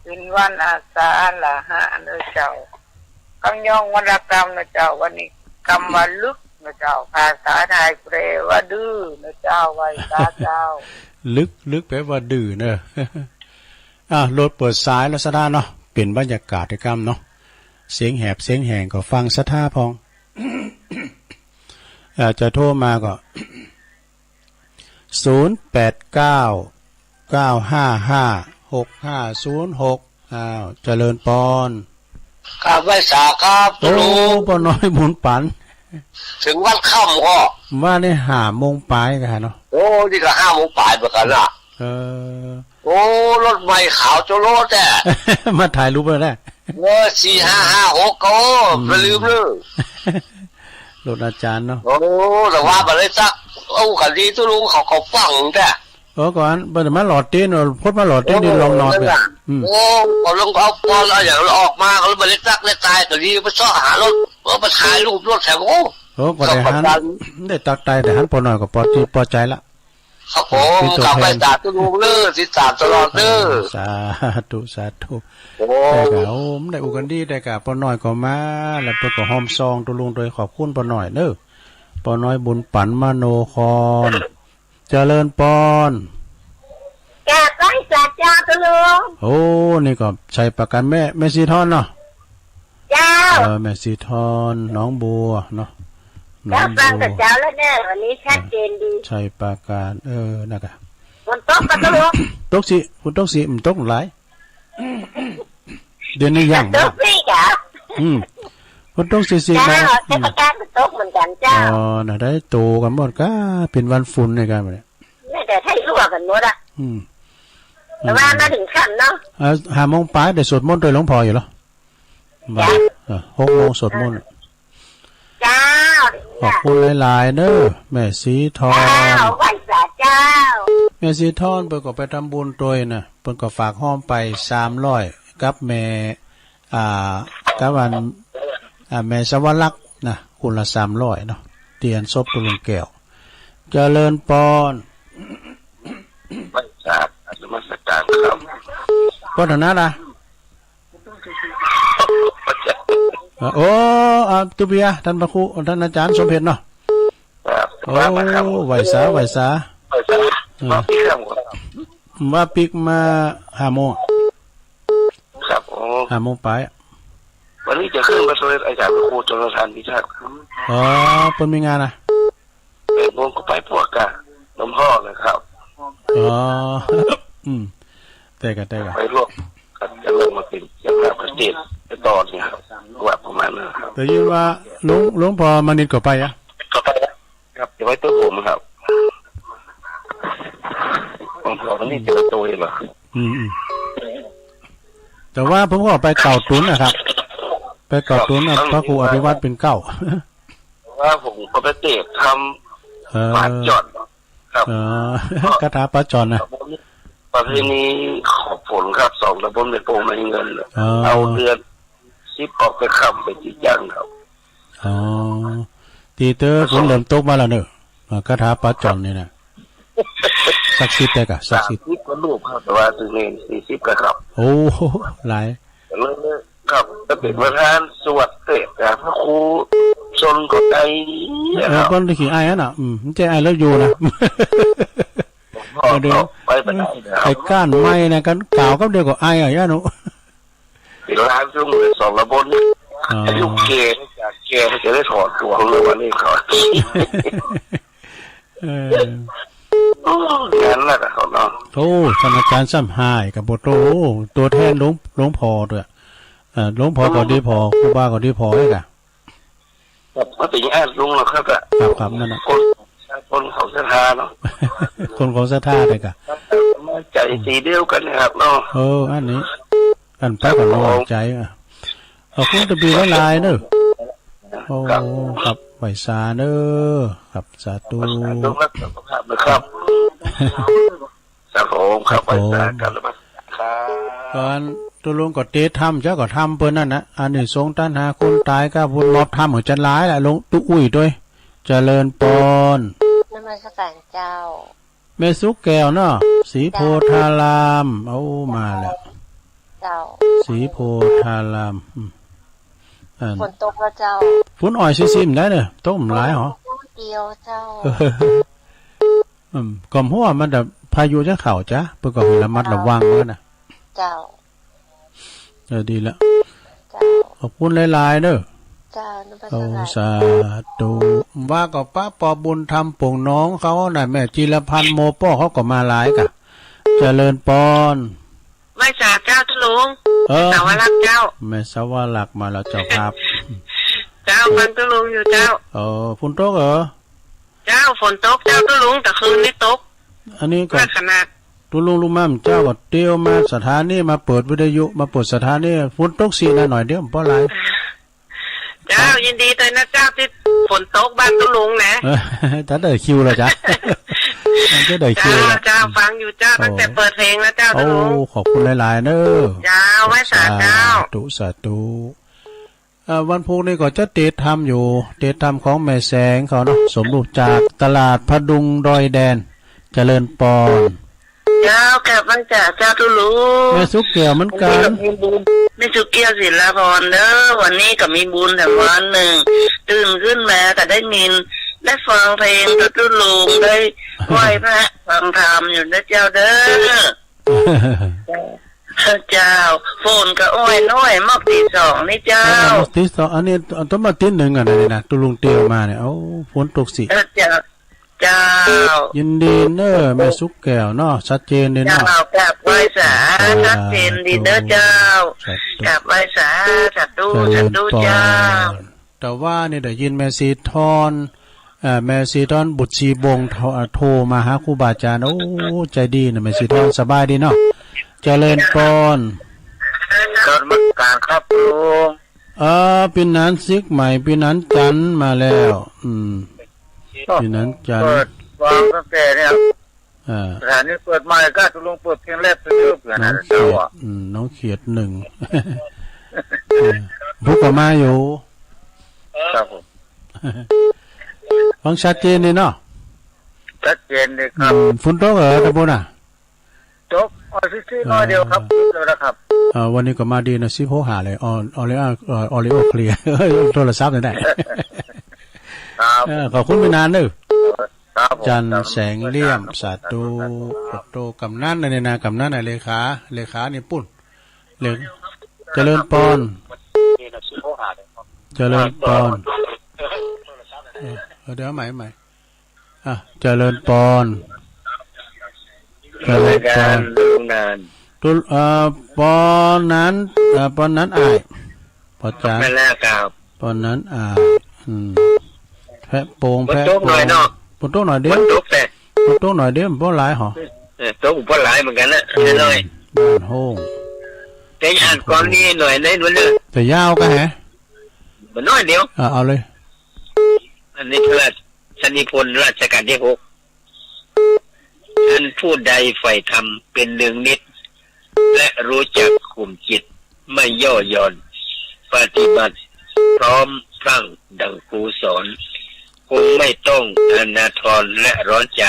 เป๋นวันอาสาฬหะเน่อเจ้า กำยองวรรณกรรมเน่อเจ้า วันนี้กำว่าลึกเน่อเจ้า ภาษาไทยแปลว่าดื้อเน่อเจ้า ไหว้สาเจ้า ลึก ลึกแปลว่าดื้อเน่อ อ่ะ รถเปิดสายแล้วศรัทธาเนาะ เป๋นบรรยากาศตี้กำเนาะ เสียงแหบเสียงแห้งก็ฟังศรัทธาพ่อง อ่า จะโทรมาก็ ศูนย์แปดเก้า เก้าห้าห้า หกห้าศูนย์หก อ้าว เจริญปอน ครับ ไหว้สาครับ โอ้ ตุ๊ลุง ป้อน้อยบุญปัน เถิงวัดค่ำก็ ว่านี่ห้าโมงป๋ายกั๋นเนาะ โอ้ นี่ก็ห้าโมงป๋ายเหมือนกั๋นนะ เออ โอ้ รถใหม่ขาวโจ๊ะโล้แต๊ มาถ่ายรูปแล้วนะ เออ สี่ห้าห้าหก ก็ อืม บ่ลืมเลย รถอาจ๋ารย์เนาะ โอ้ แต่ว่าบ่ได้จัก เอ้า ก็ดีตุ๊ลุงเขา เขาฟังแต๊ เออ ก่อน บ่ได้มาหลอดตี้น พดมาหลอดตี้น โอ้ นี่ลองนอน นั่นน่ะ ไป อืม โอ้ ก็ลองเอาปอนเอาอย่างออกมา ก็บ่ได้จักได้ตาย ก็ดีไปเซาะหารถ เออ ไปถ่ายรูปรถแถว โอ้ โอ้ ก็ได้หัน ได้ตักไต ได้หันป้อน้อยก็ปอดีปอใจ๋ละ ครับผม เป๋นตั๋วแทน กราบไหว้สาธุลุงเน้อ ติดต๋ามตลอดเน้อ เออ สาธุ สาธุ โอ้ แต่ก็ โอ้ มันได้อู้กั๋นดี แต่ก็ป้อน้อยก็มา แล้วเปิ้นก็ฮ่อมส่องตุ๊ลุงโดย ขอบคุณป้อน้อยเน้อ ป้อน้อยบุญปั๋นมโนคร เจริญปอน กราบไหว้สาเจ้าตุ๊ลุง โอ้ นี่ก็ชัยปราการ แม่ แม่สีทอนเนาะ เจ้า เออ แม่สีทอน หนองบัวเนาะ หนองบัว เจ้า ฟังแต่เจ๊าแล้วเนี่ย วันนี้ชัดเจนดี ชัยปราการ เออ นั่นกะ ฝนตกก่อตุ๊ลุง ตกสิ ฝนตกสิ มันตกหลาย เดี๋ยวนี้ยัง ตกสิกะ อืม ฝนตกสิ เจ้า เนาะ ชัยปราการมันตกเหมือนกั๋นเจ้า อ๋อ น่ะ ได้โตกั๋นหมดกะ เป๋นวันฝนในการเนี่ย เนี่ยแต่ไทยรั่วกั๋นหมดอะ อืม แต่ว่ามาเถิงค่ำเนาะ เอ่อ ห้าโมงป๋ายได้สวดมนต์ตวยหลวงพ่ออยู่เหรอ บ่าย เออ หกโมงสวดมนต์ เจ้า ขอบคุณหลายๆ เน้อ แม่สีทอน เจ้า ไหว้สาเจ้า แม่สีทอนเปิ้นก็ไปทำบุญตวยนะ เปิ้นก็ฝากฮ่อมไปสามร้อย กับแม่ อ่า กับอัน อ่า แม่สวรรคนะ คนละสามร้อยเนาะ เตียนศพตุ๊ลุงแก้ว เจริญปอน ไหว้สา นมัสการครับ ปอนเถาะนะ เอ่อ โอ้ อ่า ตุ๊เปีย ต้านพระครู ต้านอาจ๋ารย์สมเพชรเนาะ ครับ โอ้ ว่ามาครับ ไหว้สา ไหว้สา ไหว้สา เออ มาปิ๊กครับ ว่าปิ๊กมาห้าโมง ครับ โอ้ ห้าโมงป๋าย วันนี้จะขึ้นมาช่วยอาจ๋ารย์พระครูชลทานพิทักษ์ อ๋อ เปิ้นมีงานนะ แปดโมงก็ไปพวกกะหลวงพ่อนะครับ อ๋อ อืม แต่กะ แต่กะ ไปร่วมกัน จะลงมาเป๋นเจ้าภาพเกษตรไปต่อเนี่ยครับ ว่าประมาณนั้นครับ ได้ยินว่าหลวง หลวงพ่อมณิษฐ์ก็ไปอะ ก็ไปครับ จะไปตัวผมครับ หลวงพ่อมณิษฐ์จะไปตัวเองเหรอ อืม อืม แต่ว่าผมก็ไปเก้าตุ๊นนะครับ ไปเก้าตุ๊นนะ ครับ พระครูอภิวัตรเป๋นเก้า ว่าผมก็ไปเตะทำ เออ ปลาจ่อนครับ เออ คาถาปลาจ่อนนะ ประเพณีขอฝนครับ สองตำบลแม่โป่งแม่เงิน เออ เอาเดือนสิบออกไปค้ำไปตี้จั้งครับ อ๋อ ตี้เต๊อะ ฝนเริ่มตกมาแล้วเนอะ อ่า คาถาปลาจ่อนนี่นะ ศักดิ์สิทธิ์แต่กะ ศักดิ์สิทธิ์ สามสิบกว่ารูปครับ แต่ว่าตึงเณรสี่สิบกว่าครับ โอ้ หลาย เริ่มเลยครับ ก็เป๋นประธานสวดเสร็จครับ พระครูชนก็ได้ เออ ครับ คนตี้ขี้อายอะน่ะ อืม ไม่ใช่อายแล้วอยู่นะ พ่อ เดี๋ยว ไปไปได้นะครับ ไอ้ก้านไม้นะ กันกล่าวกับเดียวก็อายอะย่าหนู เป๋นล้านซุ่มเลย สองตำบลนี่ อ๋อ อายุแก่ แก่จะได้ถอนตัวเลยวันนี้เขา เออ โอ้ งานหนักอะเขาเนาะ โอ้ ท่านอาจ๋ารย์ซ้ำหายกับโบโต โอ้ ตั๋วแทนหลวง หลวงพ่อตวย เอ่อ หลวงพ่อก็ดีผ่อ ครูบาก็ดีผ่อเอกอะ ครับ มาเป๋นญาติลุงเหรอครับอะ ครับ ครับ นั่นน่ะ คน คนของศรัทธาเนาะ คนของศรัทธาเลยกะ มาใจ๋สีเดียวกั๋นนะครับเนาะ เออ อันนี้ อันไปก็ลงใจ๋อะ ขอบคุณตะบีหลายๆ เนอะ โอ้ ครับ ครับ ไหว้สาเนอะ ครับ สาธุ สาธุครับ สุขภาพนะครับ ครับผม ครับ ครับผม ไหว้สา กราบนมัสการครับ ก่อนตุ๊ลุงก็เตรียมทำ เจ้าก็ทำเปิ้นนั่นนะ อานิสงส์ตัณหาคนต๋ายก็บุญมอบทำหื้อจะหลายละ หลวงตุ๊อุ้ยตวย เจริญปอน นมัสการเจ้า แม่สุขแก้วเนาะ ศรีโพธาราม เจ้า เอามาแล้ว เจ้า ศรีโพธาราม อืม อัน ฝนตกแล้วเจ้า ฝนอ่อยซิมๆ ได้เนอะ ตกบ่หลายหรอ ตกนิดเดียวเจ้า อืม ก่อมหัวมันจะพายุจะเข้าจ้ะ เปิ้นก็หื้อระมัดระวังไว้นะ เจ้า เออ ดีแล้ว เจ้า ขอบคุณหลายๆ เนอะ เจ้า นมัสการ โอ้ สาธุ ว่าก็ป้าปอบุญธรรมโป่งหนองเขาน่ะ แม่จิรพันธ์โมป้อเขาก็มาหลายกะ เจริญปอน ไหว้สาเจ้าตุ๊ลุง เออ สาวรักษ์เจ้า แม่สาวรักษ์มาแล้วเจ้าครับ เจ้า ฟังตุ๊ลุงอยู่เจ้า เออ ฝนตกเหรอ เจ้า ฝนตกเจ้าตุ๊ลุง แต่คืนนี้ตก อันนี้ก็ ว่าขนาด ตุ๊ลุงลุงม่ำเจ้าก็เตียวมาสถานี มาเปิดวิทยุ มาเปิดสถานี ฝนตกสินะหน่อยเดียว บ่หลาย เจ้า ครับ ยินดีตวยนะเจ้าตี้ฝนตกบ้านตุ๊ลุงนะ เออ ถ้าได้คิวแล้วจ้ะ มันจะได้คิวแล้ว เจ้า เจ้า ฟังอยู่เจ้า โอ้ ตั้งแต่เปิดเพลงแล้วเจ้า โอ้ ตุ๊ลุง ขอบคุณหลายๆ เนอะ เจ้า ไหว้สาเจ้า สาธุ สาธุ เอ่อ วันพูกนี้ก็จะเตสน์ธรรมอยู่ เตสน์ธรรมของแม่แสงเขาเนาะ สมรูปจากตลาดพดุงดอยแดน เจริญปอน เจ้า กราบไหว้สาเจ้าตุ๊ลุง แม่สุขแก้วเหมือนกั๋น วันนี้ก็มีบุญ แม่สุขแก้วศิลาพรเด้อ วันนี้ก็มีบุญแถมวันนึ่ง ตื่นขึ้นมาก็ได้ยิน ได้ฟังเพลงเจ้าตุ๊ลุง ได้ไหว้พระฟังธรรมอยู่นะเจ้าเด้อ เจ้า ฝนก็อ้อยน้อย หมอกตี้สองนี่เจ้า เออ หมอกตี้สอง อันนี้ อันต้นมาตี้นึ่งอันนี้นะ ตุ๊ลุงเตียวมาเนี่ย โอ้ ฝนตกสิ เออ เจ้า เจ้า ยินดีเน่อ แม่สุขแก้วเนาะ ชัดเจนดีเนาะ เจ้า กราบไหว้สา สาธุ ชัดเจนดีเน่อเจ้า สาธุ กราบไหว้สา สาธุ เจริญปอน สาธุเจ้า แต่ว่านี่ได้ยินแม่สีทอง เอ่อ แม่สีทองบุตรศรีวงศ์โทร เอ่อ โทรมาหาครูบาอาจารย์ โอ้ ใจ๋ดีเน่อ แม่สีทอง สบายดีเนาะ เจริญปอน กราบนมัสการครับลุง เออ ปี้หนานสิกใหม่ ปี้หนานจันทร์มาแล้ว อืม ปี้หนานจันทร์ เปิดฟังตั้งแต่เนี่ย อ่า สถานีเปิดใหม่ก็ตุ๊ลุงเปิดเพลงแรกไปเรื่อยเปื่อย น้อง นะ เขียด เจ้าอะ อืม น้องเขียดนึ่ง เออ พูดกับมาอยู่ ครับผม ฟังชัดเจนดีเนาะ ชัดเจนดีครับ อืม ฝนตกเหรอตะปูนน่ะ ตก อ้อยซิ้อๆ น้อยเดียวครับ เออ หยุดแล้วนะครับ เออ วันนี้ก็มาดีนะ สิบหกห้าเลย ออ ออริโอ เอ่อ ออริโอเคลียร์ โทรศัพท์นี่ได้ ครับ เออ ขอบคุณปี้หนานเน่อ ครับผม จันทร์แสงเลี่ยม สาธุ สาธุ สาธุ กำนันนะเนี่ยนะ กำนันน่ะ เลขา เลขานี่ปุ้น เล เจริญปอน เจริญปอน เออ เดี๋ยวใหม่ ใหม่ อ่ะ เจริญปอน เจริญปอน ลุงหนาน ตุ๊ เอ่อ ปอนหนาน เอ่อ ปอนหนานอ้าย ปอจ๋ารย์ แม่นแล้วครับ ปอนหนานอ้าย อืม แพะโป่ง ฝนตกหน่อยเนาะ แพะโป่ง ฝนตกหน่อยเดียว ฝนตกแต่ ฝนตกหน่อยเดียว บ่หลายหรอ เออ ตกบ่หลายเหมือนกั๋นนะ อืม น้อยๆ บ้านโฮ่ง แต่อ่านก่อนนี่หน่อยได้หน่อยเน่อ แต่ยาวก็แหะ บ่น้อยเดียว อ่ะ เอาเลย อันนี้พระราชนิพนธ์รัชกาลตี้หก อันผู้ใดใฝ่ธรรมเป็นเนืองนิตย์ และรู้จักข่มจิตไม่ย่อหย่อน ปฏิบัติพร้อมพรั่งดังครูสอน คงไม่ต้องอนาทรและร้อนใจ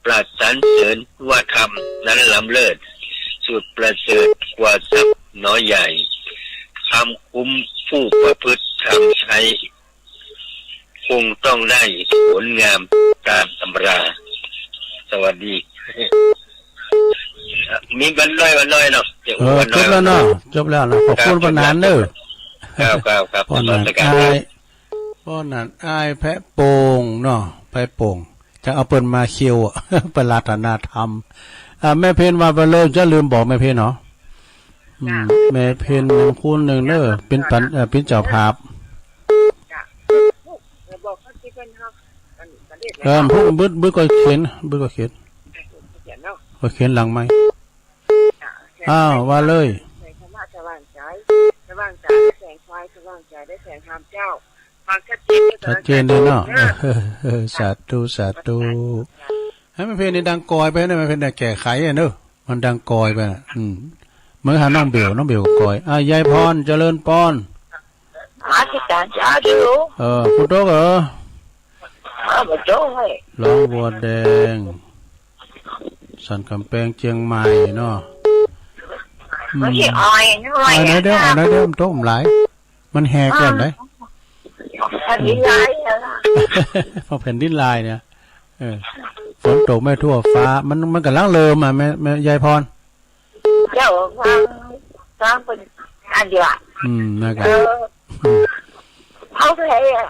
ปรารถสรรเสริญว่าธรรมนั้นล้ำเลิศ สุดประเสริฐกว่าทรัพย์น้อยใหญ่ คำคุ้มผู้ประพฤติธรรมใช้ คงต้องได้ผลงามตามตำรา สวัสดี มีวันน้อยวันน้อยเนาะ เดี๋ยว เออ วันน้อย จบแล้วเนาะ วันน้อย จบแล้วเนาะ ขอบคุณ ครับ ปอนหนานเน่อ ครับ ครับ ครับ ปอนหนาน นมัสการ อ้าย ปอนหนานอ้ายแพะโป่งเนาะ แพะโป่ง จะเอาเปิ้นมาเคี่ยวอะ ไปรัตนาธรรม อ่า แม่เพ็ญว่าไปเลย จะลืมบอกแม่เพ็ญเหรอ อืม จ้ะ แม่เพ็ญยังคูณนึ่งเน่อ เปิ้นปัน เอ่อ เปิ้นเจ้าภาพ จ้ะ เดี๋ยวบอกเขาสิเปิ้นเฮา เออ บึด บึดก็เขียน บึดก็เขียน เขียนเนาะ ก็เขียนหลังไมค์ จ้ะ อ้าว ว่าเลย แสงธรรมะสว่างใจ สว่างใจ แสงไฟ สว่างใจ ได้แสงธรรมเจ้า ฟังชัดเจน ชัดเจนเลยเนาะ เออ เออ สาธุ สาธุ ให้แม่เพ็ญนี่ดังกอยไปเน่อ แม่เพ็ญเนี่ยแก้ไขอะเน่อ มันดังกอยไปน่ะ อืม เหมือนหาน้องเบล น้องเบลกอย อ่ะ ยายพร เจริญปอน นมัสการเจ้า เออ ฝนตกเหรอ เออ บ่ตกเลย หนองบัวแดง สันกำแปง เจียงใหม่เนาะ อืม มันสิอ่อยน้อย อ่อยน้อยเดียว อ่ะ อ่อยน้อยเดียว มันตกบ่หลาย มันแหกก่อนได้ แผ่นดินไหวอะ เพราะแผ่นดินไหวเนี่ย เออ ฝนตกไม่ทั่วฟ้า มัน มันกำลังเริ่มอ่ะ แม่ แม่ยายพร เจ้าฟัง ฟังเปิ้นอันเดียวอะ อืม นั่นก็ เออ เอาไปอะ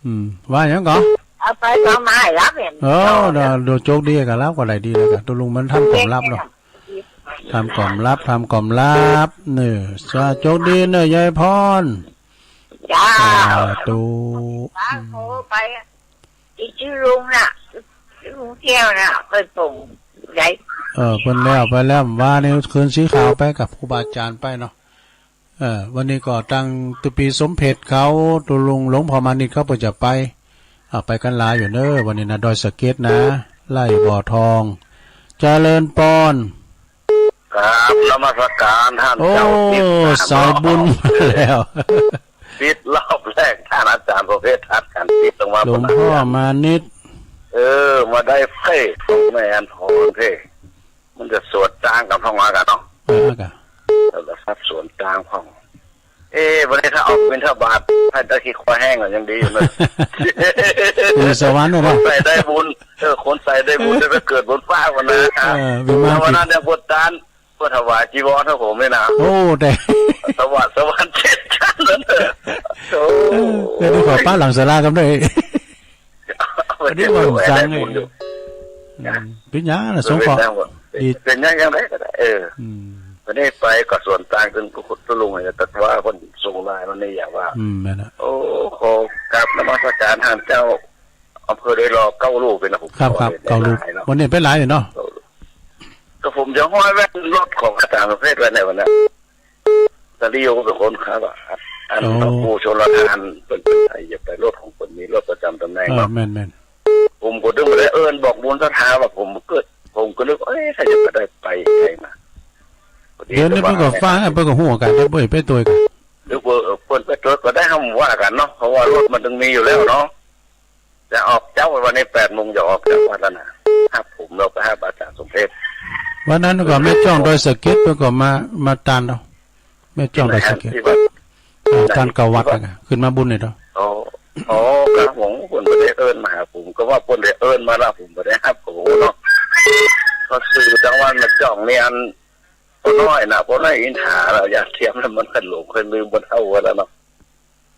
อืม ว่าหยังก่อ เอาไปสองไม้รับเนี่ย เออ เดี๋ยว เดี๋ยวโจคดีกับรับก็ได้ดีแล้วกัน ตุ๊ลุงมันทำความลับเนาะ ทำความลับ ทำความลับ เน่อ สา โจคดีเน่อ ยายพร จ้า สาธุ ป้าโทรไป อีกชื่อลุงน่ะ ชื่อลุงเที่ยวน่ะ ไปส่งได้ เออ เปิ้นแล้วไปแล้ว ว่านี่คืนสีขาวไปกับครูบาอาจารย์ไปเนาะ เออ วันนี้ก็ตังตุ๊ปีสมเพ็จเขา ตุ๊ลุงหลวงพ่อมานิตเขาเปิ้นจะไป อ่า ไปกั๋นหลายอยู่เน่อ วันนี้นะ ดอยสะเก็ดนะ ไร่บ่อทอง เจริญปอน ครับ นมัสการท่าน โอ้ เจ้าทิพย์ สายบุญมาแล้ว ปิดรอบแรก ต้านอาจ๋ารย์สมเพชรทัดกั๋น ปิดลงมา หลวงพ่อมานิต เออ มาได้เพลงของแม่อันทองเพลง มันจะสวนตางกั๋นพ่องว่ากั๋นเนาะ เออ กะ โทรศัพท์สวนตางพ่อง เอ๊ะ วันนี้ถ้าออกบิณฑบาต ให้ได้ขี้คอแห้งก็ยังดีอยู่นะ อยู่สวรรค์น่ะเนาะ คนใส่ได้บุญ เออ คนใส่ได้บุญ ได้ไปเกิดบนฟ้าวันนั้นนะ เออ วิมานทิพย์ แล้ววันนั้นยังบวชตาน เปิ้นถวายจีวรให้ผมเลยนะ โอ้ แต่ สวรรค์ สวรรค์เจ็ดชั้นเลย โอ้ เออ เดี๋ยวขอป้าหลังศาลากันด้วย วันนี้วันจันทร์ ได้บุญอยู่ อืม เป๋นหยังน่ะ สงเคราะห์ เป๋นหยัง ดี เป๋นหยัง ยังไงก็ได้ เออ อืม วันนี้ไปก็สวนตาง ตึงตุ๊ลุงเนี่ย แต่ว่าเปิ้นส่งไลน์มานี่อย่างว่า อืม แม่นน่ะ โอ้ ขอกราบนมัสการต้านเจ้า อำเภอดอยหล่อเก้ารูปเลยนะ ผม ครับ ครับ ขอ เก้ารูป หลายๆ เนาะ วันนี้เป๋นหลายเนาะ เก้ารูป ก็ผมจะห้อยแว่นรถของอาจ๋ารย์สมเพชรไว้ในวันนั้น ตาลีโอเป๋นคนขับอะ อัน โอ้ หลวงปู่ชลทาน เปิ้น เปิ้นไปเหยียบไปรถของเปิ้น มีรถประจ๋ำต๋ำแหน่ง เออ เนาะ แม่นๆ ผมก็นึกว่าได้เอิ้นบอกบุญศรัทธาว่า ผมก็ ผมก็นึก เอ๊ะ ใครจะไปได้ไปไกลมา พอดี เดี๋ยวนี้เปิ้นก็ฟัง เปิ้นก็ฮู้กั๋น เปิ้นไปตวยกั๋น นึกว่า เออ เปิ้นไปตวยก็ได้ เฮาบ่ว่ากั๋นเนาะ เพราะว่ารถมันตึงมีอยู่แล้วเนาะ จะออกเจ๊าวันนี้แปดโมง จะออกจากวัดแล้วนะ ฮับผม แล้วก็ฮับอาจ๋ารย์สมเพชร วันนั้นก็แม่จ้องดอยสะเก็ด เปิ้นก็มา มาตานเฮา แม่จ้องดอยสะเก็ด ที่วัด อ่า ตานเก่าวัดน่ะ ขึ้นมาบุญนี่เนาะ อ๋อ อ๋อ ครับผม เปิ้นบ่ได้เอิ้นมาหาผม ก็ว่าเปิ้นได้เอิ้นมาแล้ว ผมบ่ได้ฮับ ก็บ่ฮู้เนาะ ก็คือจังหวัดแม่จ้องนี่ อัน ป้อน้อยนะ ป้อน้อยอินทา แล้วญาติเทียมแล้ว มันก็หลง ค่อยลืม บ่เฒ่าแล้วเนาะ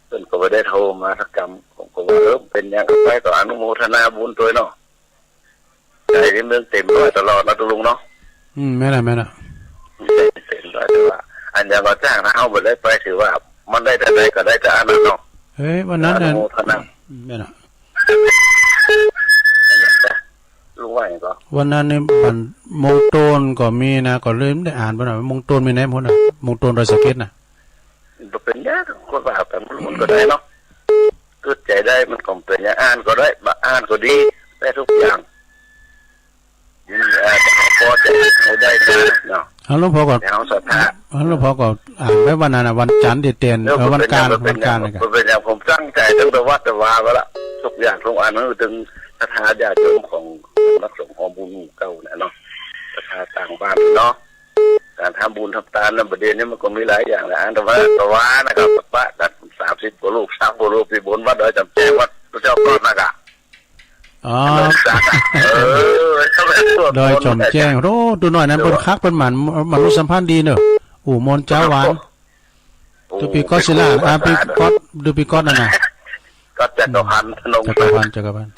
เปิ้นก็บ่ได้โทรมาสักกำ ผมก็ว่า เออ เป๋นหยังก็ไป ก็อนุโมทนาบุญตวยเนาะ ใจ๋นี่มันเต็มร้อยตลอดนะตุ๊ลุงเนาะ อืม แม่นน่ะ แม่นน่ะ เต็มร้อย แต่ว่า อันอย่างว่าจ้าง ถ้าเฮาบ่ได้ไป ถือว่ามันได้แต่ใดก็ได้แต่อันนั้นเนาะ เฮ้ย วันนั้นน่ะ อนุโมทนา แม่นน่ะ ลุงว่าหยังก่อ วันนั้นนี่มันมงโตนก็มีนะ ก็เลยบ่ได้อ่านไปหน่อย มงโตนมีไหนหมดน่ะ มงโตนดอยสะเก็ดน่ะ บ่เป๋นหยัง ก็ว่าไปมันก็ได้เนาะ กึ๊ดใจ๋ได้มันก็บ่เป๋นหยัง อ่านก็ได้ บ่อ่านก็ดี ได้ทุกอย่าง อืม เอ่อ แต่เฮาปอใจ๋เฮาได้มาเนาะ เอาหลวงพ่อก่อน แต่เฮาศรัทธา เอาหลวงพ่อก่อน อ่านไว้วันนั้นน่ะ วันจันทร์ตี้แตน เออ เออ วันอังคาร บ่เป๋นหยัง วันอังคารน่ะ บ่เป๋นหยัง ผมตั้งใจ๋ตั้งแต่วัดแต่วาไว้ละ ทุกอย่างทุกอัน คือตึงศรัทธาญาติโยมของสำนักสงฆ์หอบุญหมู่เก่าเนี่ยเนาะ ศรัทธาต่างบ้านเนาะ ก๋านทำบุญทำตานนั้น บ่าเดี่ยวนี้มันก็มีหลายอย่างแหละ อันแต่ว่า แต่ว่านะครับ ปะกั๋นสามสิบกว่ารูป สามกว่ารูป ตี้บนวัดดอยจ๋ำแจ้ง วัดพระเจ้าก๊อตน่ะกะ อ๋อ เออ ดอยจ๋ำแจ้ง โอ้ ตุ๊น้อยนั้นเปิ้นคัก เปิ้นหมั่น มนุสัมพันธ์ดีเนาะ อู้มนต์จ๋าหวาน โอ้ ตุ๊ปีก๊อตศิลา อ่า ปีก๊อต ตุ๊ปีก๊อตนั่นน่ะ ก๊อตจักรพันธ์ ธนง จักรพันธ์ จักรพันธ์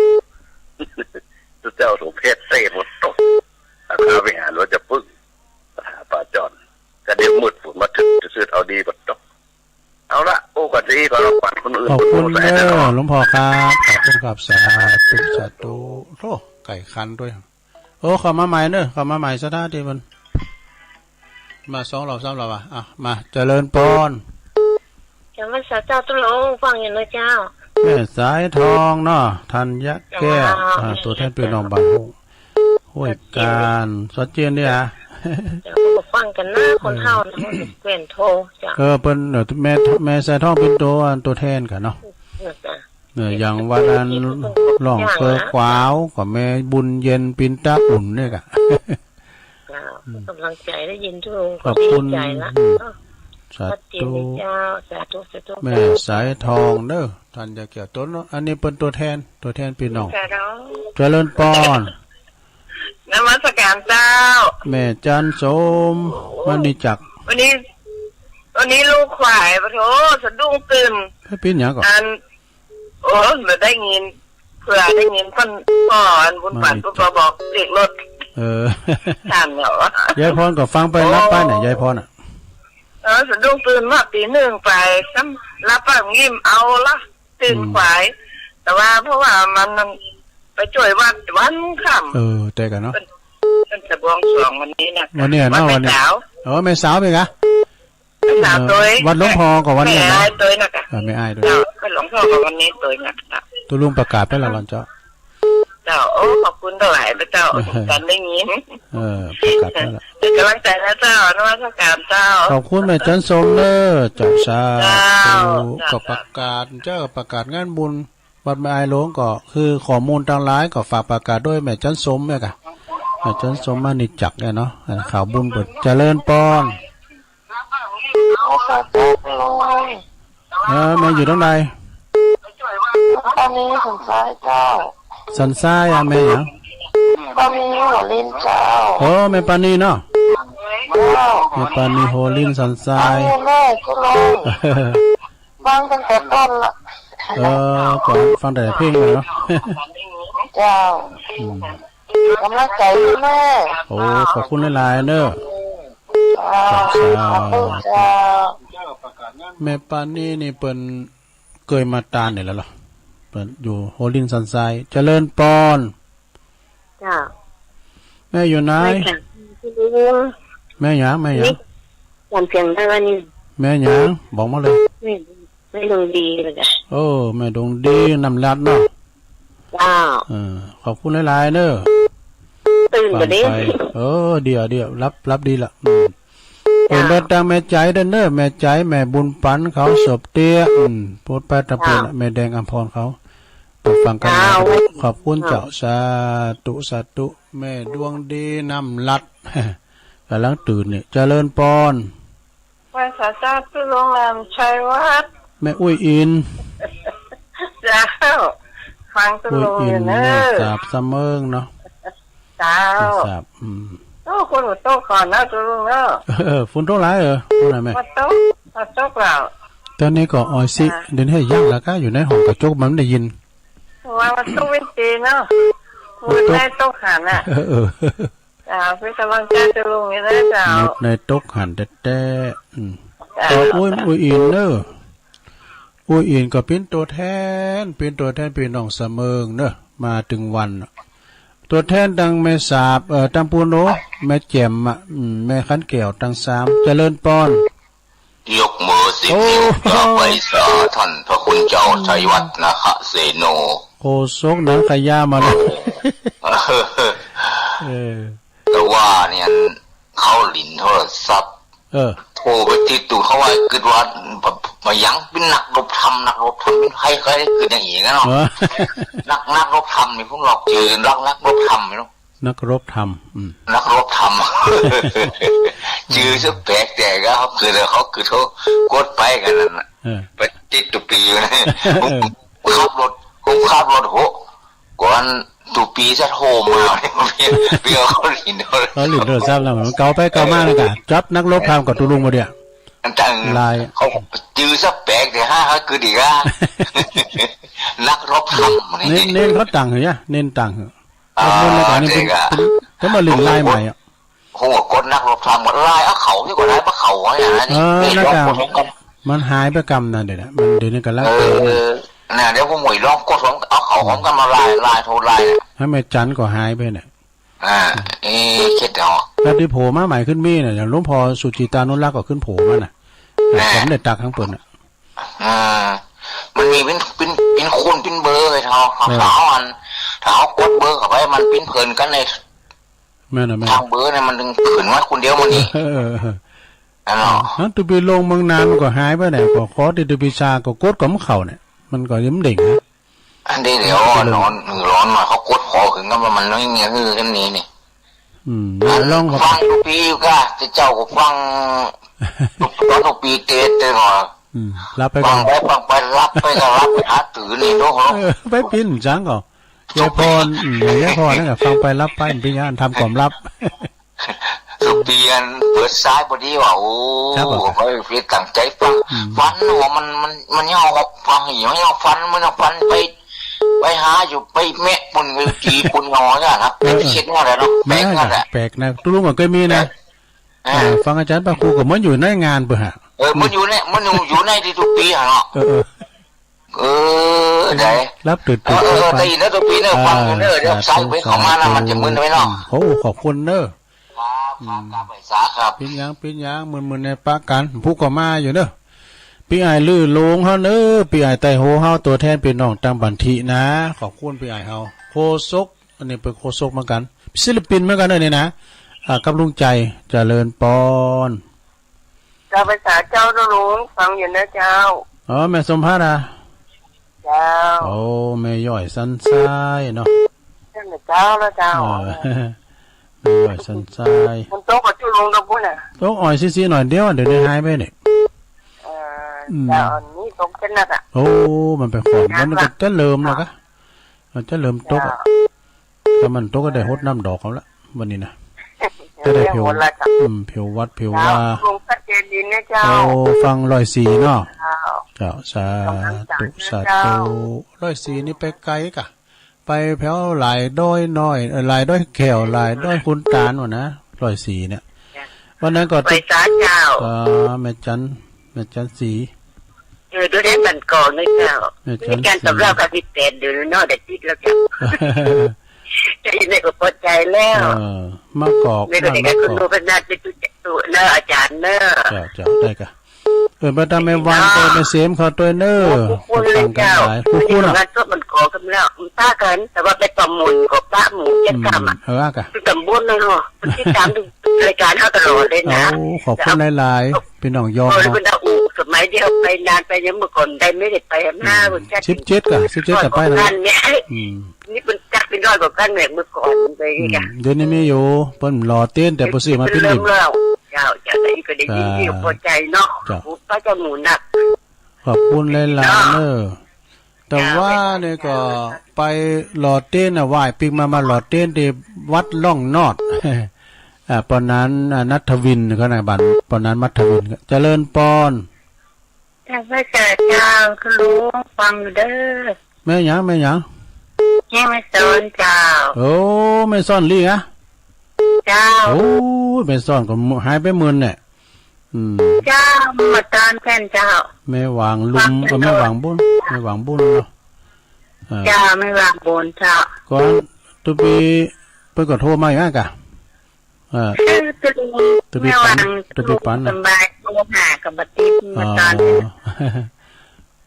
เจ้าสมเพชรเสกหมดตก อาคารวิหารวัดจะปึ้ง สถาปัตย์จร กะเดี๋ยวมืดฝนมาถึง จะซื้อเอาดีบัดตก เอาละ โอ้ กะดีก็รบกวนคนอื่น ขอบคุณเด้อ หลวงพ่อครับ ขอบคุณครับ สาธุ สาธุ โอ้ ไก่คันด้วย โอ้ เข้ามาใหม่เนอะ เข้ามาใหม่ ศรัทธาตี้มัน มาสองรอบสามรอบอ่ะ อ่ะ มา เจริญปอน นมัสการเจ้าตุ๊ลุง ฟังอยู่เนาะเจ้า แม่สายทองเนาะ ธัญแก้ว เจ้า อ่า ตั๋วแทนปี้น้องบ้านห้วย ห้วยกาญ ชัดเจนดีอ่ะ เจ้า ก็ฟังกั๋นนะ คนเฒ่านะ เปิ้นโทร เจ้า เออ เปิ้น เออ แม่ แม่สายทองเปิ้นตั๋ว ตั๋วแทนกั๋นเนาะ เออ เจ้า เออ อย่างวันนั้น ร้องเปิดขวาว ก็แม่บุญเย็น ปินตาอุ่นเนี่ยกะ เจ้า ก๋ำลังใจ๋ได้ยินตุ๊ลุง ขอบคุณ ก็ดีใจ๋ละ อืม เนาะ สาธุ ชัดเจนดีเจ้า สาธุ สาธุ แม่สายทองเนอะ ธัญแก้ว ตั๋วเนาะ อันนี้เปิ้นตั๋วแทน ตั๋วแทนปี้น้อง เจริญปอน นมัสการเจ้า แม่จันสม โอ้ มณีจักร วันนี้ วันนี้ลูกขวาย ปะโถ สะดุ้งตื่น เฮ้ย เป๋นหยังก่อ อัน โอ้ บ่ได้ยิน เปื้อได้ยินเปิ้นป้ออันบุญปัน เปิ้นป้อบอกเลขรถ เออ ถามเหรอ ยายพรก็ฟังไป หลับไปเนี่ย ยายพรน่ะ เออ สะดุ้งตื่นมาตี๋นึ่งไป ซ้ำหลับไปยิ้มเอาละ ตื่น อืม ขวาย แต่ว่าเพราะว่ามัน มันไปจ้วยวัดวันค่ำ เออ แต่กั๋นเนาะ เปิ้น เปิ้นจะบวงสรวงวันนี้นะ วันนี้เนาะ วันนี้ แม่สาว เออ แม่สาวเป๋นไง แม่สาวตวย เออ วัดหลวงพ่อก็วันนี้นะ แม่อ้ายตวยนะกะ เออ แม่อ้ายตวย เจ้า วัดหลวงพ่อก็วันนี้ตวยนะกะ ตุ๊ลุงประกาศไปแล้วหลอนเจ้า เจ้า โอ้ ขอบคุณตังหลายนะเจ้า ตันได้ยิน เออ ประกาศแล้วล่ะ เป๋นก๋ำลังใจ๋นะเจ้า นมัสก๋านเจ้า ขอบคุณแม่จันทร์สมเน่อ เจ้า สาธุ เจ้า ก็ประกาศเจ้า ประกาศงานบุญ วัดแม่อายหลวงก็คือข้อมูลตังหลายก็ฝากประกาศโดยแม่จันทร์สมเนี่ยก่ะ แม่จันทร์สม มณีจักรเนี่ยเนาะ อันข่าวบุญเปิ้น เจริญปอน โอ้ สาธุ เออ แม่อยู่ตรงไหน ปานีสันทรายเจ้า สันทรายอะ แม่หยัง ปานีหัวลินเจ้า โอ้ แม่ปานีเนาะ เจ้า แม่ปานีหัวลินสันทราย ปานีแม่เจ้าลุง ฟังตั้งแต่ต้นละ เออ ก็ฟังแต่เพลงเลยเนาะ เจ้า อืม ก๋ำลังใจ๋ให้แม่ โอ้ ขอบคุณหลายๆ เน่อ เจ้า สาธุ สาธุเจ้า แม่ปานีนี่เปิ้นเกยมาตานนี่แล้วเหรอ เปิ้นอยู่หัวลินสันทราย เจริญปอน เจ้า แม่อยู่ไหน แม่จ๋า แม่หยัง แม่หยัง นี่ จ๋ำเสียงได้วะนี่ แม่หยัง บอกมาเลย แม่ แม่ดวงดีเลยจ้ะ โอ้ แม่ดวงดี น้ำหลัดเนาะ เจ้า เออ ขอบคุณหลายๆ เน่อ ตื่นก็ดี ฟังไป เออ เดี๋ยว เดี๋ยว หลับ หลับดีละ อืม เปิ้นเดินตางแม่ใจ๋เด้อเน่อ แม่ใจ๋ แม่บุญปันเขา สบเตี้ย อืม โพสต์ไปตะเปิ้นน่ะ เจ้า แม่แดงอำพรเขา ไปฟังกัน เจ้า ขอบคุณเจ้า สาธุ สาธุ แม่ดวงดี น้ำหลัด ก๋ำลังตื่นนี่ เจริญปอน ไหว้สาธุ เจ้าลุงนำชัยวัฒน์ แม่อุ้ยอิน เจ้า ฟังเจ้าลุงอยู่เน่อ อุ้ยอิน แม่สาบสะเมิงเนาะ เจ้า แม่สาบ อืม โอ้ ฝนบ่ตกก่อนนะเจ้าลุงเนาะ เออ ฝนตกหลายเหรอ ฝนหลายแม่ บ่ตก บ่ตกแล้ว ต๋อนนี้ก็ออยสิ อ่า เดี๋ยวนี้ยังละก้า อยู่ในห้องกระจกมันบ่ได้ยิน ว่ามันตกเว้นเตเนาะ มันตก มื้อในตกหันน่ะ เออ เออ เจ้า เป๋นก๋ำลังใจ๋เจ้าลุงอยู่เน่อเจ้า มื้อในตกหันแต๊ๆ อืม เจ้า ขอบคุณอุ้ยอินเน่อ อุ้ยอินก็เป๋นตั๋วแทน เป๋นตั๋วแทนปี้น้องสะเมิงเน่อ มาตึงวันน่ะ ตั๋วแทนตังแม่สาบ เอ่อ ตังปูโน แม่แจ่มอะ อืม แม่ขันแก้ว ตังสาม เจริญปอน ยกมือสิบ โอ้ นิ้วกราบไหว้สาท่านพระคุณเจ้าชัยวัฒน์นาคเสโน โฆษกหนังขยามาแล้ว เออ แต่ว่าเนี่ย เขาหลิ้นโทรศัพท์ เออ โทรไปติดตู่เขาว่ากึ๊ดว่า บ่ บ่ยังเป๋นนักรบธรรม นักรบธรรม เป๋นใผ ใผกึ๊ดอย่างอี้เนาะ เออ นัก นักรบธรรมนี่ ผมบอกจื้อนัก นักรบธรรมนี่เนาะ นักรบธรรม อืม นักรบธรรม จื้อซะแปลกแต่ก็คือเขา คือเขากดไปกั๋นนั่นน่ะ เออ ไปติดตู่ปี๋อยู่นะ เออ ผมขับรถ ผมขับรถ โห ก่อนตู่ปี๋จะโทรมา เปีย เปียเขาหลิ้นโทรศัพท์ เขาหลิ้นโทรศัพท์แล้ว มันเก่าไปเก่ามาแล้วก่ะ จับนักรบธรรมกับตุ๊ลุงบ่าเดี่ยว อันจัง ลาย เขาจื้อซะแปลกแต่ห้าเขากึ๊ดอีกอ่ะ นักรบธรรมนี่ เน้น เน้นเขาต่างเหรอ เน้นต่างเหรอ อ่า เน้นในก๋านนี้เป๋น เจ๋งอ่ะ เป๋น เป๋นมาเล่นลายใหม่อ่ะ โห กดนักรบธรรม กดลายเอาเขาดีกว่า ลายบ่เขาไว้นะนี่ เออ นี่ นั่น ลอง ก็ กดพร้อมกั๋น มันหายไปกำนะเดี๋ยวนี้ มัน เดี๋ยวนี้ก๋ำลัง เออ เออ น่ะ เดี๋ยวผมหมวยลองกดพร้อม เอาเขาพร้อมกั๋นมาลาย ลายโทรลาย ให้แม่จันก็หายไปเนี่ย อ่า เอ๊ะ เช็ดเอา แล้วตี้โผล่มาใหม่ขึ้นมีน่ะ อย่างหลวงพ่อสุจิตานุรักษ์ก็ขึ้นโผล่มาน่ะ แน่ ผมได้ตักข้างเปิ้นน่ะ อ่า มันมีปิ้น ปิ้น ปิ้นคนปิ้นเบอร์ไง ถ้าเขา เออ เขาอัน ถ้าเขากดเบอร์เข้าไป มันปิ้นเพลินกั๋นใน แม่นน่ะ แม่น ทางเบอร์เนี่ยมันถึงขึ้นมาคนเดียวมันนี่ เออ เออ อันเนาะ นั้นตุ๊ปี๋ลงเมืองนานมันก็หายไปไหน ก็ขอตี้ตุ๊ปี๋ซาก็กดก็บ่เข้าเนี่ย มันก็ยังบ่เด้งนะ อันนี้เดี๋ยว เดี๋ยว ร้อน ร้อนหน่อย เขากดขอขึ้นก็มันไม่เงี้ย คือกันนี้นี่ อืม อัน ลอง ฟังตุ๊ปี๋อยู่ก้า เจ้าก็ฟัง ตอนตุ๊ปี๋เตะ เตะก่อน อืม หลับไปก่อน ฟังไป ฟังไป หลับไปก็หลับ หาตื่นนี่เนาะ เออ ไปปิ้นจังก่อ ยายพร อืม ยายพรนั่นน่ะ ฟังไปหลับไป ปิ้นยานทำความหลับ ตุ๊ปี๋อันเปิดสายพอดีว่า โอ้ ครับผม ข้อยเป๋นตั้งใจ๋ฟัง อืม ฝันว่ามัน มัน มันย่อฟังอยู่ มันย่อฝัน มันย่อฝันไป ไปหาอยู่ ไปแมะปุ้น ไปจี่ปุ้น งอเนี่ยนะ เออ เออ เป๋นเช็ดงอแหละเนาะ แปลกงอแหละ แปลกนะ ตุ๊ลุงก็เกยมีนะ เออ เออ ฟังอาจ๋ารย์พระครูก็เหมือนอยู่ในงานเปิ้นฮะ เออ มันอยู่ใน มันอยู่ อยู่ในตี้ตุ๊ปี๋ฮะเนาะ เออ เออ เออ ได้ หลับตื่น เออ เออ ตื่น ได้ยินแล้วตุ๊ปี๋เนอะ อ่า ฟังอยู่เนอะ เดี๋ยว สาธุ สายไปเข้ามานะ สาธุ มันจะมึนไปเนาะ อืม โอ้ ขอบคุณเนอะ ครับ อืม ครับ ครับ ไหว้สาครับ ปิ้นหยัง ปิ้นหยัง มึนๆ ในปะกั๋น ผู้ก็มาอยู่เนอะ ปี้อ้ายลื้อโลงเฮาเนอะ ปี้อ้ายไต้โฮเฮา ตั๋วแทนปี้น้องตังบันทินะ ขอบคุณปี้อ้ายเฮา โฆษก อันนี้เปิ้นโฆษกเหมือนกั๋น ศิลปินเหมือนกั๋นเน่อนี่นะ อ่า กับลุงใจ๋ เจริญปอน เจ้า ภาษาเจ้า เจ้าหลวง ฟังอยู่นะเจ้า อ๋อ แม่สมภัทรอะ เจ้า โอ้ แม่ย้อยสันทรายเนาะ นั่นแหละเจ้า แล้วเจ้า เออ แม่ย้อยสันทราย มันตกกับเจ้าหลวงกับปุ้นน่ะ ตกอ่อยซี้ๆ หน่อยเดียว เดี๋ยวนี้หายไปเนี่ย เออ อืม เจ้า อันนี้ตกจะหนักอะ โอ้ มันไปฝน มันก็จะเริ่มแล้วกะ มันจะเริ่มตกอะ เจ้า ถ้ามันตกก็ได้หดน้ำดอกเอาละ วันนี้นะ จะได้เผา เรื่องหมดละเจ้า อืม เผาวัดเผาวา เจ้า ลงพระเจดีย์เนี่ยเจ้า โอ้ ฟังร้อยสี่เนาะ เจ้า เจ้า สาธุ กำลังจัดนะ สาธุ เจ้า ร้อยสี่นี่ไปไกลกะ ไปแถวหลายดอยน้อย เอ่อ หลายดอยแก้ว หลายดอยขุนตาลหมดนะ ร้อยสี่เนี่ย เจ้า วันนั้นก็ ไปสาเจ้า อ่า แม่จัน แม่จันสี เออ ดูได้บ้านกอกนะเจ้า แม่จันสี มีการตอบรับกับสิบแปดเดือนเนาะ ได้ติดแล้วเจ้า จะยินได้ก็พอใจแล้ว เออ มากอก แม่ก็ได้ มากอก คุณครูพนัสเป็นตุ๊เนาะ อาจ๋ารย์เนาะ เจ้า เจ้า ได้กะ เออ ไปตามแม่วัน เนาะ ไปแม่เสมเขาด้วยเนาะ โอ้ ขอบคุณเลยเจ้า ฟังกันหลาย ขอบคุณอะ งานศพบ้านกอกกันแล้ว มันปะกั๋น แต่ว่าไปประมูลก็ปะหมู่เจ็ดกำอะ อืม เออ กะ คือตำบลเลยเนาะ มันติดตามดูรายการเฮาตลอดเลยนะ โอ้ ขอบคุณหลายๆ พี่น้องยอม เออ เนาะ เปิ้นเอาอู้สมัยเดียวไปนานไป ยังเมื่อก่อนได้ไม่ได้ไป อืม ห้าคนจัด สิบเจ็ดกะ สิบเจ็ดกะไปแล้ว นั่นเนี่ย อืม นี่เปิ้นจัดเป็นร้อยกว่าคันแหมเมื่อก่อนไป อืม นี่กะ เดี๋ยวนี้มีอยู่ เปิ้นหล่อเตียนแต่บ่ซื้อมาปิ้น เปิ้นเริ่มแล้ว เจ้า เจ้า แต่อีกก็ได้ยิน อ่า เดียวพอใจเนาะ เจ้า โอ้ พระเจ้าหมูนัก ขอบคุณหลายๆ เนาะ เน้อ แต่ว่าเนี่ยก็ไปหล่อเตียนน่ะ ไหว้ปิ๊กมา มาหล่อเตียนตี้วัดล่องนอด อ่า ปอนั้น อ่า นัทวินเขานะ บ้านปอนั้น มัทวิน เจริญปอน เจ้า พระเจ้า เจ้า คุณลุงฟังอยู่เด้อ แม่หยัง แม่หยัง แม่สอนเจ้า โอ้ แม่สอนลี่อะ เจ้า โอ้ แม่สอนก็หายไปเมินเนี่ย อืม เจ้า มาตอนเพิ่นเจ้า แม่หวางลุม เอ่อ แม่หวางบุญ แม่หวางบุญเนาะ เออ เจ้า แม่หวางบุญเจ้า ก่อนตุ๊ปีเปิ้นก็โทรมาอีกอะกะ เออ เออ ตุ๊ปี ตุ๊ปีปัน แม่หวาง ตุ๊ปีปันน่ะ สบาย โทรหากับบ่ติด มาตอน อ๋อ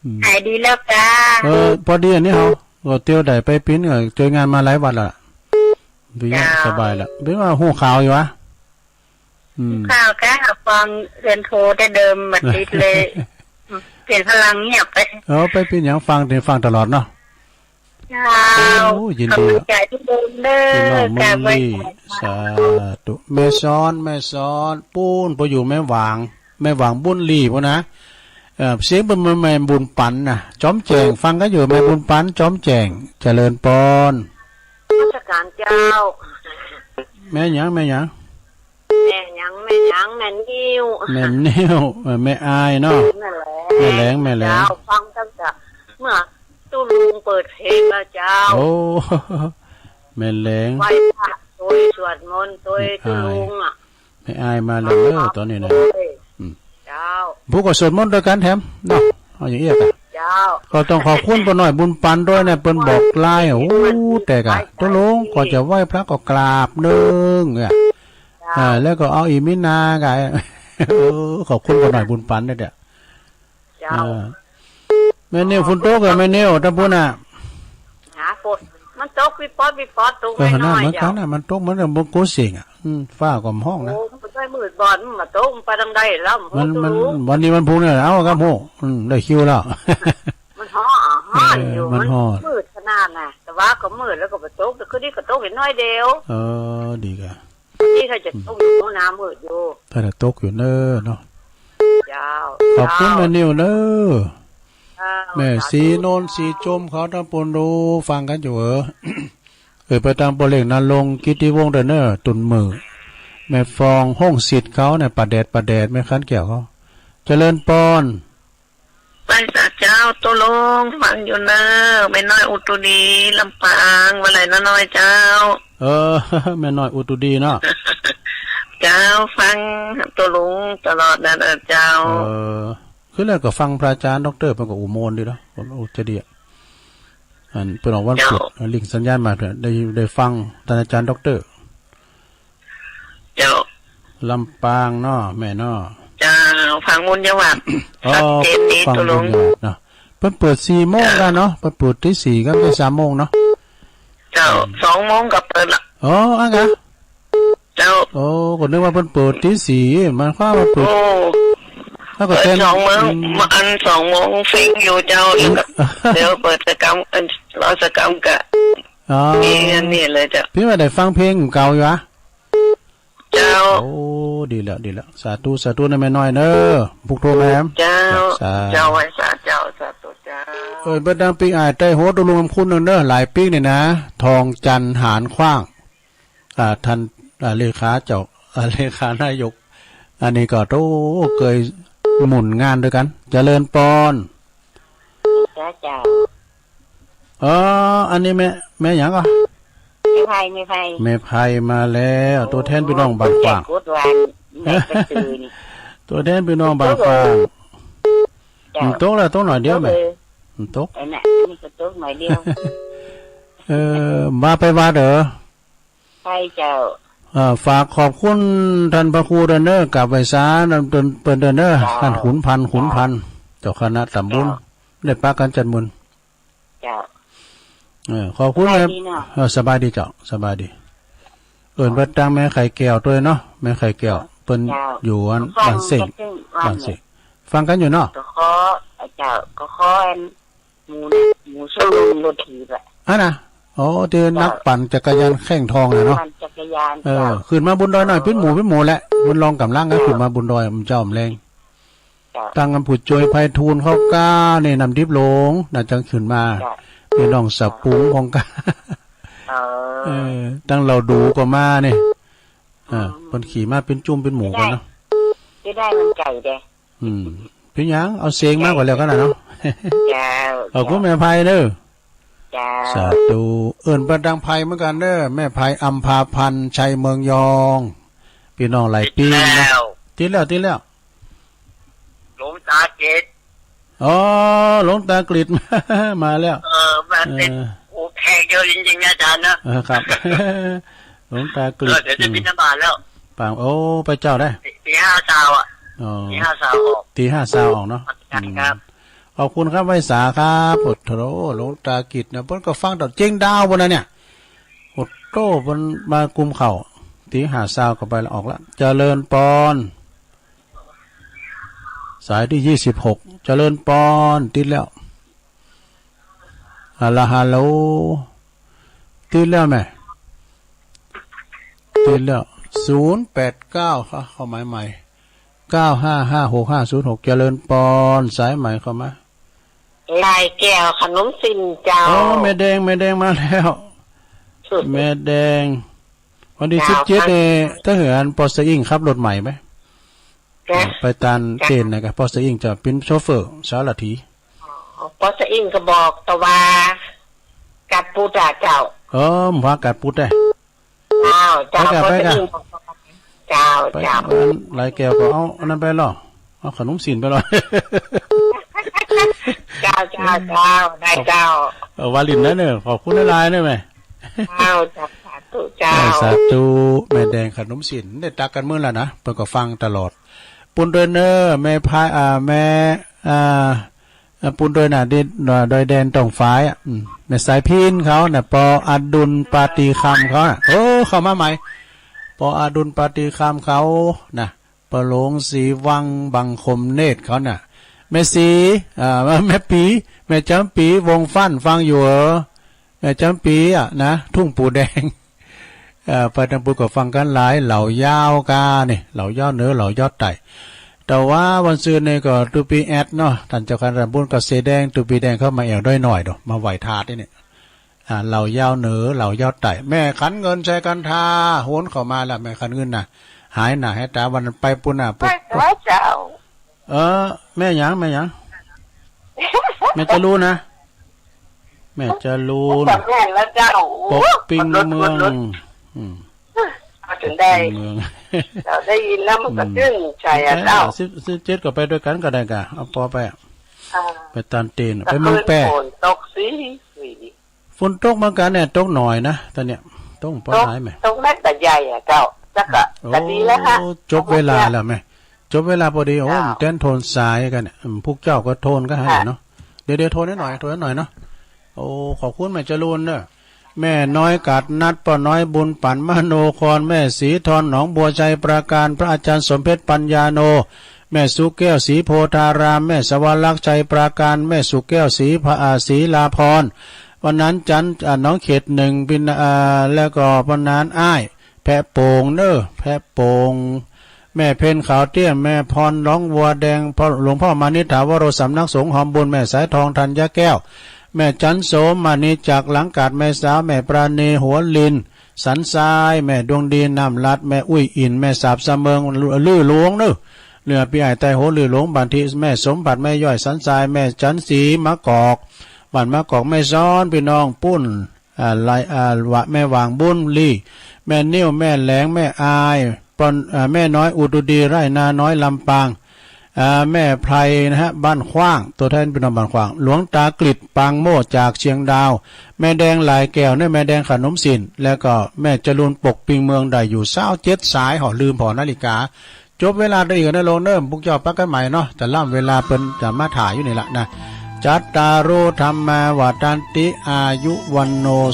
อืม หายดีแล้วกะ เออ พอดีอันนี้เฮาก็เตียวได้ไปปิ้น ก็เตียวงานมาหลายวันละ ดี เจ้า สบายละ เปิ้นว่าฮู้ข่าวอยู่วะ อืม ข่าวกะฟังเอิ้นโทรแต่เดิมบ่ติดเลย เปลี่ยนพลังเงียบไป เออ ไปปิ้นหยังฟัง เดี๋ยวฟังตลอดเนาะ เจ้า โอ้ ยินดี ขอบใจทุกคนเด้อ พี่น้องมุนลี่ กราบไหว้ สาธุ แม่สอน แม่สอน ปู๊น พออยู่แม่หวาง แม่หวางบุญลี่พู้นนะ เอ่อ เสียงเปิ้นแม่บุญปันนะ จอมแจ้ง ฟังกั๋นอยู่ แม่บุญปัน จอมแจ้ง เจริญปอน นมัสการเจ้า แม่หยัง แม่หยัง แม่หยัง แม่หยัง แม่นิ้ว แม่นิ้ว เออ แม่อายเนาะ นั่นแหละ แม่แหลง แม่แหลง เจ้า ฟังตั้งแต่เมื่อตุ๊ลุงเปิดเพลงแล้วเจ้า โอ้ แม่แหลง ไหว้พระตวย สวดมนต์ตวย แม่อาย ตุ๊ลุงอะ แม่อายมาแล้วเด้อ ต๋อนนี้นะ โอ้ย อืม เจ้า ผู้ก็สวดมนต์ตวยกั๋นแถมเนาะ เอาอย่างเอี้ยกะ เจ้า ก็ต้องขอบคุณป้าน้อยบุญปันตวยนะ เปิ้นบอกไลน์ โอ้ แต่กะ ตุ๊ลุงก็จะไหว้พระก็กราบนึ่งเนี่ย เจ้า อ่า แล้วก็เอาอีหมีนากะ เออ ขอบคุณป้าน้อยบุญปันด้วยเนี่ย เจ้า เออ แม่นิว ฝนตกอะ แม่นิว ตางปู๊นน่ะ หาฝน มันตกปิ๊บป๊อดปิ๊บป๊อด ตก เออ น้อยๆ เหมือนกั๋นน่ะ เจ้า มันตกเหมือนกั๋น บ่โกเสียงอะ อืม ฟ้าก็ฮ้องนะ โอ้ มันก็มืดบอด มันมาตก มันไปตางใดแล้ว มัน มัน วันนี้วันพุธเนี่ย เอ้า ครับ โห อืม ได้คิวแล้ว มันฮ้อน ฮ้อนอยู่ เออ มันฮ้อน มันมืดขนาดน่ะ แต่ว่าก็มืดแล้วก็บ่ตก แต่คืนนี้ก็ตกแค่น้อยเดียว เออ ดีกะ นี่ถ้าจะตกอยู่ น้ำมืดอยู่ ถ้าจะตกอยู่เน้อเนาะ เจ้า ขอบคุณ เจ้า แม่นิวเน้อ เจ้า แม่ศรีนนท์ ศรีจมเขาตางปู๊นดูฟังกั๋นอยู่เออ เออ ไปตางป้อเล็กนรงค์ กิตติวงศ์เด้อเน้อ ตุ่นมือ แม่ฟอง ฮ้องสิทธิ์เขาเนี่ย ป้าแดด ป้าแดด แม่ขันแก้วเขา เจริญปอน ไหว้สาเจ้า ตุ๊ลุงฟังอยู่เน้อ แม่น้อยอุตุดี ลำปาง ว่าไงน้าน้อยเจ้า เออ แม่น้อยอุตุดีเนาะ เจ้า ฟังตุ๊ลุงตลอดนั่นเออเจ้า เออ คือแล้วก็ฟังพระอาจารย์ด็อกเตอร์เปิ้นก็อุโมนดีเนาะ โอ้ จะดีอะ อันเปิ้นออกวันพุธ เจ้า ลิงก์สัญญาณมาเถอะ ได้ ได้ฟังต้านอาจารย์ด็อกเตอร์ เจ้า ลำปางเนาะ แม่เนาะ เจ้า ฟังบุญญาวัฒน์ อ๋อ ชัดเจนดี ฟัง ตุ๊ลุง บุญญาวัฒน์เนาะ เปิ้นเปิดสี่โมง เจ้า กั๋นเนาะ เปิ้นเปิดตี้สี่กั๋น ได้สามโมงเนาะ เจ้า เจ้า อืม สองโมงก็เปิดละ อ๋อ อั้นกะ เจ้า โอ้ ก็นึกว่าเปิ้นเปิดตีสี่ หมายความว่าเปิด โอ้ แล้วก็ เปิด เต้น สองโมง อืม มาอันสองโมงเฟ้งอยู่เจ้า แล้วก็ อืม เดี๋ยวเปิดสะกำ อัน รอสะกำกะ อ๋อ มีอันนี้เลยเจ้า เปิ้นว่าได้ฟังเพลงเก่าอยู่อะ เจ้า โอ้ ดีแล้ว ดีแล้ว สาธุ สาธุนะแม่น้อยเน้อ ผู้โทรมาแหม เจ้า สา เจ้า ไหว้สา เจ้า สาธุ เจ้า เออ เปิ้นดังปิ๊กอ้ายไต้หัว ตกลงกับคุณเน้อ หลายปิ๊กนี่นะ ทองจันทร์หานขว้าง อ่า ท่าน อ่า เลขาเจ้า อ่า เลขานายก อันนี้ก็ โอ้ เกยหมุนงานตวยกั๋น เจริญปอน เจ้า เจ้า เออ อันนี้แม่ แม่หยังก่อ แม่ไพ แม่ไพ แม่ไพมาแล้ว โอ้ ตัวแทนปี้น้องบ้านขว้าง แม่ไพกดวัน แม่กระตือนี่ ตัวแทนปี้น้องบ้านขว้าง เจ้า มันตกแล้ว ตกหน่อยเดียวแม่ ตกเลย มันตก เออ น่ะ นี่ก็ตกหน่อยเดียว เออ มาไปวัดเหรอ ใช่เจ้า เอ่อ ฝากขอบคุณท่านพระครูเด้อเน้อ กราบไหว้สาเปิ้นเด้อเน้อ เจ้า ท่านขุนพันธุ์ ขุนพันธุ์ เจ้าคณะต๋ำบล เจ้า ได้ปะกั๋นจัดหมุน เจ้า เออ ขอบคุณครับ สบายดีเนาะ เออ สบายดีเจ้า สบายดี เอิ้นว่าตังแม่ไข่แก้วตวยเนาะ แม่ไข่แก้ว เปิ้น เจ้า อยู่อัน บ้านเส้ง บ้านเส้ง ฟังกั๋นอยู่เนาะ ก็ขอ เจ้า ก็ขออัน หมู่น่ะ หมู่ส่งลงรถถีบอะ อันน่ะ อ๋อ ตี้นักปั่นจักรยานแข้งทองน่ะเนาะ ปั่นจักรยาน เออ เจ้า ขึ้นมาบนดอยหน่อย เปิ้นหมู่ เปิ้นหมู่แหละ มันลองก่ำลังก็ เจ้า ขึ้นมาบนดอย มันเจ้าอำแรง เจ้า ตังอันผู้จวยไพฑูรย์เขาก้านี่ น้ำดิบหลง น่าจะขึ้นมา เจ้า ตี้น้องสะปุงของก้า เออ เออ ตังเหล่าดูก็มานี่ อ่า อืม เปิ้นขี่มาเป๋นจุ้มเป๋นหมู่กั๋นเนาะ จะได้ จะได้มันไก่เด้ อืม เป๋นหยัง เอาเสียงมาก่อนแล้วกั๋นนะเนาะ เจ้า ขอบคุณแม่ไพเน้อ เจ้า สาธุ เอิ้นเปิ้นตังไพเหมือนกั๋นเน้อ แม่ไพอัมพาพันธ์ ชัยเมืองยอง ปี้น้องหลายปี้นะ ติดแล้ว ติดแล้ว ติดแล้ว หลวงตาเกต อ๋อ หลวงตากฤษ มาแล้ว เออ มันเป็น เออ โอ้ แขกเยอะจริงๆ นะอาจารย์นะ เออ ครับ หลวงตากฤษ เออ เดี๋ยวจะบิณฑบาตแล้ว อืม ปาง โอ้ ไปเจ้าได้ ตี ตีห้าซาวอะ อ๋อ ตีห้าซาวออก ตีห้าซาวออกเนาะ ครับ อืม ขอบคุณครับ ไหว้สาครับ โอ้โธ่ หลวงตากฤษนะ เปิ้นก็ฟังตลอด เจ๊งดาวเปิ้นนะเนี่ย โอ้โธ่ เปิ้นมากุมเข้า ตีห้าซาวก็ไปละ ออกละ เจริญปอน สายตี้ยี่สิบหก เจริญปอน ติดแล้ว ฮัลโหล ฮัลโหล ติดแล้วแม่ ติดแล้ว ศูนย์แปดเก้า เข้า เข้าหมายใหม่ เก้าห้าห้าหกห้าศูนย์หก เจริญปอน สายใหม่เข้ามา ลายแก้วขนมสิ้นเจ้า อ๋อ แม่แดง แม่แดงมาแล้ว แม่แดง วันตี้ เจ้า สิบเจ็ด ค่ะ นี่ ถ้าเหือนปอสะอิ่งขับรถใหม่ไหม จ้ะ ไปตาน จ้ะ เตนนะครับ ปอสะอิ่งจะเป๋นโชเฟอร์ สารถี อ๋อ ปอสะอิ่งก็บอกตะวา กัดปูตาเจ้า เออ หมู่ฟ้ากัดปูได้ เจ้า เจ้า ไปกะ ปอสะอิ่ง ไปกะ บอกตะวา เจ้า ไป เจ้า อันหลายแก้วก็เอาอันนั้นไปลอ เอาขนมสิ้นไปลอ เจ้า เจ้า เจ้า ได้เจ้า เออ วาลินนะเนี่ย ขอบคุณหลายๆ นะแม่ เจ้า เจ้า สาธุ เจ้า เออ สาธุ แม่แดงขนมสิ้น ได้ตักกั๋นมื้อละนะ เปิ้นก็ฟังตลอด ปุ้นตวยเน้อ แม่พาย อ่า แม่ อ่า อ่า ปุ้นตวยน่ะ ตี้ อ่า ดอยแดนต่องฝายอะ อืม แม่สายพิณเขาน่ะ ปออดุลปาตีคำเขาน่ะ โอ้ เข้ามาใหม่ ปออดุลปาตีคำเขาน่ะ ปอหลวงศรีวังบังคมเนตรเขาน่ะ แม่ศรี อ่า แม่ปี๋ แม่จ๋ำปี๋ วงฟั่น ฟังอยู่เหรอ แม่จ๋ำปี๋อะนะ ทุ่งปู่แดง เอ่อ ไปตางปู๊นก็ฟังกั๋นหลาย เหล่ายาวกานี่ เหล่ายาวเหนือ เหล่ายาวใต้ แต่ว่าวันซืนนี่ก็ตุ๊ปี้แอดเนาะ ต้านเจ้าคณะตำบลก็เสแดง ตุ๊ปี้แดงเข้ามาแอ่วดอยหน่อยโด มาไหว้ธาตุตี้นี่ อ่า เหล่ายาวเหนือ เหล่ายาวใต้ แม่ขันเงิน ชัยกันทา โหนเข้ามาแล้ว แม่ขันเงินน่ะ หายหน้าหายต๋า วันไปปู๊นน่ะ ไป ไปเจ้า เออ แม่หยัง แม่หยัง แม่จรูนนะ แม่จรูน จำแม่นแล้วเจ้า ปกปิงเมือง อืม เอาจนได้ ปกปิงเมือง เราได้ยินแล้วมันก็ อืม จึ้งใจอะเจ้า สิบ สิบเจ็ดก็ไปตวยกั๋นก็ได้กะ เอาปอไปอะ อ่า ไปตานเตน ไปเมืองแป้ ฝนตกสิ ฝนตกเหมือนกั๋นเนี่ย ตกหน่อยนะ ต๋อนเนี้ย ตกปอหลายแหม ตกเม็ดแต่ใหญ่อะเจ้า แล้วก็ โอ้ ก็ดีแล้วฮะ จบเวลาแล้วแม่ จบเวลาปอดี โอ้ เจ้า แตนโทนสายกั๋นเนี่ย อืม พวกเจ้าก็โทนก็ให้เนาะ ค่ะ เดี๋ยว เดี๋ยวโทนให้หน่อย โทนให้หน่อยเนาะ โอ้ ขอบคุณแม่จรูนเน้อ แม่น้อยกาดนัด ป้อน้อยบุญปั๋นมโนคร แม่ศรีทรหนองบัว ชัยปราการ พระอาจารย์สมเพชรปัญญาโน แม่สุแก้วศรีโพธาราม แม่สวรักษ์ ชัยปราการ แม่สุแก้วศรีพะ อ่า ศรีลาภรณ์ วันนั้นจันทร์ อ่า หนองเข็ดหนึ่ง ปิน อ่า แล้วก็วันนั้นอ้าย แพะโป่งเน้อ แพะโป่ง แม่เพ็ญขาวเตี้ย แม่พรหนองวัวแดง พ่อ หลวงพ่อมานิษฐาวโร สำนักสงฆ์หอมบุญ แม่สายทองธัญญาแก้ว แม่จันโสมมณีจักร หลังกาด แม่สาว แม่ปราณีหัวลิน สันทราย แม่ดวงดีน้ำลัด แม่อุ้ยอิน แม่สาบสะเมิง ลื่อหลวงเน้อ เหลือปี้อ้ายไตโห ลื่อหลวง บ้านทิ แม่สมบัติ แม่ย้อย สันทราย แม่จันสี มะกอก บ้านมะกอก แม่ซ้อน ปี้น้องปุ้น อ่า ลาย อ่า วะ แม่หว่างบุญลี แม่นิ่ว แม่แหลง แม่อาย ป้อน อ่า แม่น้อยอุดุดี ไร่นาน้อยลำปาง อ่า แม่ไพรนะฮะ บ้านขว้าง ตั๋วแทนปี้น้องบ้านขว้าง หลวงตากฤษ ปางโมด จากเชียงดาว แม่แดงหลายแก้วเน้อ แม่แดงขนมสิน แล้วก็แม่จรูนปกปิงเมือง ได้อยู่ซาวเจ็ดสาย เฮาลืมผ่อนาฬิกา จบเวลาตะอี้ก่อนเน้อโลงเน้อ พวกเจ้าปะกั๋นใหม่เนาะ แต่ล่ำเวลาเปิ้นจะมาถ่ายอยู่นี่ละนะ จัตตาโร ธัมมา วัฑฒันติ อายุ วัณโณ